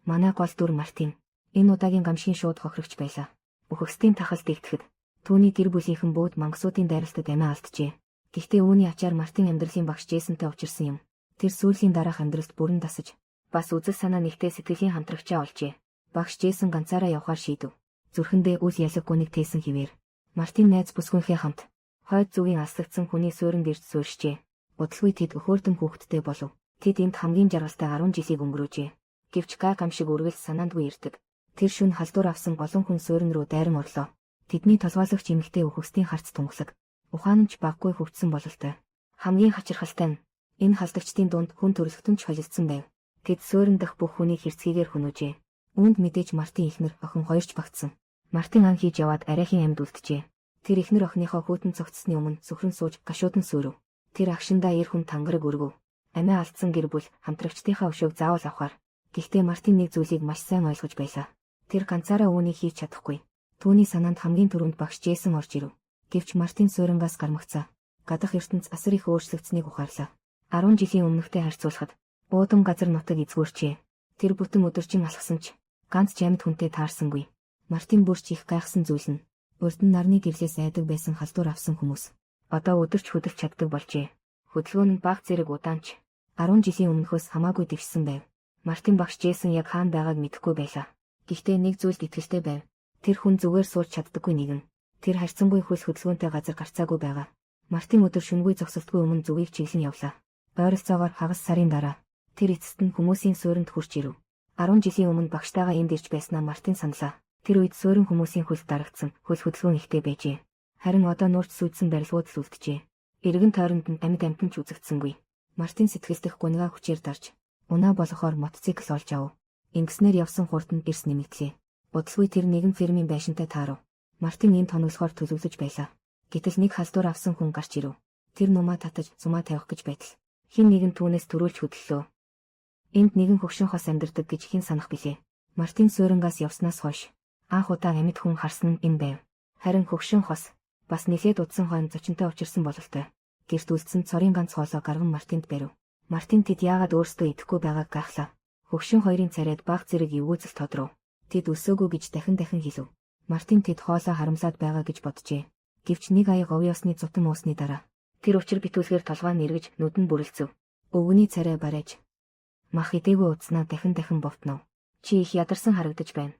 Манай гол дүр Мартин энэ удаагийн гамшигын шууд хохирогч байлаа. Үхэгсдийн тахал дэгдэхэд түүний гэр бүлийнхэн бүгд мангасуудын дайралтад амиа алджээ. Гэхдээ үүний ачаар Мартин амьдралын багш Джейсонтэй учирсан юм. Тэр сүүлийн дараах амьдралд бүрэн дасаж бас үзэл санаа нэгтээ сэтгэлийн хамтрагчаа олжээ. Багш Джейсон ганцаараа явахаар шийдэв. Зүрхэндээ үл ялаг гуниг тээсэн хിവэр. Мартин найз бүсгүйнхээ хамт хойд зүгийн алсагдсан хүний суурьнд ирж суурьшжээ. Удалгүй тэд өхөөрдөн хүүхэдтэй болов. Тэд энд хамгийн жаргалтай 10 жилийг өнгөрөөжээ. Гэвч гай гамшиг үргэлж санаандгүй ирдэг. Тэр шөнө халдвар авсан олон хүн суурин руу дайран орлоо. Тэдний толгойлогч эмэгтэй үхэгсдийн харц тунгалаг. Ухаан нь ч баггүй хөвцсөн бололтой. Хамгийн хачирхалтай нь энэ халдагчдын дунд хүн төрөлхтөн ч холилдсон байв. Тэд суурин дах бүх хүнийг хэрцгийгээр хөнөөжээ. Үүнд мэдээж Мартин эхнэр охин хоёр ч багтсан. Мартин ан хийж яваад арайхийн амьд үлджээ. Тэр эхнэр охиныхоо хүйтэн цогцсны өмнө сүхрэн сууж гашуудан сүрв. Тэр агшиндаа эр хүн тангараг өргөв. Амиа алдсан гэр бүл хамтрагчдынхаа өшөөг заавал авахар. Гэхдээ Мартин нэг зүйлийг маш сайн ойлгож байлаа. Тэр ганцаараа үүнийг хийж чадахгүй. Түүний санаанд хамгийн түрүүнд багш Джейсон орж ирэв. Гэвч Мартин суурангаас гармагцаа. Гадах ертөнц асар их өөрчлөгдсөнийг ухаарлаа. 10 жилийн өмнөхтэй харьцуулахад уудам газар нутаг эзгүүрчээ. Тэр бүтэн өдөржин алхсан ч ганц ч амьд хүнтэй таарсангүй. Мартин бүрч их гайхсан зүйл нь урд нь нарны гэрлээс айдаг байсан халдвар авсан хүмүүс одоо өдөрч хөдөлж чаддаг болжээ. Хөдөлгөөн нь баг зэрэг удаан ч 10 жилийн өмнөхөөс хамаагүй дэвшсэн байв. Мартин багш Джейсон яг хаана байгааг мэдэхгүй байлаа. Гэхдээ нэг зүйлд итгэлтэй байв. Тэр хүн зүгээр сууж чаддаггүй нэгэн. Тэр харьцангуй хөл хөдөлгөөнтэй газар гарцаагүй байгаа. Мартин өдөр шөнөгүй зогсолтгүй өмнө зүгийг чиглэн явлаа. Ойролцоогоор хагас сарын дараа тэр эцэст нь хүмүүсийн суурьнд хүрч ирэв. 10 жилийн өмнө багштайгаа энд ирж байснаа Мартин саналаа. Тэр үед суурин хүмүүсийн хөлд дарагдсан хөл хөдөлгөөн ихтэй байжээ. Харин одоо нуурч сүйдсэн барилгууд л үлджээ. Эргэн тойронд нь амьд амьтан ч үзэгдсэнгүй. Мартин сэтгэлдэх гунигаа хүчээр дарж унаа болохоор мотоцикл олж ав. Ингэснээр явсан хурд нь эрс нэмэгдлээ. Удалгүй тэр нэгэн фермийн байшинтай таарав. Мартин энд тоноглохоор төлөвлөж байлаа. Гэтэл нэг халдвар авсан хүн гарч ирэв. Тэр нумаа татаж сумаа тавих гэж байтал. Хэн нэгэн түүнээс түрүүлж хөдлөлөө. Энд нэгэн хөгшин хос амьдардаг гэж хэн санах билээ. Мартин суурангаас явснаас хойш анх удаа амьд хүн харсан нь энэ байв. Харин хөгшин хос бас нилээд удсан хойно зочинтой учирсан бололтой. Гэрт үлдсэн цорын ганц хоолоо гарган Мартинд барив. Мартин тэд яагаад өөрсдөө идэхгүй байгааг гайхлаа. Хөгшин хоёрын царайд баг зэрэг эвгүүцэл тодров. Тэд өсөөгүй гэж дахин дахин хэлв. Мартин тэд хоолоо харамлаад байгаа гэж боджээ. Гэвч нэг аяг овь ёсны зутан уусны дараа тэр учир битүүлгээр толгой нь эргэж нүд нь бүрэлцэв. Өвгөний царай барайж мах идээгүй удснаа дахин дахин бовтнов. Чи их ядарсан харагдаж байна.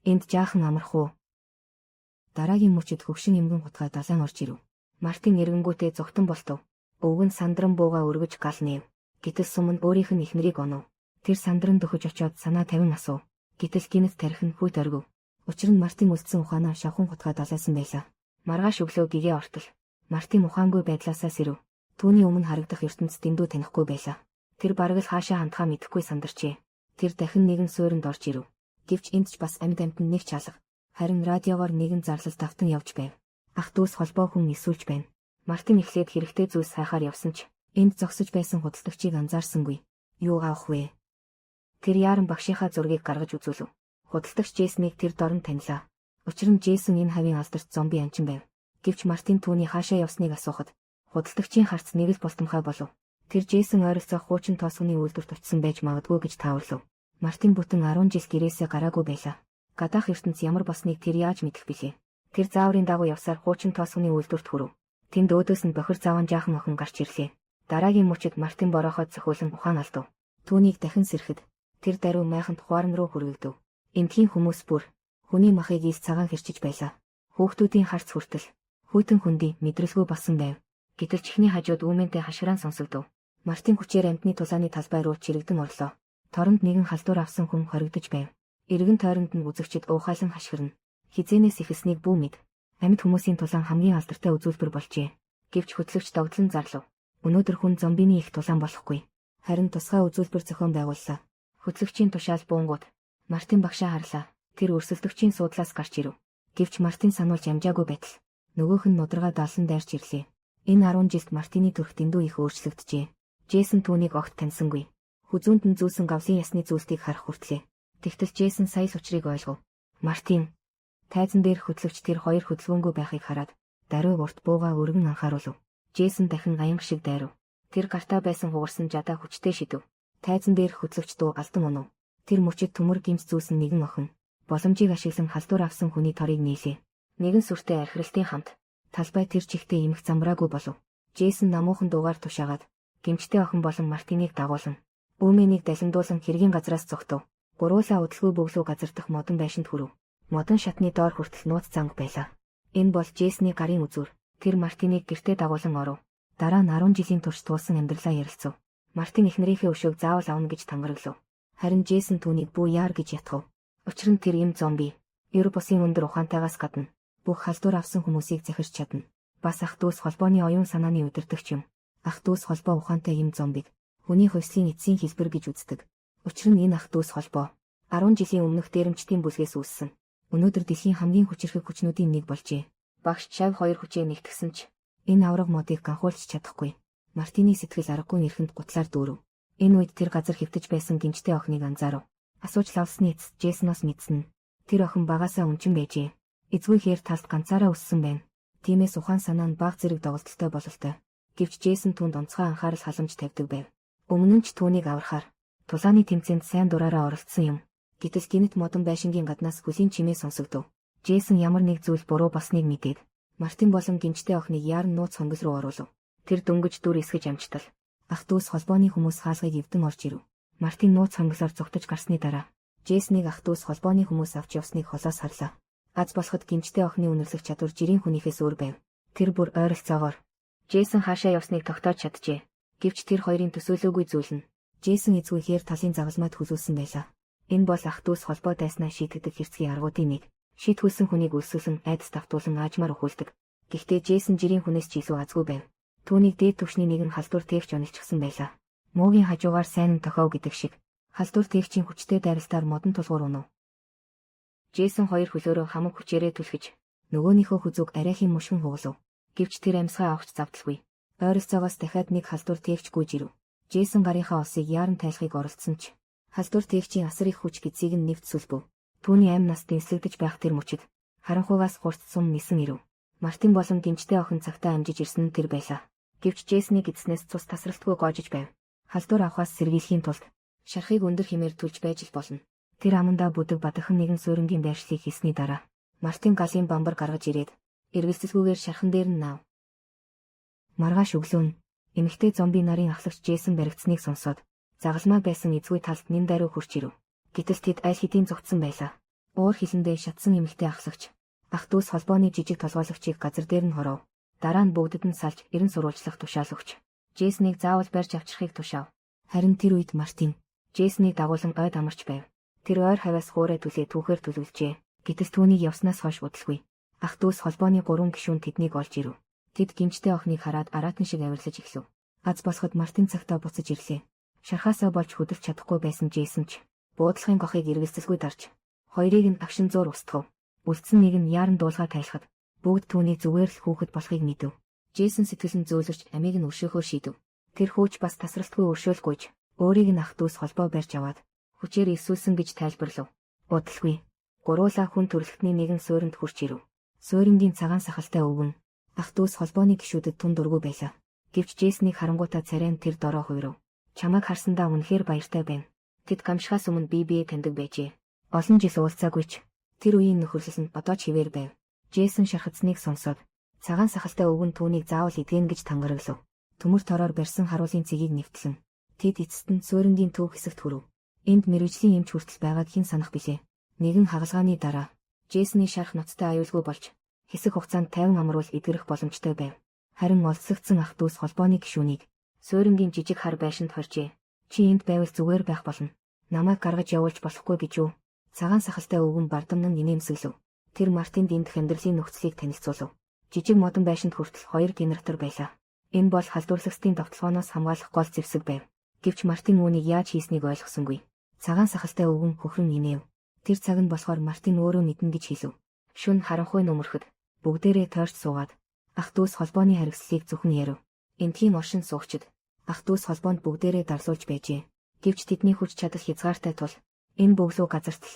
Энд жаахан амарх уу? Дараагийн мөчид хөгшин эмгэн хутгаа далайн орж ирэв. Мартин эрэнгүүтээ зугтан болтов. Өвгөн сандран буугаа өргөж гал нээв. Гэтэл сум нь өөрийнх нь эхнэрийг онов. Тэр сандран дөхөж очиод санаа тавин асуув. Гэтэл гинэт тарих нь хүйтэ оргив. Учир нь Мартин үлдсэн ухаанаа шавхан хутгаа далайсан байлаа. Маргааш өглөө гэгээ ортол. Мартин ухаангүй байдлаасаа сэрэв. Түүний өмнө харагдах ертөнц дэндүү танихгүй байлаа. Тэр бараг л хаашаа хандхаа мэдэхгүй сандарчээ. Тэр дахин нэгэн суурьнд орж ирэв. Гэвч энд ч бас амьд амьтан нэг ч алга. Харин радиогоор нэгэн зарлал давтан явж байв. Ах дүүс холбоо хүн эсүүлж байна. Мартин эхлээд хэрэгтэй зүйлс хайхаар явсан ч энд зогсож байсан худалдагчийг анзаарсангүй. Юу авах вэ? Тэр яаран багшийнхаа зургийг гаргаж үзүүлв. Худалдагч Джейснийг тэр дорн танилаа. Учир нь Джейсон энэ хавийн алдарт зомби анчин байв. Гэвч Мартин түүний хаашаа явсныг асуухад худалдагчийн харц нэг л болтумхай болов. Тэр Джейсон ойролцоох хуучин тоосгоны үйлдвэрт очисон байж магадгүй гэж тааварлав. Мартин бүтэн 10 жил гэрээсээ гараагүй байлаа. Гадаах ертөнц ямар болсныг тэр яаж мэдэх билээ. Тэр зааврын дагуу явсаар хуучин тоосгоны үйлдвэрт хүрв. Тэнд өөдөөс нь бохир заван жаахан охин гарч ирлээ. Дараагийн мөчид Мартин бороход цохиулан ухаан алдав. Түүнийг дахин сэрэхэд тэр даруй майханд хуаран руу хүргэгдэв. Эндхийн хүмүүс бүр хүний махыг ил цагаан хэрчиж байлаа. Хүүхдүүдийн харц хүртэл хүйтэн хөндий мэдрэлгүй болсон байв. Гэтэл чихний хажууд үүмэнтэй хашгираан сонсогдов. Мартин хүчээр амьтны тулааны талбай руу чирэгдэн орлоо. Торонд нэгэн халдвар авсан хүн хоригдож байв. Эргэн тойронд нь үзэгчид уухайлан хашгирна. Хизээнээс ихэснийг бүү мэд. Амьд хүмүүсийн тулаан хамгийн алдартай үзүүлбэр болжээ. Гэвч хөтлөгч догдлон зарлав. Өнөөдөр хүн зомбины их тулаан болохгүй. Харин тусгай үзүүлбэр зохион байгууллаа. Хөтлөгчийн тушаал буунгууд Мартин багшаа харлаа. Тэр өрсөлдөгчийн суудлаас гарч ирэв. Гэвч Мартин сануулж амжаагүй байтал нөгөөх нь нударгаа далан дайрч ирлээ. Энэ 10 жилд Мартины төрх дэндүү их өөрчлөгдөжээ. Джейсон түүнийг огт таньсангүй. Хүзүүнд нь зүүсэн гавлын ясны зүйлтийг харах хүртлээ. Тэгтэл Джейсон сая л учрыг ойлгов. Мартин тайзан дээр хөтлөгч тэр хоёр хөдөлгөөнгүй байхыг хараад даруй урт буугаа өргөн анхааруулв. Джейсон дахин аянга шиг дайрав. Тэр гартаа байсан хугарсан жадаа хүчтэй шидэв. Тайзан дээр хөтлөгч дуу алдан унав. Тэр мөчид төмөр гимс зүүсэн нэгэн охин боломжийг ашиглан халдвар авсан хүний торыг нийлээ. Нэгэн сүртэй архиралтын хамт талбай тэр чигтээ эмх замраагүй болов. Джейсон намуухан дуугаар тушаагаад гэмчтэй охин болон Мартиныг дагуулан үүмэнийг далиндуулан хэргийн газраас зогтов. Гуруулаа удалгүй бөглөө газар дах модон байшинд хүрв. Модон шатны доор хүртэл нууц занг байлаа. Энэ бол Джейсны гарын үзүүр. Тэр Мартиныг гэртээ дагуулан оров. Дараа нь 10 жилийн турш туулсан амьдралаа ярилцав. Мартин эхнэрийнхээ өшөөг заавал авна гэж тангараглав. Харин Джейсон түүнийг бүү яар гэж ятгав. Учир нь тэр им зомби. Ер бусын өндөр ухаантайгаас гадна бүх халдвар авсан хүмүүсийг захирч чадна. Бас ах дүүс холбооны оюун санааны удирдагч юм. Ах дүүс холбоо ухаантай им зомбиг хүний хувьслын эцсийн хэлбэр гэж үздэг. Учир нь энэ ах дүүс холбоо 10 жилийн өмнөх дээрэмчдийн бүлгээс үүссэн. Өнөөдөр дэлхийн хамгийн хүчирхэг хүчнүүдийн нэг болжээ. Багш шав хоёр хүчээ нэгтгсэн ч энэ авраг модыг ганхуулж чадахгүй. Мартины сэтгэл аргагүй нэрхэнд гутлаар дүүрэв. Энэ үед тэр газар хэвтэж байсан гинжтэй охиныг анзаарав. Асууж лавсны эцэс Джейсоноос мэдсэн нь тэр охин багасаа өнчин байжээ. Эзгүй хээр талд ганцаараа өссөн байна. Тиймээс ухаан санаа нь баг зэрэг доголдолтой бололтой. Гэвч Джейсон түүнд онцгой анхаарал халамж тавьдаг байв. Өмнө нь ч түүнийг аврахаар тулааны тэмцээнд сайн дураараа оролцсон юм. Гэтэл гинэт модон байшингийн гаднаас хөлийн чимээ сонсогдов. Джейсон ямар нэг зүйл буруу болсныг мэдээд Мартин болон гинжтэй охиныг яаран нууц хонгил руу оруулав. Тэр дөнгөж дүр эсгэж амжтал. Ах дүүс холбооны хүмүүс хаалгыг эвдэн орж ирэв. Мартин нууц хонголоор зугтаж гарсны дараа Джейснийг ах дүүс холбооны хүмүүс авч явсныг холоос харлаа. Аз болоход гимчтэй охины үнэрлэх чадвар жирийн хүнийхээс өөр байв. Тэр бүр ойролцоогоор Джейсон хаашаа явсныг тогтоож чаджээ. Гэвч тэр хоёрын төсөөлөөгүй зүйл нь Джейсон эзгүй хээр талын загалмайд хүлүүлсэн байлаа. Энэ бол ах дүүс холбоо дайснаа шийтгэдэг хэрцгий аргуудын нэг. Шийтгүүлсэн хүнийг өлсгөлэн айдас давтуулан аажмаар өхүүлдэг. Гэхдээ Джейсон жирийн хүнээс ч илүү азгүй байв. Түүнийг дээд түвшний нэгэн халдвар тээгч онилчихсан байлаа. Муугийн хажуугаар сайн нь тохиов гэдэг шиг халдвар тээгчийн хүчтэй дайралтаар модон тулгуур унав. Джейсон хоёр хөлөөрөө хамаг хүчээрээ түлхэж нөгөөнийхөө хүзүүг арайхийн мушгин хуглав. Гэвч тэр амьсгаа авахч завдалгүй. Ойролцоогоос дахиад нэг халдвар тээгч гүйж ирэв. Джейсон гарынхаа осыг яаран тайлахыг оролдсон ч халдвар тээгчийн асар их хүч гэдсийг нь нэвт сүлбэв. Түүний амь нас дэнслэгдэж байх тэр мөчид харанхуйгаас хурц сум нисэн ирэв. Мартин болон гинжтэй охин цагтаа амжиж ирсэн нь тэр байлаа. Гэвч Джейсны гэдснээс цус тасралтгүй гоожиж байв. Халдвар авахаас сэргийлэхийн тулд шархыг өндөр хэмээр түлж байж л болно. Тэр амандаа бүдэг бадахан нэгэн суурингийн байршлыг хийсний дараа Мартин галын бамбар гаргаж ирээд эргэлзэлгүйгээр шархан дээр нь наав. Маргааш өглөө нь эмэгтэй зомби нарын ахлагч Джейсон баригдсныг сонсоод загалмай байсан эзгүй талд нэн даруй хурч ирэв. Гэтэл тэд аль хэдийн зугтсан байлаа. Уур хилэндээ шатсан эмэгтэй ахлагч ах дүүс холбооны жижиг толгойлогчийг газар дээр нь хоров. Дараа нь бүгдэд нь салж эрен сурвалжлах тушаал өгч Джейснийг заавал барьж авчрахыг тушаав. Харин тэр үед Мартин Джейснийг дагуулan ойд амарч байв. Тэр ойр хавиас хуурай түлээ түүхээр түлүүлжээ. Гэтэл түүнийг явснаас хойш удалгүй. Ах дүүс холбооны 3 гишүүн тэднийг олж ирэв. Тэд гэмчтэй охиныг хараад араатан шиг авирлаж эхлэв. Аз босоход Мартин цагтаа буцаж ирлээ. Шархаасаа болж хөдөлж чадахгүй байсан Джейсон ч буудлахын гохыг эргэлзэлгүй дарж хоёрыг нь агшин зуур устгав. Үлдсэн нэг нь яаран дуулгаа тайлахад бүгд түүний зүгээр л хүүхэд болохыг мэдэв. Джейсон сэтгэл нь зөөлрч амийг нь өршөөхөөр шийдэв. Тэр хөөч бас тасралтгүй өршөөл гуйж өөрийг нь ах дүүс холбоо барьж аваад хүчээр элсүүлсэн гэж тайлбарлав. Удалгүй. Гуруулаа хүн төрөлхтний нэгэн суурьнд хүрч ирэв. Суурингийн цагаан сахалтай өвгөн ах дүүс холбооны гишүүдэд тун дургүй байлаа. Гэвч Джейснийг харангуйтаа царай нь тэр дороо хувирав. Чамайг харсандаа үнэхээр баяртай байна. Тэд гамшихаас өмнө бие биеэ таньдаг байжээ. Олон жил уулзаагүй ч тэр үеийн нөхөрлөл нь одоо ч хэвээр байв. Джейсон шархадсныг сонсоод цагаан сахалтай өвгөн түүнийг заавал эдгэн гэж тангараглав. Төмөр тороор барьсан харуулын цэгийг нэвтлэн тэд эцэст нь суурингийн төв хэсэгт хүрв. Энд мэргэжлийн эмч хүртэл байгааг хэн санах билээ. Нэгэн хагалгааны дараа Джейсны шарх ноцтой аюулгүй болж хэсэг хугацаанд 50 амруул эдгэрэх боломжтой байв. Харин олзлогдсон ах дүүс холбооны гишүүнийг суурингийн жижиг хар байшинд хоржээ. Чи энд байвал зүгээр байх болно. Намайг гаргаж явуулж болохгүй гэж юу? Цагаан сахалтай өвгөн бардамнан инээмсэглэв. Тэр Мартинд энд амьдралын нөхцөлийг танилцуулав. Жижиг модон байшинд хүртэл 2 генератор байлаа. Энэ бол халдварлагчдын довтолгооноос хамгаалах гол зэвсэг байв. Гэвч Мартин үүнийг яаж хийснийг ойлгосонгүй. Цагаан сахалтай өвгөн хөхрөн инээв. Тэр цаг нь болохоор Мартин өөрөө мэднэ гэж хэлв. Шөнө харанхуй нөмөрөхөд бүгдээрээ тойрч суугаад ах дүүс холбооны харгислалыг зөвхөн ярив. Эндхийн оршин суугчид ах дүүс холбоонд бүгдээрээ дарлуулж байжээ. Гэвч тэдний хүч чадал хязгаартай тул энэ бөглүү газарт л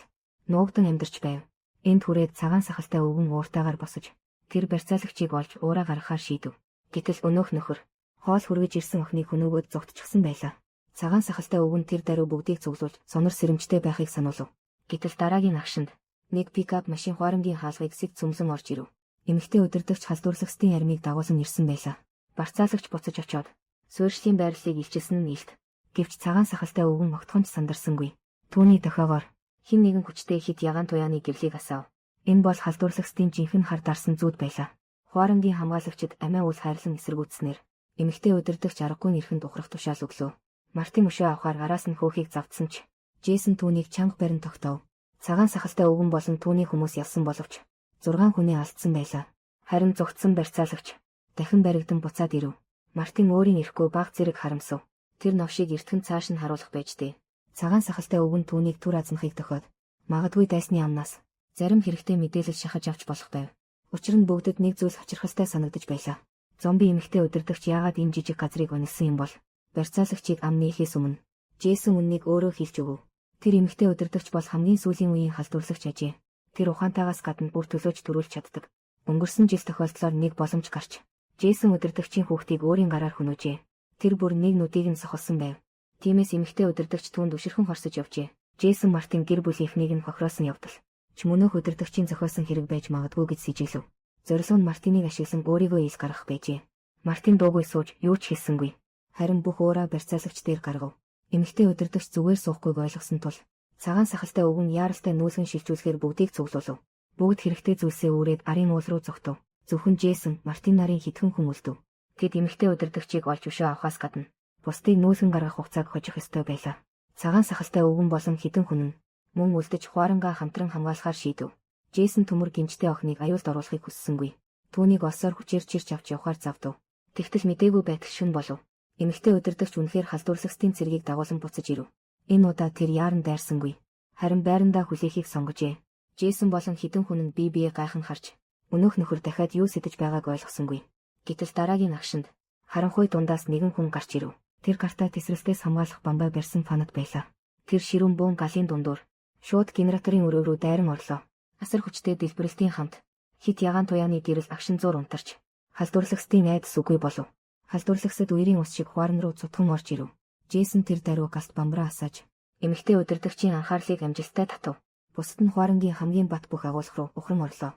нуугдан амьдарч байв. Энд хүрээд цагаан сахалтай өвгөн ууртайгаар босож тэр барьцаалагчийг олж уураа гаргахаар шийдэв. Гэтэл өнөөх нөхөр хоол хүргэж ирсэн охиныг хөнөөгөөд зугтчихсан байлаа. Цагаан сахалтай өвгөн тэр даруй бүгдийг цуглуулж сонор сэрэмжтэй байхыг сануулав. Гэтэл дараагийн агшинд нэг пикап машин хуарамгийн хаалгыг сэт цөмлөн орж ирэв. Эмэгтэй удирдагч халдварлагчдын армийг дагуулан ирсэн байлаа. Барьцаалагч буцаж очоод суурьшлийн байрлалыг илчилсэн нь илт. Гэвч цагаан сахалтай өвгөн огтхон ч сандарсангүй. Түүний дохиогоор хэн нэгэн хүчтэй хит ягаан туяаны гэрлийг асаав. Энэ бол халдварлагчдын жинхэнэ хар дарсан зүуд байлаа. Хуарамгийн хамгаалагчид амиа үл хайрлан эсэргүүцснээр эмэгтэй удирдагч аргагүй нэрхэнд ухрах тушаал өглөө. Мартин өшөө авахар араас нь хөөхийг завдсан ч Джейсон түүнийг чанга барин тогтоов. Цагаан сахалтай өвгөн болон түүний хүмүүс ялсан боловч 6 хүнээ алдсан байлаа. Харин зугтсан барьцаалагч дахин баригдан буцаад ирэв. Мартин өөрийн ирэхгүй баг зэрэг харамсав. Тэр новшийг эртхэн цааш нь харуулах байж дээ. Цагаан сахалтай өвгөн түүнийг түр азмахыг дохиод магадгүй дайсны амнаас зарим хэрэгтэй мэдээлэл шахаж авч болох байв. Учир нь бүгдэд нэг зүйл хоцирхолтой санагдаж байлаа. Зомби эмэгтэй удирдагч яагаад энэ жижиг газрыг онилсан юм бол? Барьцаалагчийг ам нээхээс өмнө Джейсон үннийг өөрөө хэлж өгөв. Тэр эмэгтэй удирдагч бол хамгийн сүүлийн үеийн халдварлагч ажээ. Тэр ухаантайгаас гадна бүр төлөөж төрүүлж чаддаг. Өнгөрсөн жил тохиолдлоор нэг боломж гарч Джейсон удирдагчийн хүүхдийг өөрийн гараар хөнөөжээ. Тэр бүр нэг нүдийг нь сохолсон байв. Тиймээс эмэгтэй удирдагч түүнд өшөрхөн хорсож явжээ. Джейсон Мартин гэр бүлийнхнийг нь хохироосон явдал ч мөнөөх удирдагчийн зохиосон хэрэг байж магадгүй гэж сэжиглэв. Зорилго нь Мартиныг ашиглан өөрийгөө ил гаргах байжээ. Мартин дуугүй сууж юу ч хэлсэнгүй. Харин бүх уураа барьцаалагч дээр гаргав. Эмэгтэй удирдагч зүгээр суухгүйг ойлгосон тул цагаан сахалтай өвгөн яаралтай нүүлгэн шилжүүлэхээр бүгдийг цуглуулав. Бүгд хэрэгтэй зүйлсээ үүрээд арын уул руу зогтов. Зөвхөн Джейсон, Мартин нарын хэдхэн хүн үлдэв. Тэд эмэгтэй удирдагчийг олж өшөө авахаас гадна бусдыг нүүлгэн гаргах хугацааг хожих ёстой байлаа. Цагаан сахалтай өвгөн болон хэдэн хүн нь мөн үлдэж хуарангаа хамтран хамгаалахаар шийдэв. Джейсон төмөр гинжтэй охиныг аюулд оруулахыг хүссэнгүй. Түүнийг олсоор хүчээр чирч авч явахаар завдав. Тэгтэл мдээгүй байтал шөнө болов. Эмэгтэй удирдагч үнэхээр халдварлагчдын цэргийг дагуулан буцаж ирэв. Энэ удаа тэр яаран дайрсангүй. Харин байрандаа хүлээхийг сонгожээ. Джейсон болон хэдэн хүн нь бие биеэ гайхан харж өнөөх нөхөр дахиад юу сэтэж байгааг ойлгосонгүй. Гэтэл дараагийн агшинд харанхуй дундаас нэгэн хүн гарч ирэв. Тэр гартаа тесрэлтээс хамгаалах бамбай барьсан фанат байлаа. Тэр ширүүн бөөн галын дундуур шууд генераторын өрөө рүү дайран орлоо. Асар хүчтэй дэлбэрэлтийн хамт хит ягаан туяаны гэрэл агшин зуур унтарч халдварлагчдын айдас үгүй болов. Халдварлагчид үерийн ус шиг хуаран руу цутхан орж ирэв. Джейсон тэр даруй галт бамбраа асааж эмэгтэй удирдагчийн анхаарлыг амжилттай татав. Бусад нь хуарангийн хамгийн бат бөх агуулга руу ухран орлоо.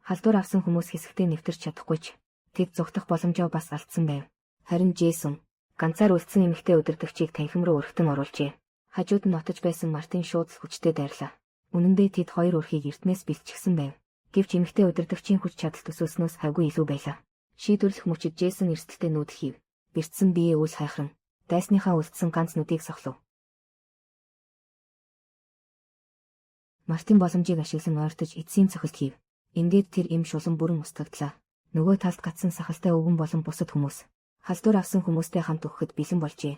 Халдвар авсан хүмүүс хэсэгтээ нэвтэрч чадахгүй ч тэд зугтах боломжоо бас алдсан байв. Харин Джейсон ганцаар үлдсэн эмэгтэй удирдагчийг танхим руу өргөтөн оруулжээ. Хажууд нь нотож байсан Мартин шууд л хүчтэй дайрлаа. Үнэн дээр тэд хоёр өрхийг эртнээс бэлтчихсэн байв. Гэвч эмэгтэй удирдагчийн хүч чадал төсөөлснөөс хавгүй илүү байлаа. Шийдвэрлэх мөчид Джейсон эрсдэлтэй нүүдэл хийв. Бэртсэн биеэ үл хайхран дайсныхаа үлдсэн ганц нүдийг сохлов. Мартин боломжийг ашиглан ойртож эцсийн цохилт хийв. Ингээд тэр им шулан бүрэн устгагдлаа. Нөгөө талд гацсан сахалтай өвгөн болон бусад хүмүүс. Халдвар авсан хүмүүстэй хамт өгөхөд бэлэн болжээ.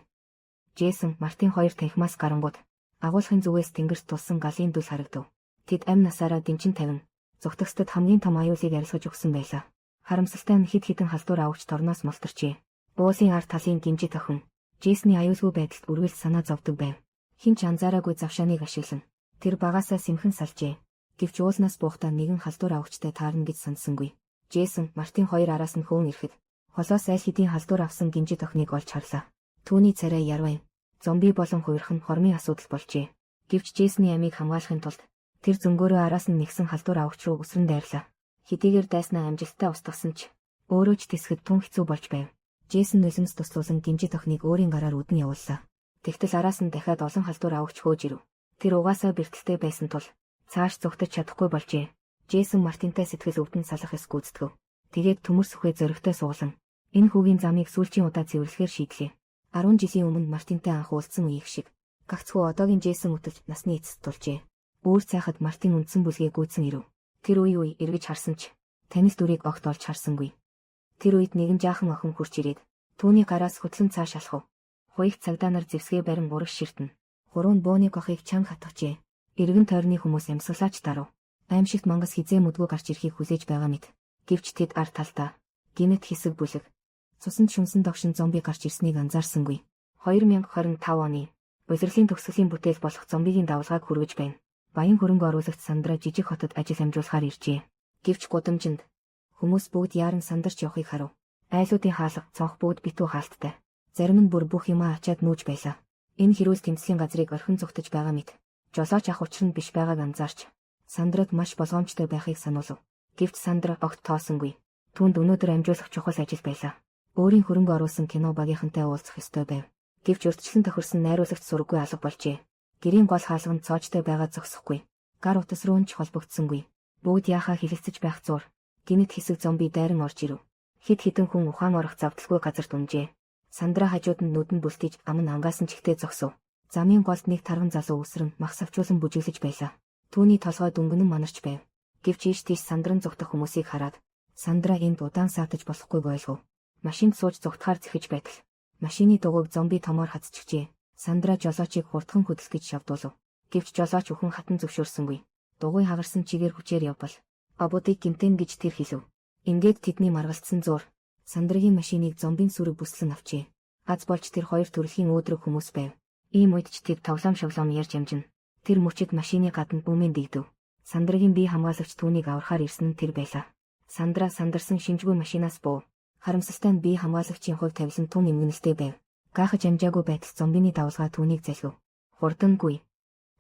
Джейсон, Мартин хоёр танхимаас гарангууд агуулгын зүгээс тэнгэрт тулсан галын дүл харагдав. Тэд амь насаараа дэнчин тавин зугтагсдад хамгийн том аюулыг арилгаж өгсөн байлаа. Харамсалтай нь хэд хэдэн халдвар авагч торноос мултарчээ. Уулын ар талын гимжит охин Джейсны аюулгүй байдалд үргэлж санаа зовдөг байв. Хэн ч анзаараагүй завшааныг ашиглан тэр багаасаа сэмхэн салжээ. Гэвч уулнаас буухтаа нэгэн халдвар авагчтай таарна гэж санасангүй. Джейсон, Мартин хоёр араас нь хөөн ирэхэд холоос аль хэдийн халдвар авсан гинжит охиныг олж харлаа. Түүний царай ярвай. Зомби болон хувирах нь хормын асуудал болжээ. Гэвч Джейсны амийг хамгаалахын тулд тэр зөнгөөрөө араас нь нэгсэн халдвар авагч руу өсрөн дайрлаа. Хэдийгээр дайснаа амжилттай устгасан ч өөрөө ч тэсгэд тун хэцүү болж байв. Джейсон нулимс туслуулан гинжит охиныг өөрийн гараар үдэн явууллаа. Тэгтэл араас нь дахиад олон халдвар авагч хөөж ирэв. Тэр угаасаа бэртэлтэй байсан тул цааш зугтаж чадахгүй болжээ. Джейсон Мартинтай сэтгэл өвдөн салах ёс гүйцэтгэв. Тэгээд төмөр сүхээ зоригтой сугалан энэ хүүгийн замыг сүүлчийн удаа цэвэрлэхээр шийдлээ. 10 жилийн өмнө Мартинтай анх уулзсан үеих шиг гагцхүү одоогийн Джейсон үтэлж насны эцэст тулжээ. Үүр цайхад Мартин үндсэн бүлгээ гүйцэн ирэв. Тэр үе үе эргэж харсан ч танил дүрийг огт олж харсангүй. Тэр үед нэгэн жаахан охин хурч ирээд түүний гараас хөтлөн цааш алхав. Хуйх цагдаа нар зэвсгээ барин урагш ширтэн. Хуруунд бууны гохыг чанга хатгажээ. Эргэн тойрны хүмүүс амьсгалаач дарав. Аймшигт мангас хизээ мүдгүү гарч ирэхийг хүлээж байгаа мэт. Гэвч тэд ар талдаа гинэт хэсэг бүлэг цусанд шунсан догшин зомби гарч ирснийг анзаарсангүй. 2025 оны улирлын төгсгөлийн бүтээл болох зомбигийн давлгааг хүргэж байна. Баян хөрөнгө оруулагч Сандра жижиг хотод ажил амжуулахаар иржээ. Гэвч гудамжинд хүмүүс бүгд яаран сандарч явахыг харав. Айлуудын хаалга, цонх бүгд битүү хаалттай. Зарим нь бүр бүх юмаа ачаад нүүж байлаа. Энэ хэрүүл тэмцлийн газрыг орхин зугтаж байгаа мэт. Жолооч ах учир нь биш байгааг анзаарч Сандрад маш болгоомжтой байхыг сануулв. Гэвч Сандра огт тоосонгүй. Түүнд өнөөдөр амжуулах чухал ажил байлаа. Өөрийн хөрөнгө оруулсан кино багийнхантай уулзах ёстой байв. Гэвч урьдчилан тохирсон найруулагч сураггүй алга болжээ. Гэрийн гол хаалга нь цоожтой байгаа зогсохгүй. Гар утас руу нь ч холбогдсонгүй. Бүгд яхаа хилэлцэж байх зур. Гинэт хэсэг зомби дайран орж ирэв. Хэд хэдэн хүн ухаан орох завдалгүй газарт унжээ. Сандра хажууд нь нүдэн бүлтэж ам нь ангаасан чигтээ зогсов. Замын голд нэг тарган залуу үсрэн мах савчуулан бүжиглэж байлаа. Түүний толгой дүнгэнэн манарч байв. Гэвч ийш тийш сандран зугтах хүмүүсийг хараад Сандра энд удаан саатаж болохгүйг ойлгов. Машинд сууж зугтахаар зэхэж байтал машины дугуйг зомби томоор хацчихжээ. Сандра жолоочийг хурдхан хөдөлөх гэж шавдуулав. Гэвч жолооч үхэн хатан зөвшөөрсөнгүй. Дугуй хагарсан чигээр хүчээр явбал ободыг гимтэн гэж тэр хэлв. Ингээд тэдний маргалдсан зур Сандрагийн машиныг зомбийн сүрэг бүслэн авчээ. Аз болж тэр хоёр төрөлхийн өөдрөг хүмүүс байв. Ийм үед ч тэд тоглоом шоглоом ярьж амжина. Тэр мөчид машины гадна өмнө дэгдэв. Сандрагийн бие хамгаалагч түүнийг аврахаар ирсэн нь тэр байлаа. Сандра сандарсан шинжгүй машинаас буув. Харамсалтай нь бие хамгаалагчийн хувь тавилан тун эмгэнэлтэй байв. Гайхаж амжаагүй байтал зомбины давлгаа түүнийг залхив. Хурдангүй.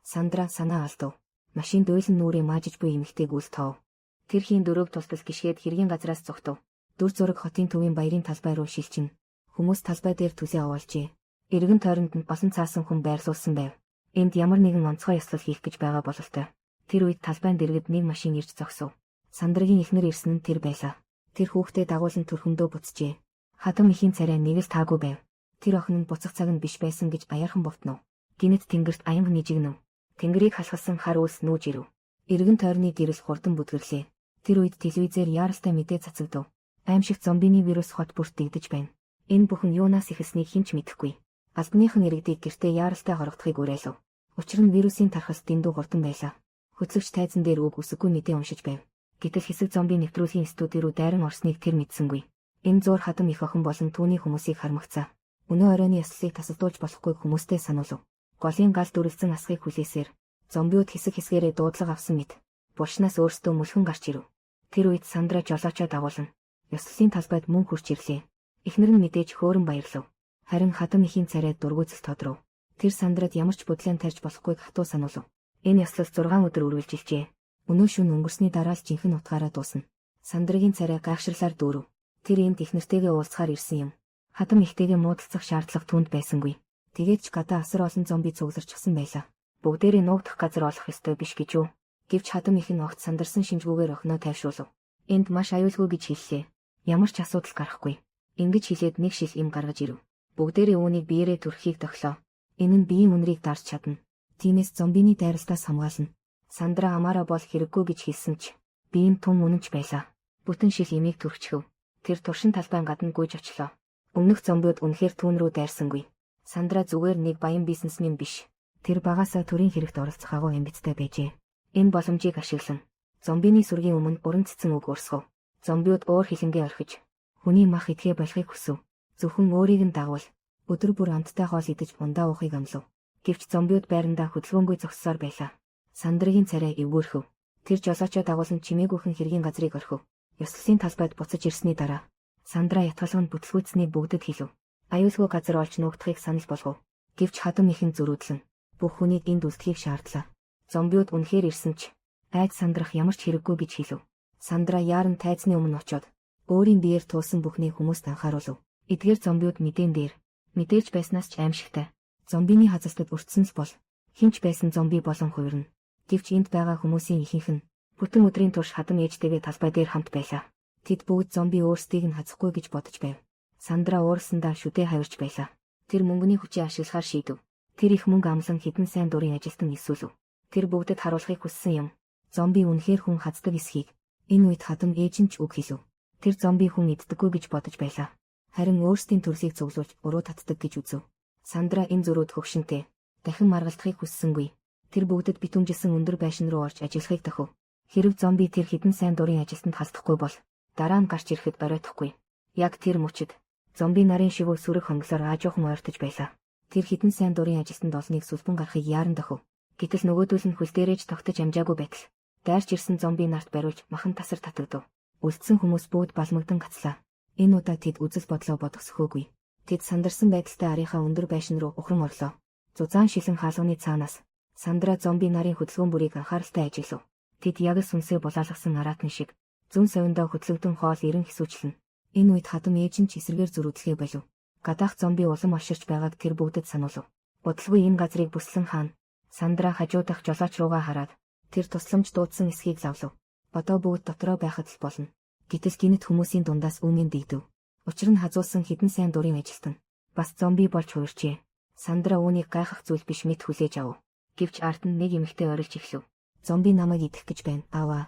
Сандра санаа алдав. Машинд уйлан нүрээ маажиж буй эмэгтэйг үл тоов. Тэр хийн дөрөөг тултал гიშгээд хэргийн газраас зугтав. Дүр зураг хотын төвийн баярын талбай руу шилжин. Хүмүүс талбай дээр түлээ овоолжээ. Эргэн тойронд нь олон цаасан хүн байрлуулсан байв. Энд ямар нэгэн онцгой ёслол хийх гэж байгаа бололтой. Тэр үед талбайн дэргэд нэг машин ирж зогсов. Сандрагийн эхнэр ирсэн нь тэр байлаа. Тэр хүүхдээ дагуулan төрхөмдөө буцжээ. Хатам ихийн царай нэг л таагүй байв. Тэр охин нь буцах цаг нь биш байсан гэж аяархан бовтнов. Гинэт тэнгэрт аянга нижигнэв. Тэнгэрийг халахалсан хар үйлс нүүж ирэв. Эргэн тойрны гэрэл хурдан бүдгэрлээ. Тэр үед телевизээр яаралтай мэдээ цацагдав. Аймшигт зомбины вирус хот бүрт дэгдэж байна. Энэ бүхэн юунаас эхэлснийг хэн ч мэдэхгүй. Албаныхан иргэдийг гэртээ яаралтай хорогдохыг уриалав. Учир нь вирусын тархалт дэндүү хурдан байлаа. Хөтлөгч тайзан дээр үг үсэггүй мэдээ уншиж байв. Гэтэл хэсэг зомби нэвтрүүлгийн студи рүү дайран орсныг тэр мэдсэнгүй. Энэ зуур хадам их охин болон түүний хүмүүсийг хармагцаа. Өнөө оройн ёслолыг тасалдуулж болохгүйг хүмүүстэй сануулв. Голын гал дүрлцэн асхыг хүлээсээр зомбиуд хэсэг хэсгээрээ дуудлага авсан мэт булшнаас өөрсдөө мөлхөн гарч ирэв. Тэр үед Сандра жолоочоо дагуулan ёслолын талбайд мөн хурч ирлээ. Эхнэр нь мэдээж хөөрөн баярлав. Харин хадам ихийн царай дургүйцэл тодров. Тэр Сандрад ямар ч бодлон тарьж болохгүйг хатуу сануулв. Энэ ёслол 6 өдөр үргэлжилжээ. Өнөө шөнө өнгөрсний дараа л жинхэнэ утгаараа дуусна. Сандрагийн царай гайхшрлаар дүүрэв. Тэр энд эхнэртэйгээ уулзахаар ирсэн юм. Хадам ихтэйгээ муудалцах шаардлага түүнд байсангүй. Тэгээд ч гадаа асар олон зомби цугларчихсан байлаа. Бүгдээрээ нуугдах газар олох ёстой биш гэж юу? Гэвч хадам их нь огт сандарсан шинжгүүгээр охиноо тайвшруулав. Энд маш аюулгүй гэж хэллээ. Ямар ч асуудал гарахгүй. Ингэж хэлээд нэг шил им гаргаж ирэв. Бүгдээрээ үүнийг биеэрээ түрххийг тохилоо. Энэ нь биеийн үнэрийг дарж чадна. Тиймээс зомбины дайралтаас хамгаална. Сандра амаараа бол хэрэггүй гэж хэлсэн ч биеийн тун үнэнч байлаа. Бүтэн шил имийг түрхчихв. Тэр туршин талбайн гадна гүйж очлоо. Өмнөх зомбиуд үнэхээр түүн рүү дайрсангүй. Сандра зүгээр нэг баян бизнесмен биш. Тэр багаасаа төрийн хэрэгт оролцох агуу амбицтай байжээ. Энэ боломжийг ашиглан зомбины сүргийн өмнө уран цэцэн үг урсгав. Зомбиуд уур хилэнгээ орхиж хүний мах идэхээ болохыг хүсв. Зөвхөн өөрийг нь дагвал өдөр бүр амттай хоол идэж ундаа уухыг амлав. Гэвч зомбиуд байрандаа хөдөлгөөнгүй зогссоор байлаа. Сандрагийн царай эвгүйрхэв. Тэр жолоочоо дагуулан чимээгүйхэн хэргийн газрыг орхив. Ёслолын талбайд буцаж ирсний дараа Сандра ятгалганд бүтлгүүцсэнийг бүгдэд хэлв. Аюулгүй газар олж нуугдахыг санал болгов. Гэвч хадам ихэн зөрүүдлэн бүх хүнийг энд үлдэхийг шаардлаа. Зомбиуд үнэхээр ирсэн ч айд сандрах ямар ч хэрэггүй гэж хэлв. Сандра яаран тайзны өмнө очоод өөрийн биеэр туулсан бүхнийг хүмүүст анхааруулв. Эдгээр зомбиуд мэдээн дээр мэдээлж байснаас ч аимшигтай. Зомбины хазалтад өртсөн л бол хэн ч байсан зомби болон хувирна. Гэвч энд байгаа хүмүүсийн ихэнх нь бүтэн өдрийн турш хадам ээжтэйгээ талбай дээр хамт байлаа. Тэд бүгд зомби өөрсдийг нь хазахгүй гэж бодож байв. Сандра уурсандаа шүдээ хавирч байлаа. Тэр мөнгөний хүчээ ашиглахаар шийдэв. Тэр их мөнгө амлан хэдэн сайн дурын ажилтан элсүүлв. Тэр бүгдэд харуулахыг хүссэн юм. Зомби үнэхээр хүн хаздаг эсхийг. Энэ үед хадам ээж нь ч үг хэлв. Тэр зомби хүн иддэггүй гэж бодож байлаа. Харин өөрсдийн төрлийг цуглуулж уруу татдаг гэж үзв. Сандра энэ зөрүүд хөгшинтэй. Дахин маргалдахыг хүссэнгүй. Тэр бүгдэд битүүмжилсэн өндөр байшин руу орж ажиллахыг дохив. Хэрв зомби тэр хэдэн сайн дурын ажилтнанд халдахгүй бол дараа нь гарч ирэхэд оройтохгүй. Яг тэр мөчид зомби нарын шивүү сүрэг хонглоор аажуухан ойртож байлаа. Тэр хэдэн сайн дурын ажилтнанд олныг сүлбэн гарахыг яаран дохив. Гэтэл нөгөөдөл нь хөл дээрээ ч тогтож амжаагүй байтал дайрч ирсэн зомби нарт бариулж махан тасар татагдав. Үлдсэн хүмүүс бүгд балмагдан гацлаа. Энэ удаа тэд үзэл бодлоо бодох сөхөөгүй. Тэд сандарсан байдалтай арийнхаа өндөр байшин руу ухран орлоо. Зузаан шилэн хаалганы цаанаас Сандра зомби нарын хөдөлгөөн бүрийг анхааралтай ажиглав. Тэд яг л сүнсээ булаалгасан араатан шиг зүүн совиндоо хөдлөгдөн хоол ирэн хэсүүчлэн. Энэ үед хадам ээж нь ч эсрэгээр зөрүүдлэхээ болив. Гадаах зомби улам олширч байгааг тэр бүгдэд сануулв. Удалгүй энэ газрыг бүслэн хаана. Сандра хажуудах жолооч руугаа хараад тэр тусламж дуудсан эсхийг лавлав. Одоо бүгд дотроо байхад л болно. Гэтэл гинэт хүмүүсийн дундаас үүмэн дэгдэв. Учир нь хазуулсан хэдэн сайн дурын ажилтан бас зомби болж хувирчээ. Сандра үүнийг гайхах зүйл биш мэт хүлээж авав. Гэвч ард нь нэг эмэгтэй орилж эхлэв. Зомби намайг идэх гэж байна, ааваа.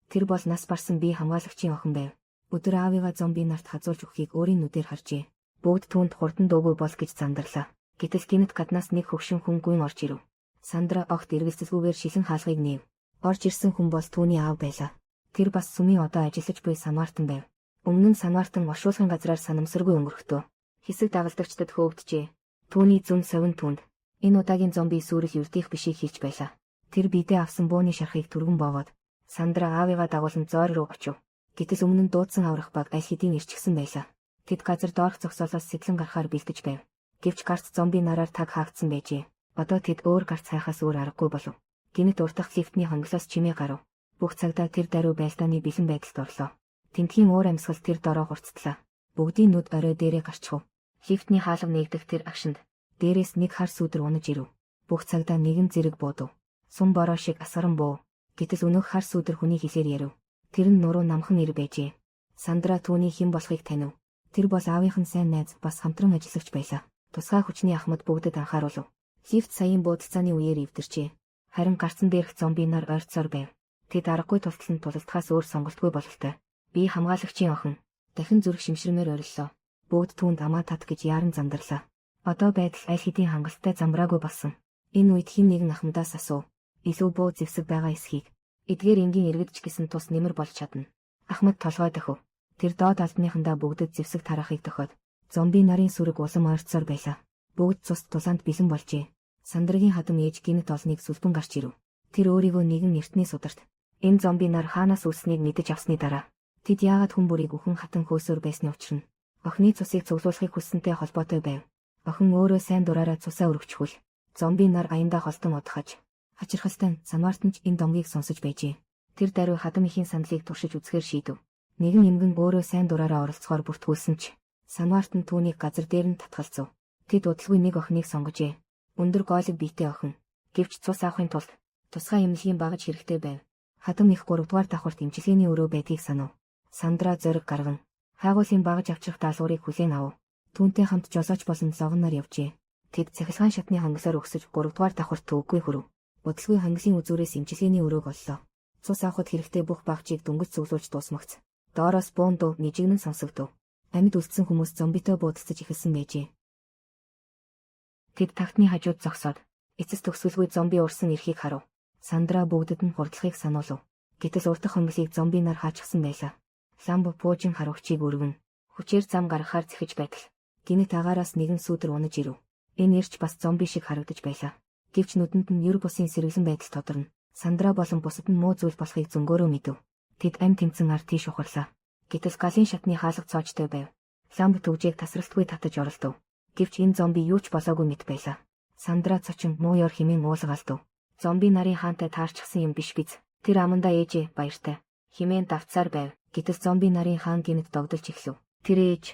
Тэр бол нас барсан бие хамгаалагчийн охин байв. Өдөр аавыгаа зомби нарт хазуулж өгөхийг өөрийн нүдээр харжээ. Бүгд түүнд хурдан дуугүй бол гэж зандарлаа. Гэтэл гинэт гаднаас нэг хөгшин хүн гүйн орж ирэв. Сандра огт эргэлзэлгүйгээр шилэн хаалгыг нээв. Орж ирсэн хүн бол түүний аав байлаа. Тэр бас сүмийн одоо ажиллаж буй Самартан байв. Өмнө нь Самартан оршуулгын газраар санамсаргүй өнгөрөхдөө хэсэг дагалдагчдад хөөгдөжээ. Түүний зүүн совин түүнд энэ удаагийн зомби сүрэл ердийнх бишийг хэлж байлаа. Тэр бидээ авсан бууны шархыг түргэн боогоод Сандра аавыгаа дагуулан зойр руу очив. Гэтэл өмнө нь дуудсан аврах баг аль хэдийн ирчихсэн байлаа. Тэд газар доорх зогсоолоос сэтлэн гарахаар бэлдэж байв. Гэвч гарц зомби нараар таг хаагдсан байжээ. Одоо тэд өөр гарц хайхаас өөр аргагүй болов. Гинэт урдах лифтний хонглоос чимээ гарав. Бүх цагдаа тэр даруй байлдааны бэлэн байдалд орлоо. Тентхийн уур амьсгал тэр дороо хурцтлаа. Бүгдийн нүд орой дээрээ гарчихв. Лифтний хаалга нээгдэх тэр агшинд дээрээс нэг хар сүүдэр унаж ирэв. Бүх цагдаа нэгэн зэрэг буудав. Сум бороо шиг асгаран буув. Гэтэл өнөөх хар сүүдэр хүний хэлээр ярив. Тэр нь нуруу намхан ир байжээ. Сандра түүний хэн болохыг танив. Тэр бол аавынх нь сайн найз бас хамтран ажиллагч байлаа. Тусгай хүчний ахмад бүгдэд анхааруулв. Лифт саяын буудалцааны үеэр эвдэрчээ. Харин гарцан дээрх зомби нар ойрцоор байв. Тэд аргагүй тултал нь тулалдахаас өөр сонголтгүй бололтой. Би хамгаалагчийн охин. Дахин зүрх шимширмээр ориллоо. Бүгд түүнд амаа тат гэж яаран зандарлаа. Одоо байдал аль хэдийн хангалттай замбраагүй болсон. Энэ үед хэн нэгэн ахмадаас асуув. Илүү буу зэвсэг байгаа эсхийг. Эдгээр энгийн иргэдч гэсэн тус нэмэр болж чадна. Ахмад толгой дохив. Тэр доод албаныхандаа бүгдэд зэвсэг тараахыг дохиод. Зомби нарын сүрэг улам ойрцоор байлаа. Бүгд цус тулаанд бэлэн болжээ. Сандрагийн хадам ээж гинэт олныг сүлбэн гарч ирэв. Тэр өөрийгөө нэгэн эртний сударт. Энэ зомби нар хаанаас үүсснийг мэдэж авсны дараа тэд яагаад хүн бүрийг үхэн хатан хөөсөөр байсны учир нь охины цусыг цуглуулахыг хүссэнтэй холбоотой байв. Охин өөрөө сайн дураараа цусаа өргөчхөл зомби нар аяндаа холтон удахаж хачирхалтай Самартан ч энэ домгийг сонсож байжээ. Тэр даруй хадам ихийн саналыг туршиж үзэхээр шийдэв. Нэгэн эмгэн өөрөө сайн дураараа оролцохоор бүртгүүлсэн ч Самартан түүнийг газар дээр нь татгалзав. Тэд удалгүй нэг охиныг сонгожээ. Өндөр гоолог биетэй охин. Гэвч цус авахын тулд тусгай эмнэлгийн багаж хэрэгтэй байв. Хадам их 3 дугаар давхарт эмчилгээний өрөө байдгийг санав. Сандра зориг гарган хайгуулын багаж авчрах даалгаврыг хүлээн авав. Түүнтэй хамт жолооч болон логоноор явжээ. Тэд цахилгаан шатны хонглоор өгсөж 3 дугаар давхарт төвөггүй хүрв. Удалгүй хонглын үзүүрээс эмчилгээний өрөөг оллоо. Цус авахд хэрэгтэй бүх багжийг дөнгөж цуглуулж дуусмагц. Доороос буун дуу нижигнэн сонсогдов. Амьд үлдсэн хүмүүс зомбитой буудалцаж эхэлсэн байжээ. Тэд тагтны хажууд зогсоод эцэс төгсгөлгүй зомби урсан эрхийг харав. Сандра бүгдэд нь хурдлахыг сануулв. Гэтэл урдах хонглыг зомби нар хаачихсан байлаа. Ламб пуужин харугчийг өргөн хүчээр зам гаргахаар зэхэж байтал гинэт агаараас нэгэн сүүдэр унаж ирэв. Энэ ирч бас зомби шиг харагдаж байлаа. Гэвч нүдэнд нь ер бусын сэргэлэн байдал тодорно. Сандра болон бусад нь муу зүйл болохыг зөнгөөрөө мэдэв. Тэд ам тэмцэн ар тийш ухарлаа. Гэтэл галын шатны хаалга цоожтой байв. Ламб түгжээг тасралтгүй татаж оролдов. Гэвч энэ зомби юу ч болоогүй мэт байлаа. Сандра цочин муу ёр хэмээн уулга алдав. Зомби нарын хаантай таарчихсан юм биш биз? Тэр амандаа ээжээ баяртай хэмээн давтсаар байв. Гэтэл зомби нарын хаан гинэт догдолж эхлэв. Тэр ээж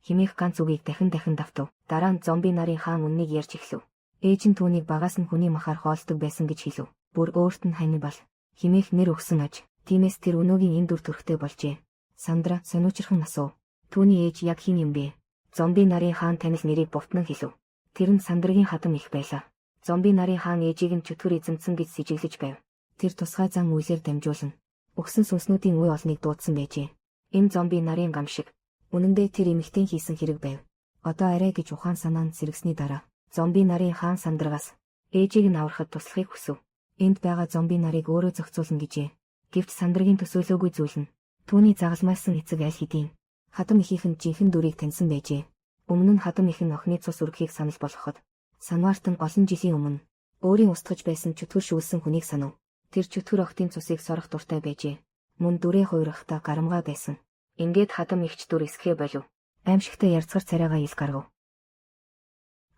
хэмээх ганц үгийг дахин дахин давтав. Дараа нь зомби нарын хаан үннийг ярьж эхлэв. Ээж нь түүнийг багаас нь хүний махаар хоолдог байсан гэж хэлв. Бүр өөрт нь Ханнибал хэмээх нэр өгсөн аж. Тиймээс тэр өнөөгийн энэ дүр төрхтэй болжээ. Сандра сониучирхан асуув. Түүний ээж яг хэн юм бэ? Зомби нарын хаан танил нэрийг бувтнан хэлв. Тэр нь Сандрагийн хадам их байлаа. Зомби нарын хаан ээжийг нь чөтгөр эзэмдсэн гэж сэжиглэж байв. Тэр тусгай зан үйлээр дамжуулан өгсөн сүнснүүдийн үе олныг дуудсан байжээ. Энэ зомби нарын гам шиг. Үнэндээ тэр эмэгтэй хийсэн хэрэг байв. Одоо арай гэж ухаан санаа нь сэргэсний дараа зомби нарын хаан Сандрагаас ээжийг нь аврахад туслахыг хүсэв. Энд байгаа зомби нарыг өөрөө зохицуулна гэжээ. Гэвч Сандрагийн төсөөлөөгүй зүйл нь түүний загалмайлсан эцэг аль хэдийн хадам эхийнх нь жинхэнэ дүрийг таньсан байжээ. Өмнө нь хадам эх нь охины цус өргөхийг санал болгоход Санвартан олон жилийн өмнө өөрийн устгаж байсан чөтгөр шүүлсэн хүнийг санав. Тэр чөтгөр охидын цусыг сорох дуртай байжээ. Мөн дүрээ хувиргахдаа гарамгаа байсан. Ингээд хадам эгч дүр эсэхээ болов. Аимшигтай ярцгар царайгаа ил гаргав.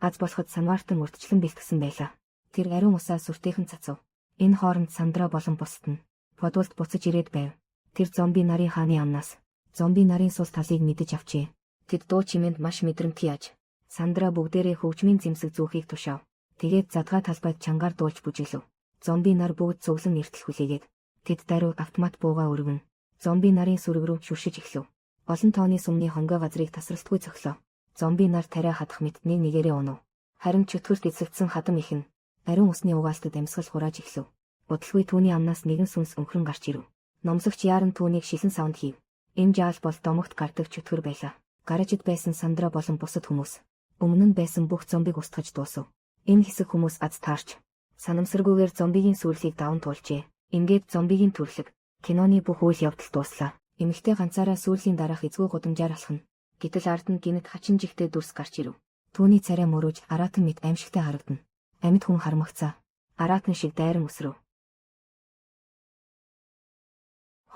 Аз болоход Санвартан урдчлан бэлтгэсэн байлаа. Тэр ариун усаа сүртэйхэн цацав. Энэ хооронд Сандра болон бусад нь подволд буцаж ирээд байв. Тэр зомби нарын хааны амнаас зомби нарын сул талыг мэдэж авчээ. Тэд дуу чимээнд маш мэдрэмтгий аж. Сандра бүгдээрээ хөгжмийн зэмсэг зүүхийг тушаав. Тэгээд задгай талбайд чангаар дуулж бүжиглэв. Зомби нар бүгд цуглан эртэл хүлээгээд тэд даруй автомат буугаа өргөн зомби нарын сүрэг рүү шүршиж эхлэв. Олон тооны сүмний хонгой газрыг тасралтгүй цохилоо. Зомби нар тариа хадах мэт нэг нэгээрээ унав. Харин чөтгөрт эцэгдсэн хадам их нь ариун усны угаалтад амьсгал хурааж эхлэв. Удалгүй түүний амнаас нэгэн сүнс өнхрөн гарч ирэв. Номлогч яаран түүнийг шилэн савнд хийв. Энэ жаал бол домогт гардаг чөтгөр байлаа. Гаражид байсан Сандра болон бусад хүмүүс өмнө нь байсан бүх зомбиг устгаж дуусав. Энэ хэсэг хүмүүс аз таарч санамсаргүйгээр зомбигийн сүрлийг даван туулжээ. Ингээд зомбигийн төрлөг киноны бүх үйл явдал дууслаа. Эмэгтэй ганцаараа сүүлийн дараах эзгүй гудамжаар алхна. Гэтэл ард нь гинэт хачин жигтэй дүрс гарч ирэв. Түүний царай мөрөөж араатан мэт аимшигтай харагдана. Амьд хүн хармагцаа. Араатан шиг дайран өсрөв.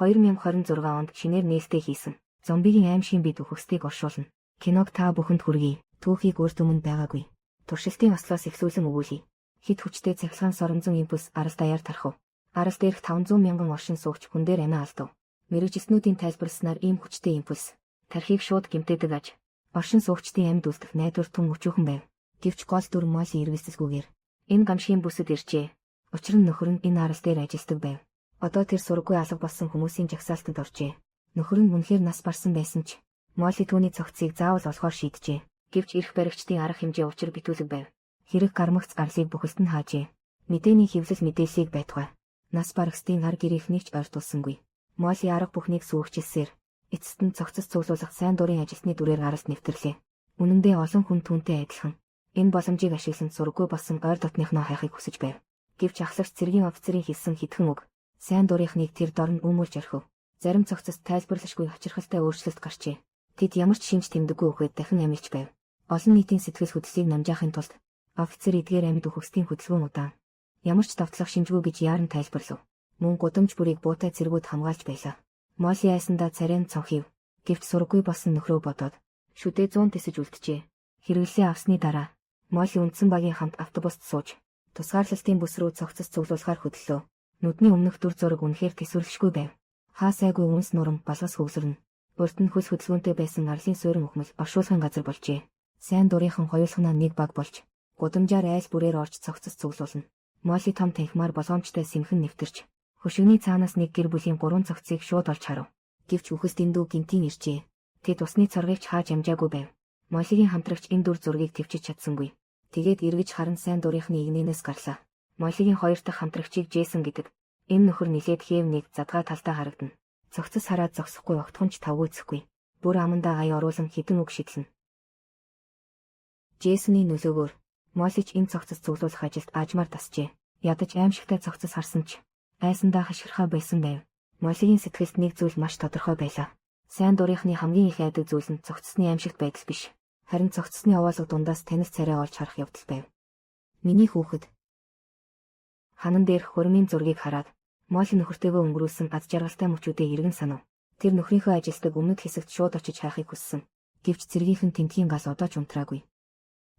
2026 онд шинээр нээлттэй хийсэн. Зомбигийн аимшигын бид үхэгсдийг оршуулна. Киног та бүхэнд хүргэе. Түүхийг урд өмнө байгаагүй. Туршилтын ослоос эхлүүлэн өгүүлье. Хит хүчтэй цахилгаан соронзон импульс арал даяар тархав. Арал дээрх 500 мянган оршин суугч хүн дээр амиа алдав. Мэргэжилтнүүдийн тайлбарласнаар ийм хүчтэй импульс тархийг шууд гэмтээдэг аж. Оршин суугчдын амьд үлдэх найдвар тун өчүүхэн байв. Гэвч гол дүр Молли эргэлзэлгүйгээр энэ гамшигын бүсэд иржээ. Учир нь нөхөр нь энэ арал дээр ажилладаг байв. Одоо тэр сураггүй алга болсон хүмүүсийн жагсаалтанд оржээ. Нөхөр нь үнэхээр нас барсан байсан ч Молли түүний цогцыг заавал олохоор шийджээ. Гэвч эрх баригчдын арга хэмжээ учир битүүлэг байв. Хэрэг гармагц арлыг бүхэлд нь хаажээ. Мэдээний хэвлэл мэдээллийг байтугай. Нас барагсдын ар гэрийнхнийг ч ойртуулсангүй. Молли арга бүхнийг сүүгчилсээр эцэст нь цогцос цуглуулах сайн дурын ажилтны дүрээр аралд нэвтрлээ. Үнэн дээр олон хүн түүнтэй адилхан. Энэ боломжийг ашиглан сураггүй болсон ойр дотныхноо хайхыг хүсэж байв. Гэвч ахлагч цэргийн офицерын хэлсэн хэдхэн үг сайн дурынхныг тэр дорн өмүүлж орхив. Зарим цогцост тайлбарлашгүй хачирхалтай өөрчлөлт гарчээ. Тэд ямар ч шинж тэмдэггүй үхээд дахин амилж байв. Олон нийтийн сэтгэл хөдлөлийг намжаахын тулд офицер эдгээр амьд үхэгсдийн хөдөлгөөн удаан. Ямар ч довтлох шинжгүй гэж яаран тайлбарлав. Мөн гудамж бүрийг буутай цэргүүд хамгаалж байлаа. Молли айсандаа царай нь цонхив. Гэвч сураггүй болсон нөхрөө бодоод шүдээ 100 тэсэж үлджээ. Хэрэглээ авсны дараа Молли үндсэн багийн хамт автобуст сууж тусгаарлалтын бүс рүү цогцос цуглуулахаар хөдлөө. Нүдний өмнөх дүр зураг үнэхээр төсвөрлөшгүй байв. Хаа сайгүй үнс нурам балгас хөвлөрнө. Урд нь хөл хөдөлгөөнтэй байсан арлын суурин үхмэл оршуулгын газар болжээ. Сайн дурынхан хоёулахнаа нэг баг болж гудамжаар айл бүрээр орж цогцос цуглуулна. Молли том танхимаар болгоомжтой сэмхэн нэвтэрч хөшигний цаанаас нэг гэр бүлийн 3 цогцыг шууд олж харав. Гэвч үхэс дэндүү гинтийн иржээ. Тэд усны цоргийг ч хааж амжаагүй байв. Моллигийн хамтрагч энэ дүр зургийг төвчиж чадсангүй. Тэгээд эргэж харан сайн дурынхны игнэнээс гарлаа. Молигийн хоёр дахь хамтрагчийг Джейсон гэдэг. Энэ нөхөр нилээд хэв нэг задгаа талдаа харагдана. Цогцос хараад зогсохгүй огтхон ч тавгүйцэхгүй. Бүр амандаа ая оруулан хідэн үг шидлэнэ. Джейсоны нөлөөгөөр Молич энэ цогцос цуглуулах ажилд аажмаар дасжээ. Ядаж аимшигтай цогцос харсан ч айсандаа хашгирхаа байсан байв. Молигийн сэтгэлд нэг зүйл маш тодорхой байлаа. Сайн дурынхны хамгийн их айдаг зүйл нь цогцсны аимшигт байдал биш. Харин цогцсны овоолго дундаас танил царай олж харах явдал байв. Миний хүүхэд ханан дээрх хурмын зургийг хараад Моли нөхөртэйгөө өнгөрүүлсэн аз жаргалтай мөчүүдээ эргэн санав. Тэр нөхрийнхөө ажилтдаг өмнөд хэсэгт шууд очиж хайхыг хүссэн. Гэвч цэргийнхэн тентхийн гал одоо ч унтраагүй.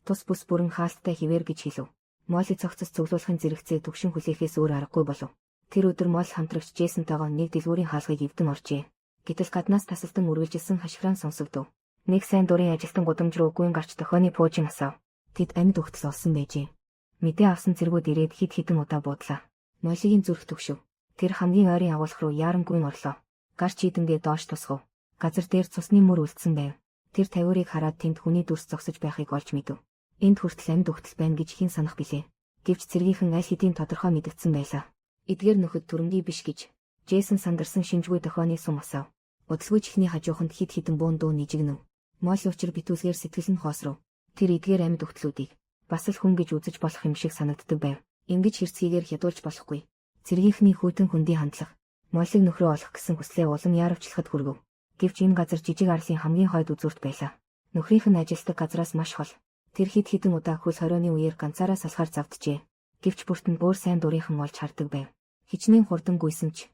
Тус бүс бүрэн хаалттай хിവэр гэж хэлв. Моли цогцос цуглуулахын зэрэгцээ түгшин хүлээхээс өөр аргагүй болов. Тэр өдөр Мол хамтрагч Джейсонтойгоо нэг дэлгүүрийн хаалгыг эвдэн оржээ. Гэтэл гаднаас тасалдан үргэлжилсэн хашгираан сонсогдов. Нэг сайн дурын ажилтан гудамж руу гүйн гарч дохионы пуужин асаав. Тэд амьд өгтөл олсон байжээ. Мэдээ авсан цэргүүд ирээд хэд хэдэн удаа буудлаа. Молигийн зүрх төгшөв. Тэр хамгийн ойрын агуулх руу яаран гүйн орлоо. Гар чийдэнгээ доош тусгав. Газар дээр цусны мөр үлдсэн байв. Тэр тавиурыг хараад тэнд хүний дүрс зогсож байхыг олж мэдв. Энд хүртэл амьд өгтөл байна гэж хэн санах билээ. Гэвч цэргийнхэн аль хэдийн тодорхой мэдэгдсэн байлаа. Эдгээр нөхөд түрэнгүй биш гэж Джейсон сандарсан шинжгүй дохионы сум асаав. Удалгүй чихний хажууханд хэд хэдэн буун дуу нижигнэв. Мол учир битүүлгээр сэтгэл нь хоосров. Тэр эдгээр амьд өгтлүүдийг бас л хүн гэж үзэж болох юм шиг санагддаг байв. Ингэж хэрцгийгээр хядуулж болохгүй. Цэргийнхний хүйтэн хөндийн хандлага Молыг нөхрөө олох гэсэн хүслээ улам яарвчлахад хүргэв. Гэвч энэ газар жижиг арлын хамгийн хойд үзүүрт байлаа. Нөхрийнх нь ажилтдаг газраас маш хол. Тэр хэд хэдэн удаа хөл хорионы үеэр ганцаараа салахаар завджээ. Гэвч бүрт нь өөр сайн дурынхан олж хардаг байв. Хичнээн хурдан гүйсэн ч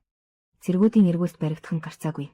цэргүүдийн эргүүлт баригдах нь гарцаагүй.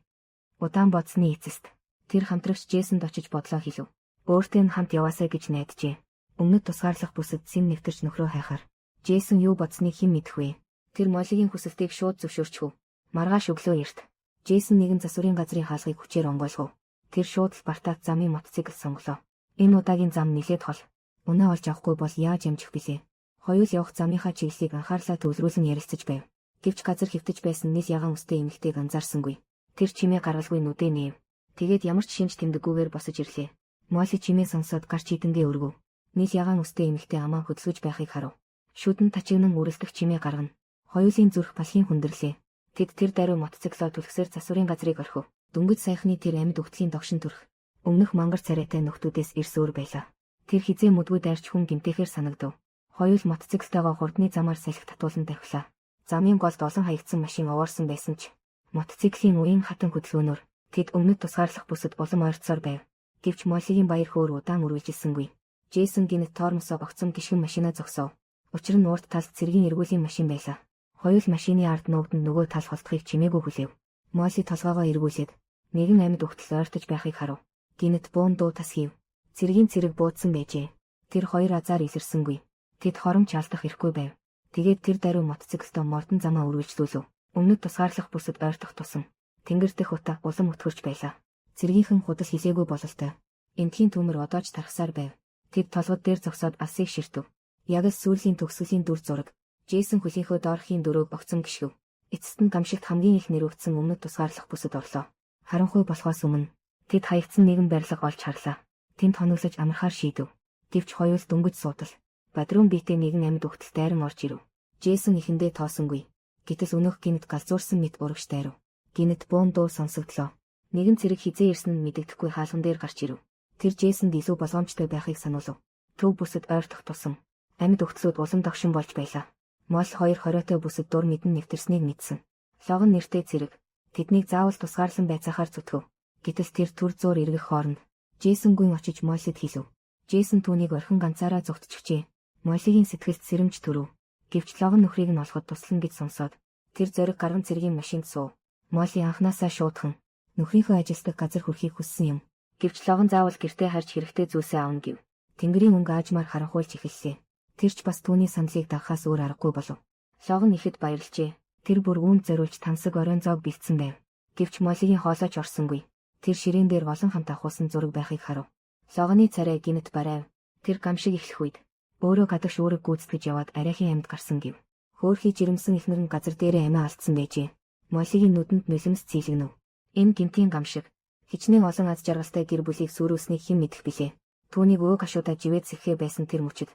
Удаан бодсны эцэст тэр хамтрагч Джейсонд очиж бодлоо хэлв. Өөртөө нь хамт яваасай гэж найджээ. Өмнөд тусгаарлах бүсэд сэм нэвтэрч нөхрөө хайхаар. Джейсон юу бодсныг хэн мэдэх вэ? Тэр Молигийн хүсэлтийг шууд зөвшөөрчихв. Маргааш өглөө эрт. Джейсон нэгэн засварын газрын хаалгыг хүчээр онгойлгов. Тэр шууд л Бартат замын мотоцикл сонглоо. Энэ удаагийн зам нилээд хол. Үнэ олж авахгүй бол яаж амжих билээ? Хоёул явах замынхаа чиглэлийг анхаарлаа төвлөрүүлэн ярилцаж байв. Гэвч газар хэвтэж байсан нил ягаан үстэй эмэгтэйг анзаарсангүй. Тэр чимээ гаргалгүй нүдээ нээв. Тэгээд ямар ч шинж тэмдэггүйгээр босож ирлээ. Моли чимээ сонсоод гар чийдэнгээ өргөв. Нил ягаан үстэй эмэгтэй амаа хөдөлгөж байхыг харав. Шүдэн тачигнан үрэлдэх чимээ гаргана. Хоёулын зүрх балхийн хүндэрлээ. Тэд тэр даруй мотоциклоо түлхсээр засварын газрыг орхив. Дөнгөж саяхны тэр амьд өгтлийн догшин төрх. Өмнөх мангар царайтай нөхдүүдээс эрс өөр байлаа. Тэр хизээ мүдгүй дайрч хүн гэмтээхээр санагдав. Хоёул мотоциклтайгаа хурдны замаар салхи татуулан тавхилаа. Замын голд олон хаягдсан машин овоорсон байсан ч мотоциклийн уян хатан хөдөлгөөнөөр тэд өмнөд тусгаарлах бүсэд улам ойртсоор байв. Гэвч Молигийн баяр хөөр удаан үргэлжилсэнгүй. Джейсон гинэт тормосоо огцом гишгэн машина зогсоов. Учир нь урд талд цэргийн эргүүлийн машин байлаа. Хоёул машины ард нуугдан нөгөө тал холдохыг чимээгүй хүлээв. Моли толгоогоо эргүүлээд нэгэн амьд өгтөл ойртож байхыг харав. Гинэт буун дуу тас хийв. Цэргийн цэрэг буудсан байжээ. Тэр хоёр азаар илэрсэнгүй. Тэд хоромч алдах эрхгүй байв. Тэгээд тэр даруй мотоциклтоо мордон замаа үргэлжлүүлв. Өмнөд тусгаарлах бүсэд ойртох тусам тэнгэр дэх утаа улам өтгөрч байлаа. Цэргийнхэн худал хилээгүй бололтой. Эндхийн төмөр одоо ч тархсаар байв. Тэд толгод дээр зогсоод алсыг ширтэв. Яг л сүүлийн төгсгөлийн дүр зураг. Джейсон хөлийнхөө доорхийн дөрөөг огцом гიშгэв. Эцэст нь гамшигт хамгийн их нэрвэгдсэн өмнөд тусгаарлах бүсэд орлоо. Харанхуй болохоос өмнө тэд хаягдсан нэгэн барилга олж харлаа. Тэнд хоноглож амархаар шийдэв. Гэвч хоёул дөнгөж суудал. Бадрун биетэй нэгэн амьд өгтөл дайран орж ирэв. Джейсон эхэндээ тоосонгүй. Гэтэл өнөөх гинэт галзуурсан мэт урагш дайрав. Гинэт буун дуу сонсогдлоо. Нэгэн цэрэг хизээ ирсэн нь мэдэгдэхгүй хаалган дээр гарч ирэв. Тэр Джейсонд илүү болгоомжтой байхыг сануулв. Төв бүсэд ойртох тусам амьд өгтлүүд улам догшин болж байлаа. Мол хоёр хориотой бүсэд дур мэдэн нэвтэрснийг мэдсэн. Логон нэртэй цэрэг тэднийг заавал тусгаарлан байцаахаар зүтгэв. Гэтэл тэр түр зуур эргэх хооронд Джейсон гүйн очиж Моллид хэлв. Джейсон түүнийг орхин ганцаараа зугтчихжээ. Моллигийн сэтгэлд сэрэмж төрөв. Гэвч логон нөхрийг нь олоход туслана гэж сонсоод тэр зориг гарган цэргийн машинд суув. Молли анхнаасаа шуудхан нөхрийнхөө ажилтдаг газар хүрэхийг хүссэн юм. Гэвч логон заавал гэртээ харж хэрэгтэй зүйлсээ авна гэв. Тэнгэрийн өнгө аажмаар харанхуйлж эхэллээ. Тэр ч бас түүний саналыг дагахаас өөр аргагүй болов. Логон ихэд баярлжээ. Тэр бүр үүнд зориулж тансаг оройн зоог бэлдсэн байв. Гэвч Моллигийн хоолойч орсонгүй. Тэр ширээн дээр олон хамт авахулсан зураг байхыг харав. Логоны царай гинэт барайв. Тэр гамшиг эхлэх үед өөрөө гадагш үүрэг гүйцэтгэж яваад арайхийн амьд гарсан гэв. Хөөхий жирэмсэн эхнэр нь газар дээрээ амиа алдсан байжээ. Моллигийн нүдэнд нулимс цэйлэгнэв. Энэ гэмтийн гамшиг хичнээн олон аз жаргалтай гэр бүлийг сүрүүлснийг хэн мэдэх билээ. Түүнийг өөг гашуудаа живээд сэхээ байсан тэр мөчид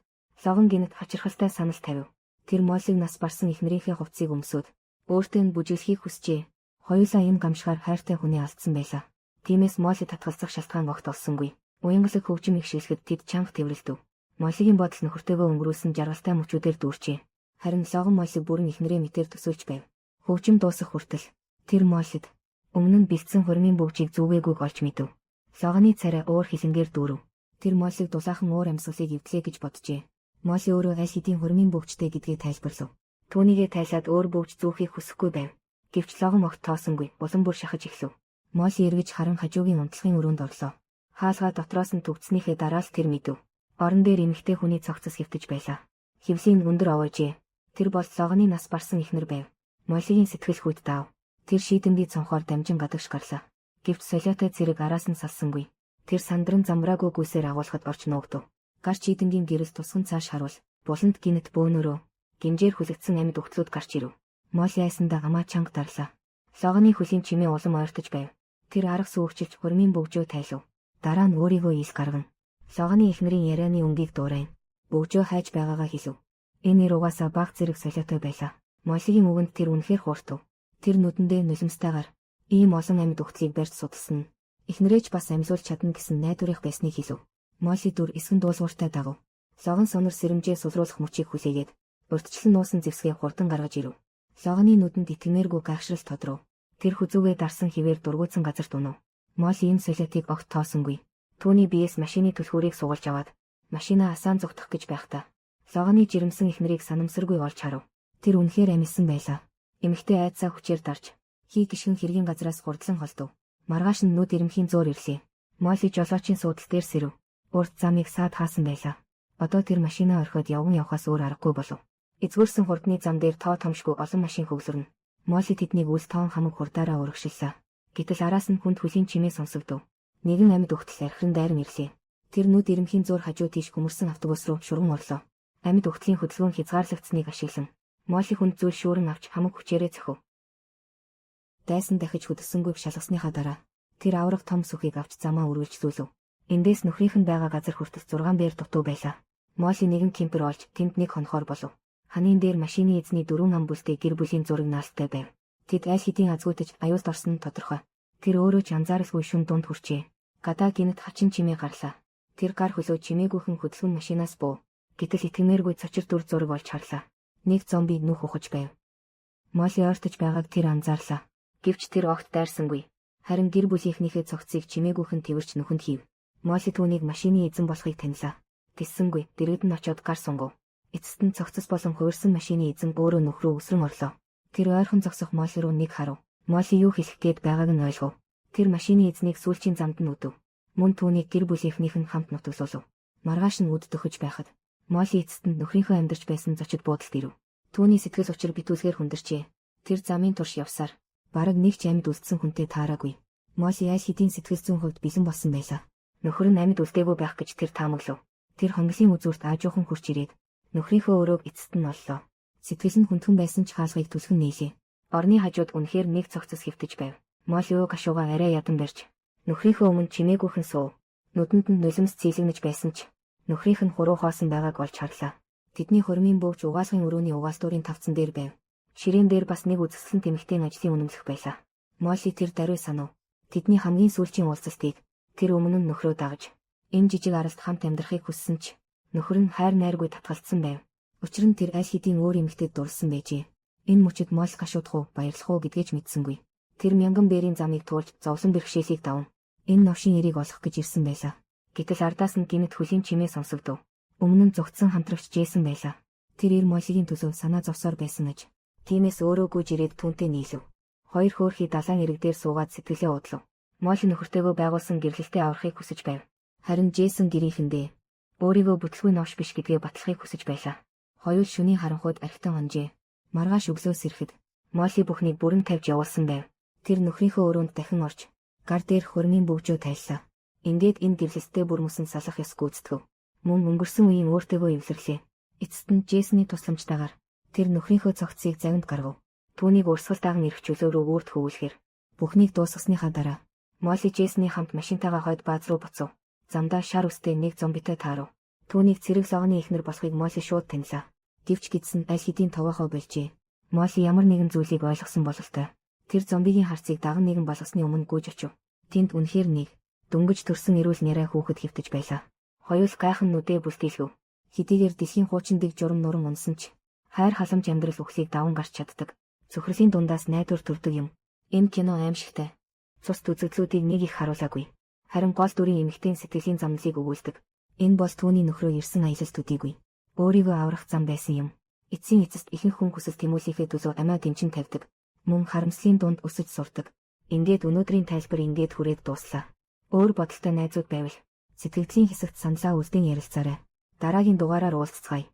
логон гинэт хачирхалтай санал тавив. Тэр Моллиг нас барсан эхнэрийнхээ хувцсыг өмсөөд өөртөө нь бүжиглэхийг хүсжээ. Хоёулаа энэ гамшгаар хайртай хүнээ алдсан байлаа. Тиймээс Молли татгалзах шалтгаан огт олсонгүй. Уянгалаг хөгжим их шилэхэд тэд чанга тэврэлдэв. Моллигийн бодол нөхөртэйгөө өнгөрүүлсэн жаргалтай мөчүүдээр дүүрчээ. Харин логон Моллиг бүрэн эхнэрээ мэтээр төсөөлж байв. Хөгжим дуусах хүртэл тэр Моллид өмнө нь бэлдсэн хурмын бөгжийг зүгээгүйг олж мэдэв. Логоны царай уур хилэнгээр дүүрэв. Тэр Моллиг дулаахан уур амьсгалыг эвдлээ гэж боджээ. Молли өөрөө аль хэдийн хурмын бөгжтэй гэдгээ тайлбарлав. Түүнийгээ тайлаад өөр бөгж зүүхийг хүсэхгүй байв. Гэвч логон огт тоосонгүй, улам бүр шахаж эхлэв. Молли эргэж харан хажуугийн унтлахын өрөөнд орлоо. Хаалгаа дотроос нь түгдснийхээ дараа л тэр мэдэв. Орон дээр эмэгтэй хүний цогцос хэвтэж байлаа. Хевлийн өндөр овоожээ. Тэр бол логоны нас барсан эхнэр байв. Моллигийн сэтгэл хөйд даав. Тэр шийдэмгий цонхоор дамжин гадагш гарлаа. Гэвч солиотой цэрэг араас нь салсангүй. Тэр сандран замраагүй гүйсээр агуулхад орч нуугдав. Гар чийдэнгийн гэрэл тусган цааш харуул. Буланд гинэт бөөнөрөө гинжээр хүлэгдсэн амьд өгтлүүд гарч ирэв. Молли айсандаа амаа чанга дарлаа. Логоны хөлийн чимээ улам ойртож байв. Тэр арга сүүгчилж хурмын бөгжөө тайлав. Дараа нь өөрийгөө ил гаргана. Логоны эхнэрийн ярианы өнгийг дуурайн. Бөгжөө хайж байгаагаа хэлв. Энэ нэр угаасаа баг зэрэг солиотой байлаа. Моллигийн үгэнд тэр үнэхээр хууртав. Тэр нүдэндээ нулимстайгаар ийм олон амьд өгтлийг барьж судалсан. Эхнэрээ ч бас амьлуулж чадна гэсэн найдварх байсныг хэлв. Молли дүр эсгэн дуулууртай дагав. Логон сонор сэрэмжээ сулруулах мөчийг хүлээгээд урьдчилан нуусан зэвсгээ хурдан гаргаж ирэв. Логоны нүдэнд итгэмээргүй гайхшрал тодров. Тэр хүзүүгээ дарсан хിവэр дургуутсан газарт унав. Молли энэ солиотыг огт тоосонгүй. Түүний биеэс машины түлхүүрийг сугалж аваад машинаа асаан зугтах гэж байхдаа логоны жирэмсэн эхнэрийг санамсаргүй олж харав. Тэр үнэхээр амилсан байлаа. Эмэгтэй айдсаа хүчээр дарж хий гишгэн хэргийн газраас хурдлан холдов. Маргааш нь нүд ирэмхийн зөөр ирлээ. Молли жолоочийн суудал дээр сэрэв. Урд замыг саад хаасан байлаа. Одоо тэр машинаа орхиод явган явхаас өөр аргагүй болов. Эзгүрсэн хурдны зам дээр тоо томшгүй олон машин хөглөрнө. Молли тэднийг үл тоон хамаг хурдаараа урагшиллаа. Гэтэл араас нь хүнд хөлийн чимээ сонсогдов. Нэгэн амьд өгтөл архиран дайран ирлээ. Тэр нүд ирэмхийн зуур хажуу тийш хөмөрсөн автобус руу шурган орлоо. Амьд өгтлийн хөдөлгөөн хязгаарлагдсныг ашиглан Молли хүнд зүйл шүүрэн авч хамаг хүчээрээ цохив. Дайсан дахиж хөдөлсөнгүй шалгасныхаа дараа тэр авраг том сүхийг авч замаа үргэлжлүүлв. Эндээс нөхрийнх нь байгаа газар хүртэл 6 бээр дутуу байлаа. Молли нэгэн кемпер олж тэнд нэг хонхоор болов. Ханын дээр машины эзний 4 ам бүлтэй гэр бүлийн зураг наалтай байв. Тэд аль хэдийн азгуутаж аюулд орсон нь тодорхой. Тэр өөрөө ч анзааралгүй шүн дунд хүрчээ. Гадаа гинэт хачин чимээ гарлаа. Тэр гар хөлөө чимээгүйхэн хөдөлгөн машинаас буув. Гэтэл итгэмээргүй цочир дүр зураг олж харлаа. Нэг зомби нүх ухаж байв. Молли ойртож байгааг тэр анзаарлаа. Гэвч тэр огт дайрсангүй. Харин гэр бүлийнхнийхээ цогцыг чимээгүйхэн тэвэрч нүхэнд хийв. Молли түүнийг машины эзэн болохыг танилаа. Тэссэнгүй, дэргэд нь очиод гар сунгав. Эцэст нь цогцос болон хувирсан машины эзэн өөрөө нүх рүү өсрөн орлоо. Тэр ойрхон зогсох Молли руу нэг харав. Молли юу хэлэх гээд байгааг нь ойлгов. Тэр машины эзнийг сүүлчийн замд нь үдэв. Мөн түүнийг гэр бүлийнхнийх нь хамт нутаглуулав. Маргааш нь үд дөхөж байхад Молли эцэст нь нөхрийнхөө амьдарч байсан зочид буудалд ирэв. Түүний сэтгэл учир битүүлгээр хүндэрчээ. Тэр замын турш явсаар бараг нэг ч амьд үлдсэн хүнтэй таараагүй. Молли аль хэдийн сэтгэл зүйн хувьд бэлэн болсон байлаа. Нөхөр нь амьд үлдээгүй байх гэж тэр таамаглав. Тэр хонглын үзүүрт аажуухан хурч ирээд нөхрийнхөө өрөөг эцэст нь оллоо. Сэтгэл нь хүндхэн байсан ч хаалгыг түлхэн нээлээ. Орны хажууд үнэхээр нэг цогцос хэвтэж байв. Молли ууг гашуугаа арай ядан барьж нөхрийнхөө өмнө чимээгүйхэн суув. Нүдэнд нь нулимс цэйлэгнэж байсан ч нөхрийнх нь хуруу хоосон байгааг олж харлаа. Тэдний хурмын бөгж угаалгын өрөөний угаалтуурын тавцан дээр байв. Ширээн дээр бас нэг үзэсгэлэн тэмэгтэй ажлын үнэмлэх байлаа. Молли тэр даруй санав. Тэдний хамгийн сүүлчийн уулзалтыг тэр өмнө нь нөхрөө дагаж энэ жижиг аралд хамт амьдрахыг хүссэн ч нөхөр нь хайр найргүй татгалцсан байв. Учир нь тэр аль хэдийн өөр эмэгтэйд дурлсан байжээ. Энэ мөчид Молли гашуудах уу, баярлах уу гэдгээ ч мэдсэнгүй. Тэр мянган бээрийн замыг туулж зовлон бэрхшээлийг даван энэ новшин эрийг олох гэж ирсэн байлаа. Гэтэл ардаас нь гинэт хөлийн чимээ сонсогдов. Өмнө нь зугтсан хамтрагч Джейсон байлаа. Тэр эр Моллигийн төлөө санаа зовсоор байсан аж. Тиймээс өөрөө гүйж ирээд түүнтэй нийлв. Хоёр хөөрхий далайн эрэг дээр суугаад сэтгэлээ уудлав. Молли нөхөртэйгөө байгуулсан гэрлэлтэд аврахыг хүсэж байв. Харин Джейсон гэрийнхэндээ өөрийгөө бүтлгүй новш биш гэдгээ батлахыг хүсэж байлаа. Хоёул шөнийн харанхуйд архитан онжээ. Маргааш өглөөс ирэхэд Молли бүхнийг бүрэн тавьж явуулсан байв. Тэр нөхрийнхөө өрөөнд дахин орж гар дээр хурмын бөгжөө тайллаа. Ингээд энэ гэрлэлттэй бүрмөсөн салах ёс гүйцэтгэв. Мөн өнгөрсөн үеийн өөртөөгөө эвлэрлээ. Эцэст нь Джейсоны тусламжтайгаар тэр нөхрийнхөө цогцсыг завинд гаргав. Түүнийг урсгал даган ирэх чөлөө рүү үрд хөвүүлэхээр бүхнийг дуусгасныхаа дараа Молли Джейсоны хамт машинтайгаа хойд бааз руу буцав. Замдаа шар үстэй нэг зомбитой таарав. Түүнийг цэрэг логоны эхнэр болохыг Молли шууд танилаа. Гэвч гэдсэн аль хэдийн тогоохоо болжээ. Молли ямар нэгэн зүйлийг ойлгосон бололтой. Тэр зомбигийн харцыг даган нэгэн болгосны өмнө гүйж очив. Тэнд үнэхээр нэг дөнгөж төрсөн эрүүл нярай хүүхэд хэвтэж байлаа. Хоёул гайхан нүдээ бүлтийлгэв. Хэдийгээр дэлхийн хуучин дэг журам нуран унсан ч хайр халамж амьдрал үхлийг даван гарч чаддаг. Цөхрөлийн дундаас найдвар төрдөг юм. Энэ кино аимшигтай. Цус үзэгдлүүдийг нэг их харуулаагүй. Харин гол дүрийн эмэгтэйн сэтгэлийн замналыг өгүүлдэг. Энэ бол түүний нөхрөө ирсэн аялал төдийгүй. Өөрийгөө аврах зам байсан юм. Эцсийн эцэст ихэнх хүн хүсэл тэмүүлийнхээ төлөө амиа дэмчин тавьдаг. Мөн харамслын дунд өсөж сурдаг. Ингээд өнөөдрийн тайлбар ингээд хүрээд дууслаа. Өөр бодолтой найзууд байвал сэтгэгдлийн хэсэгт саналаа үлдээн ярилцаарай. Дараагийн дугаараар уулзацгаая.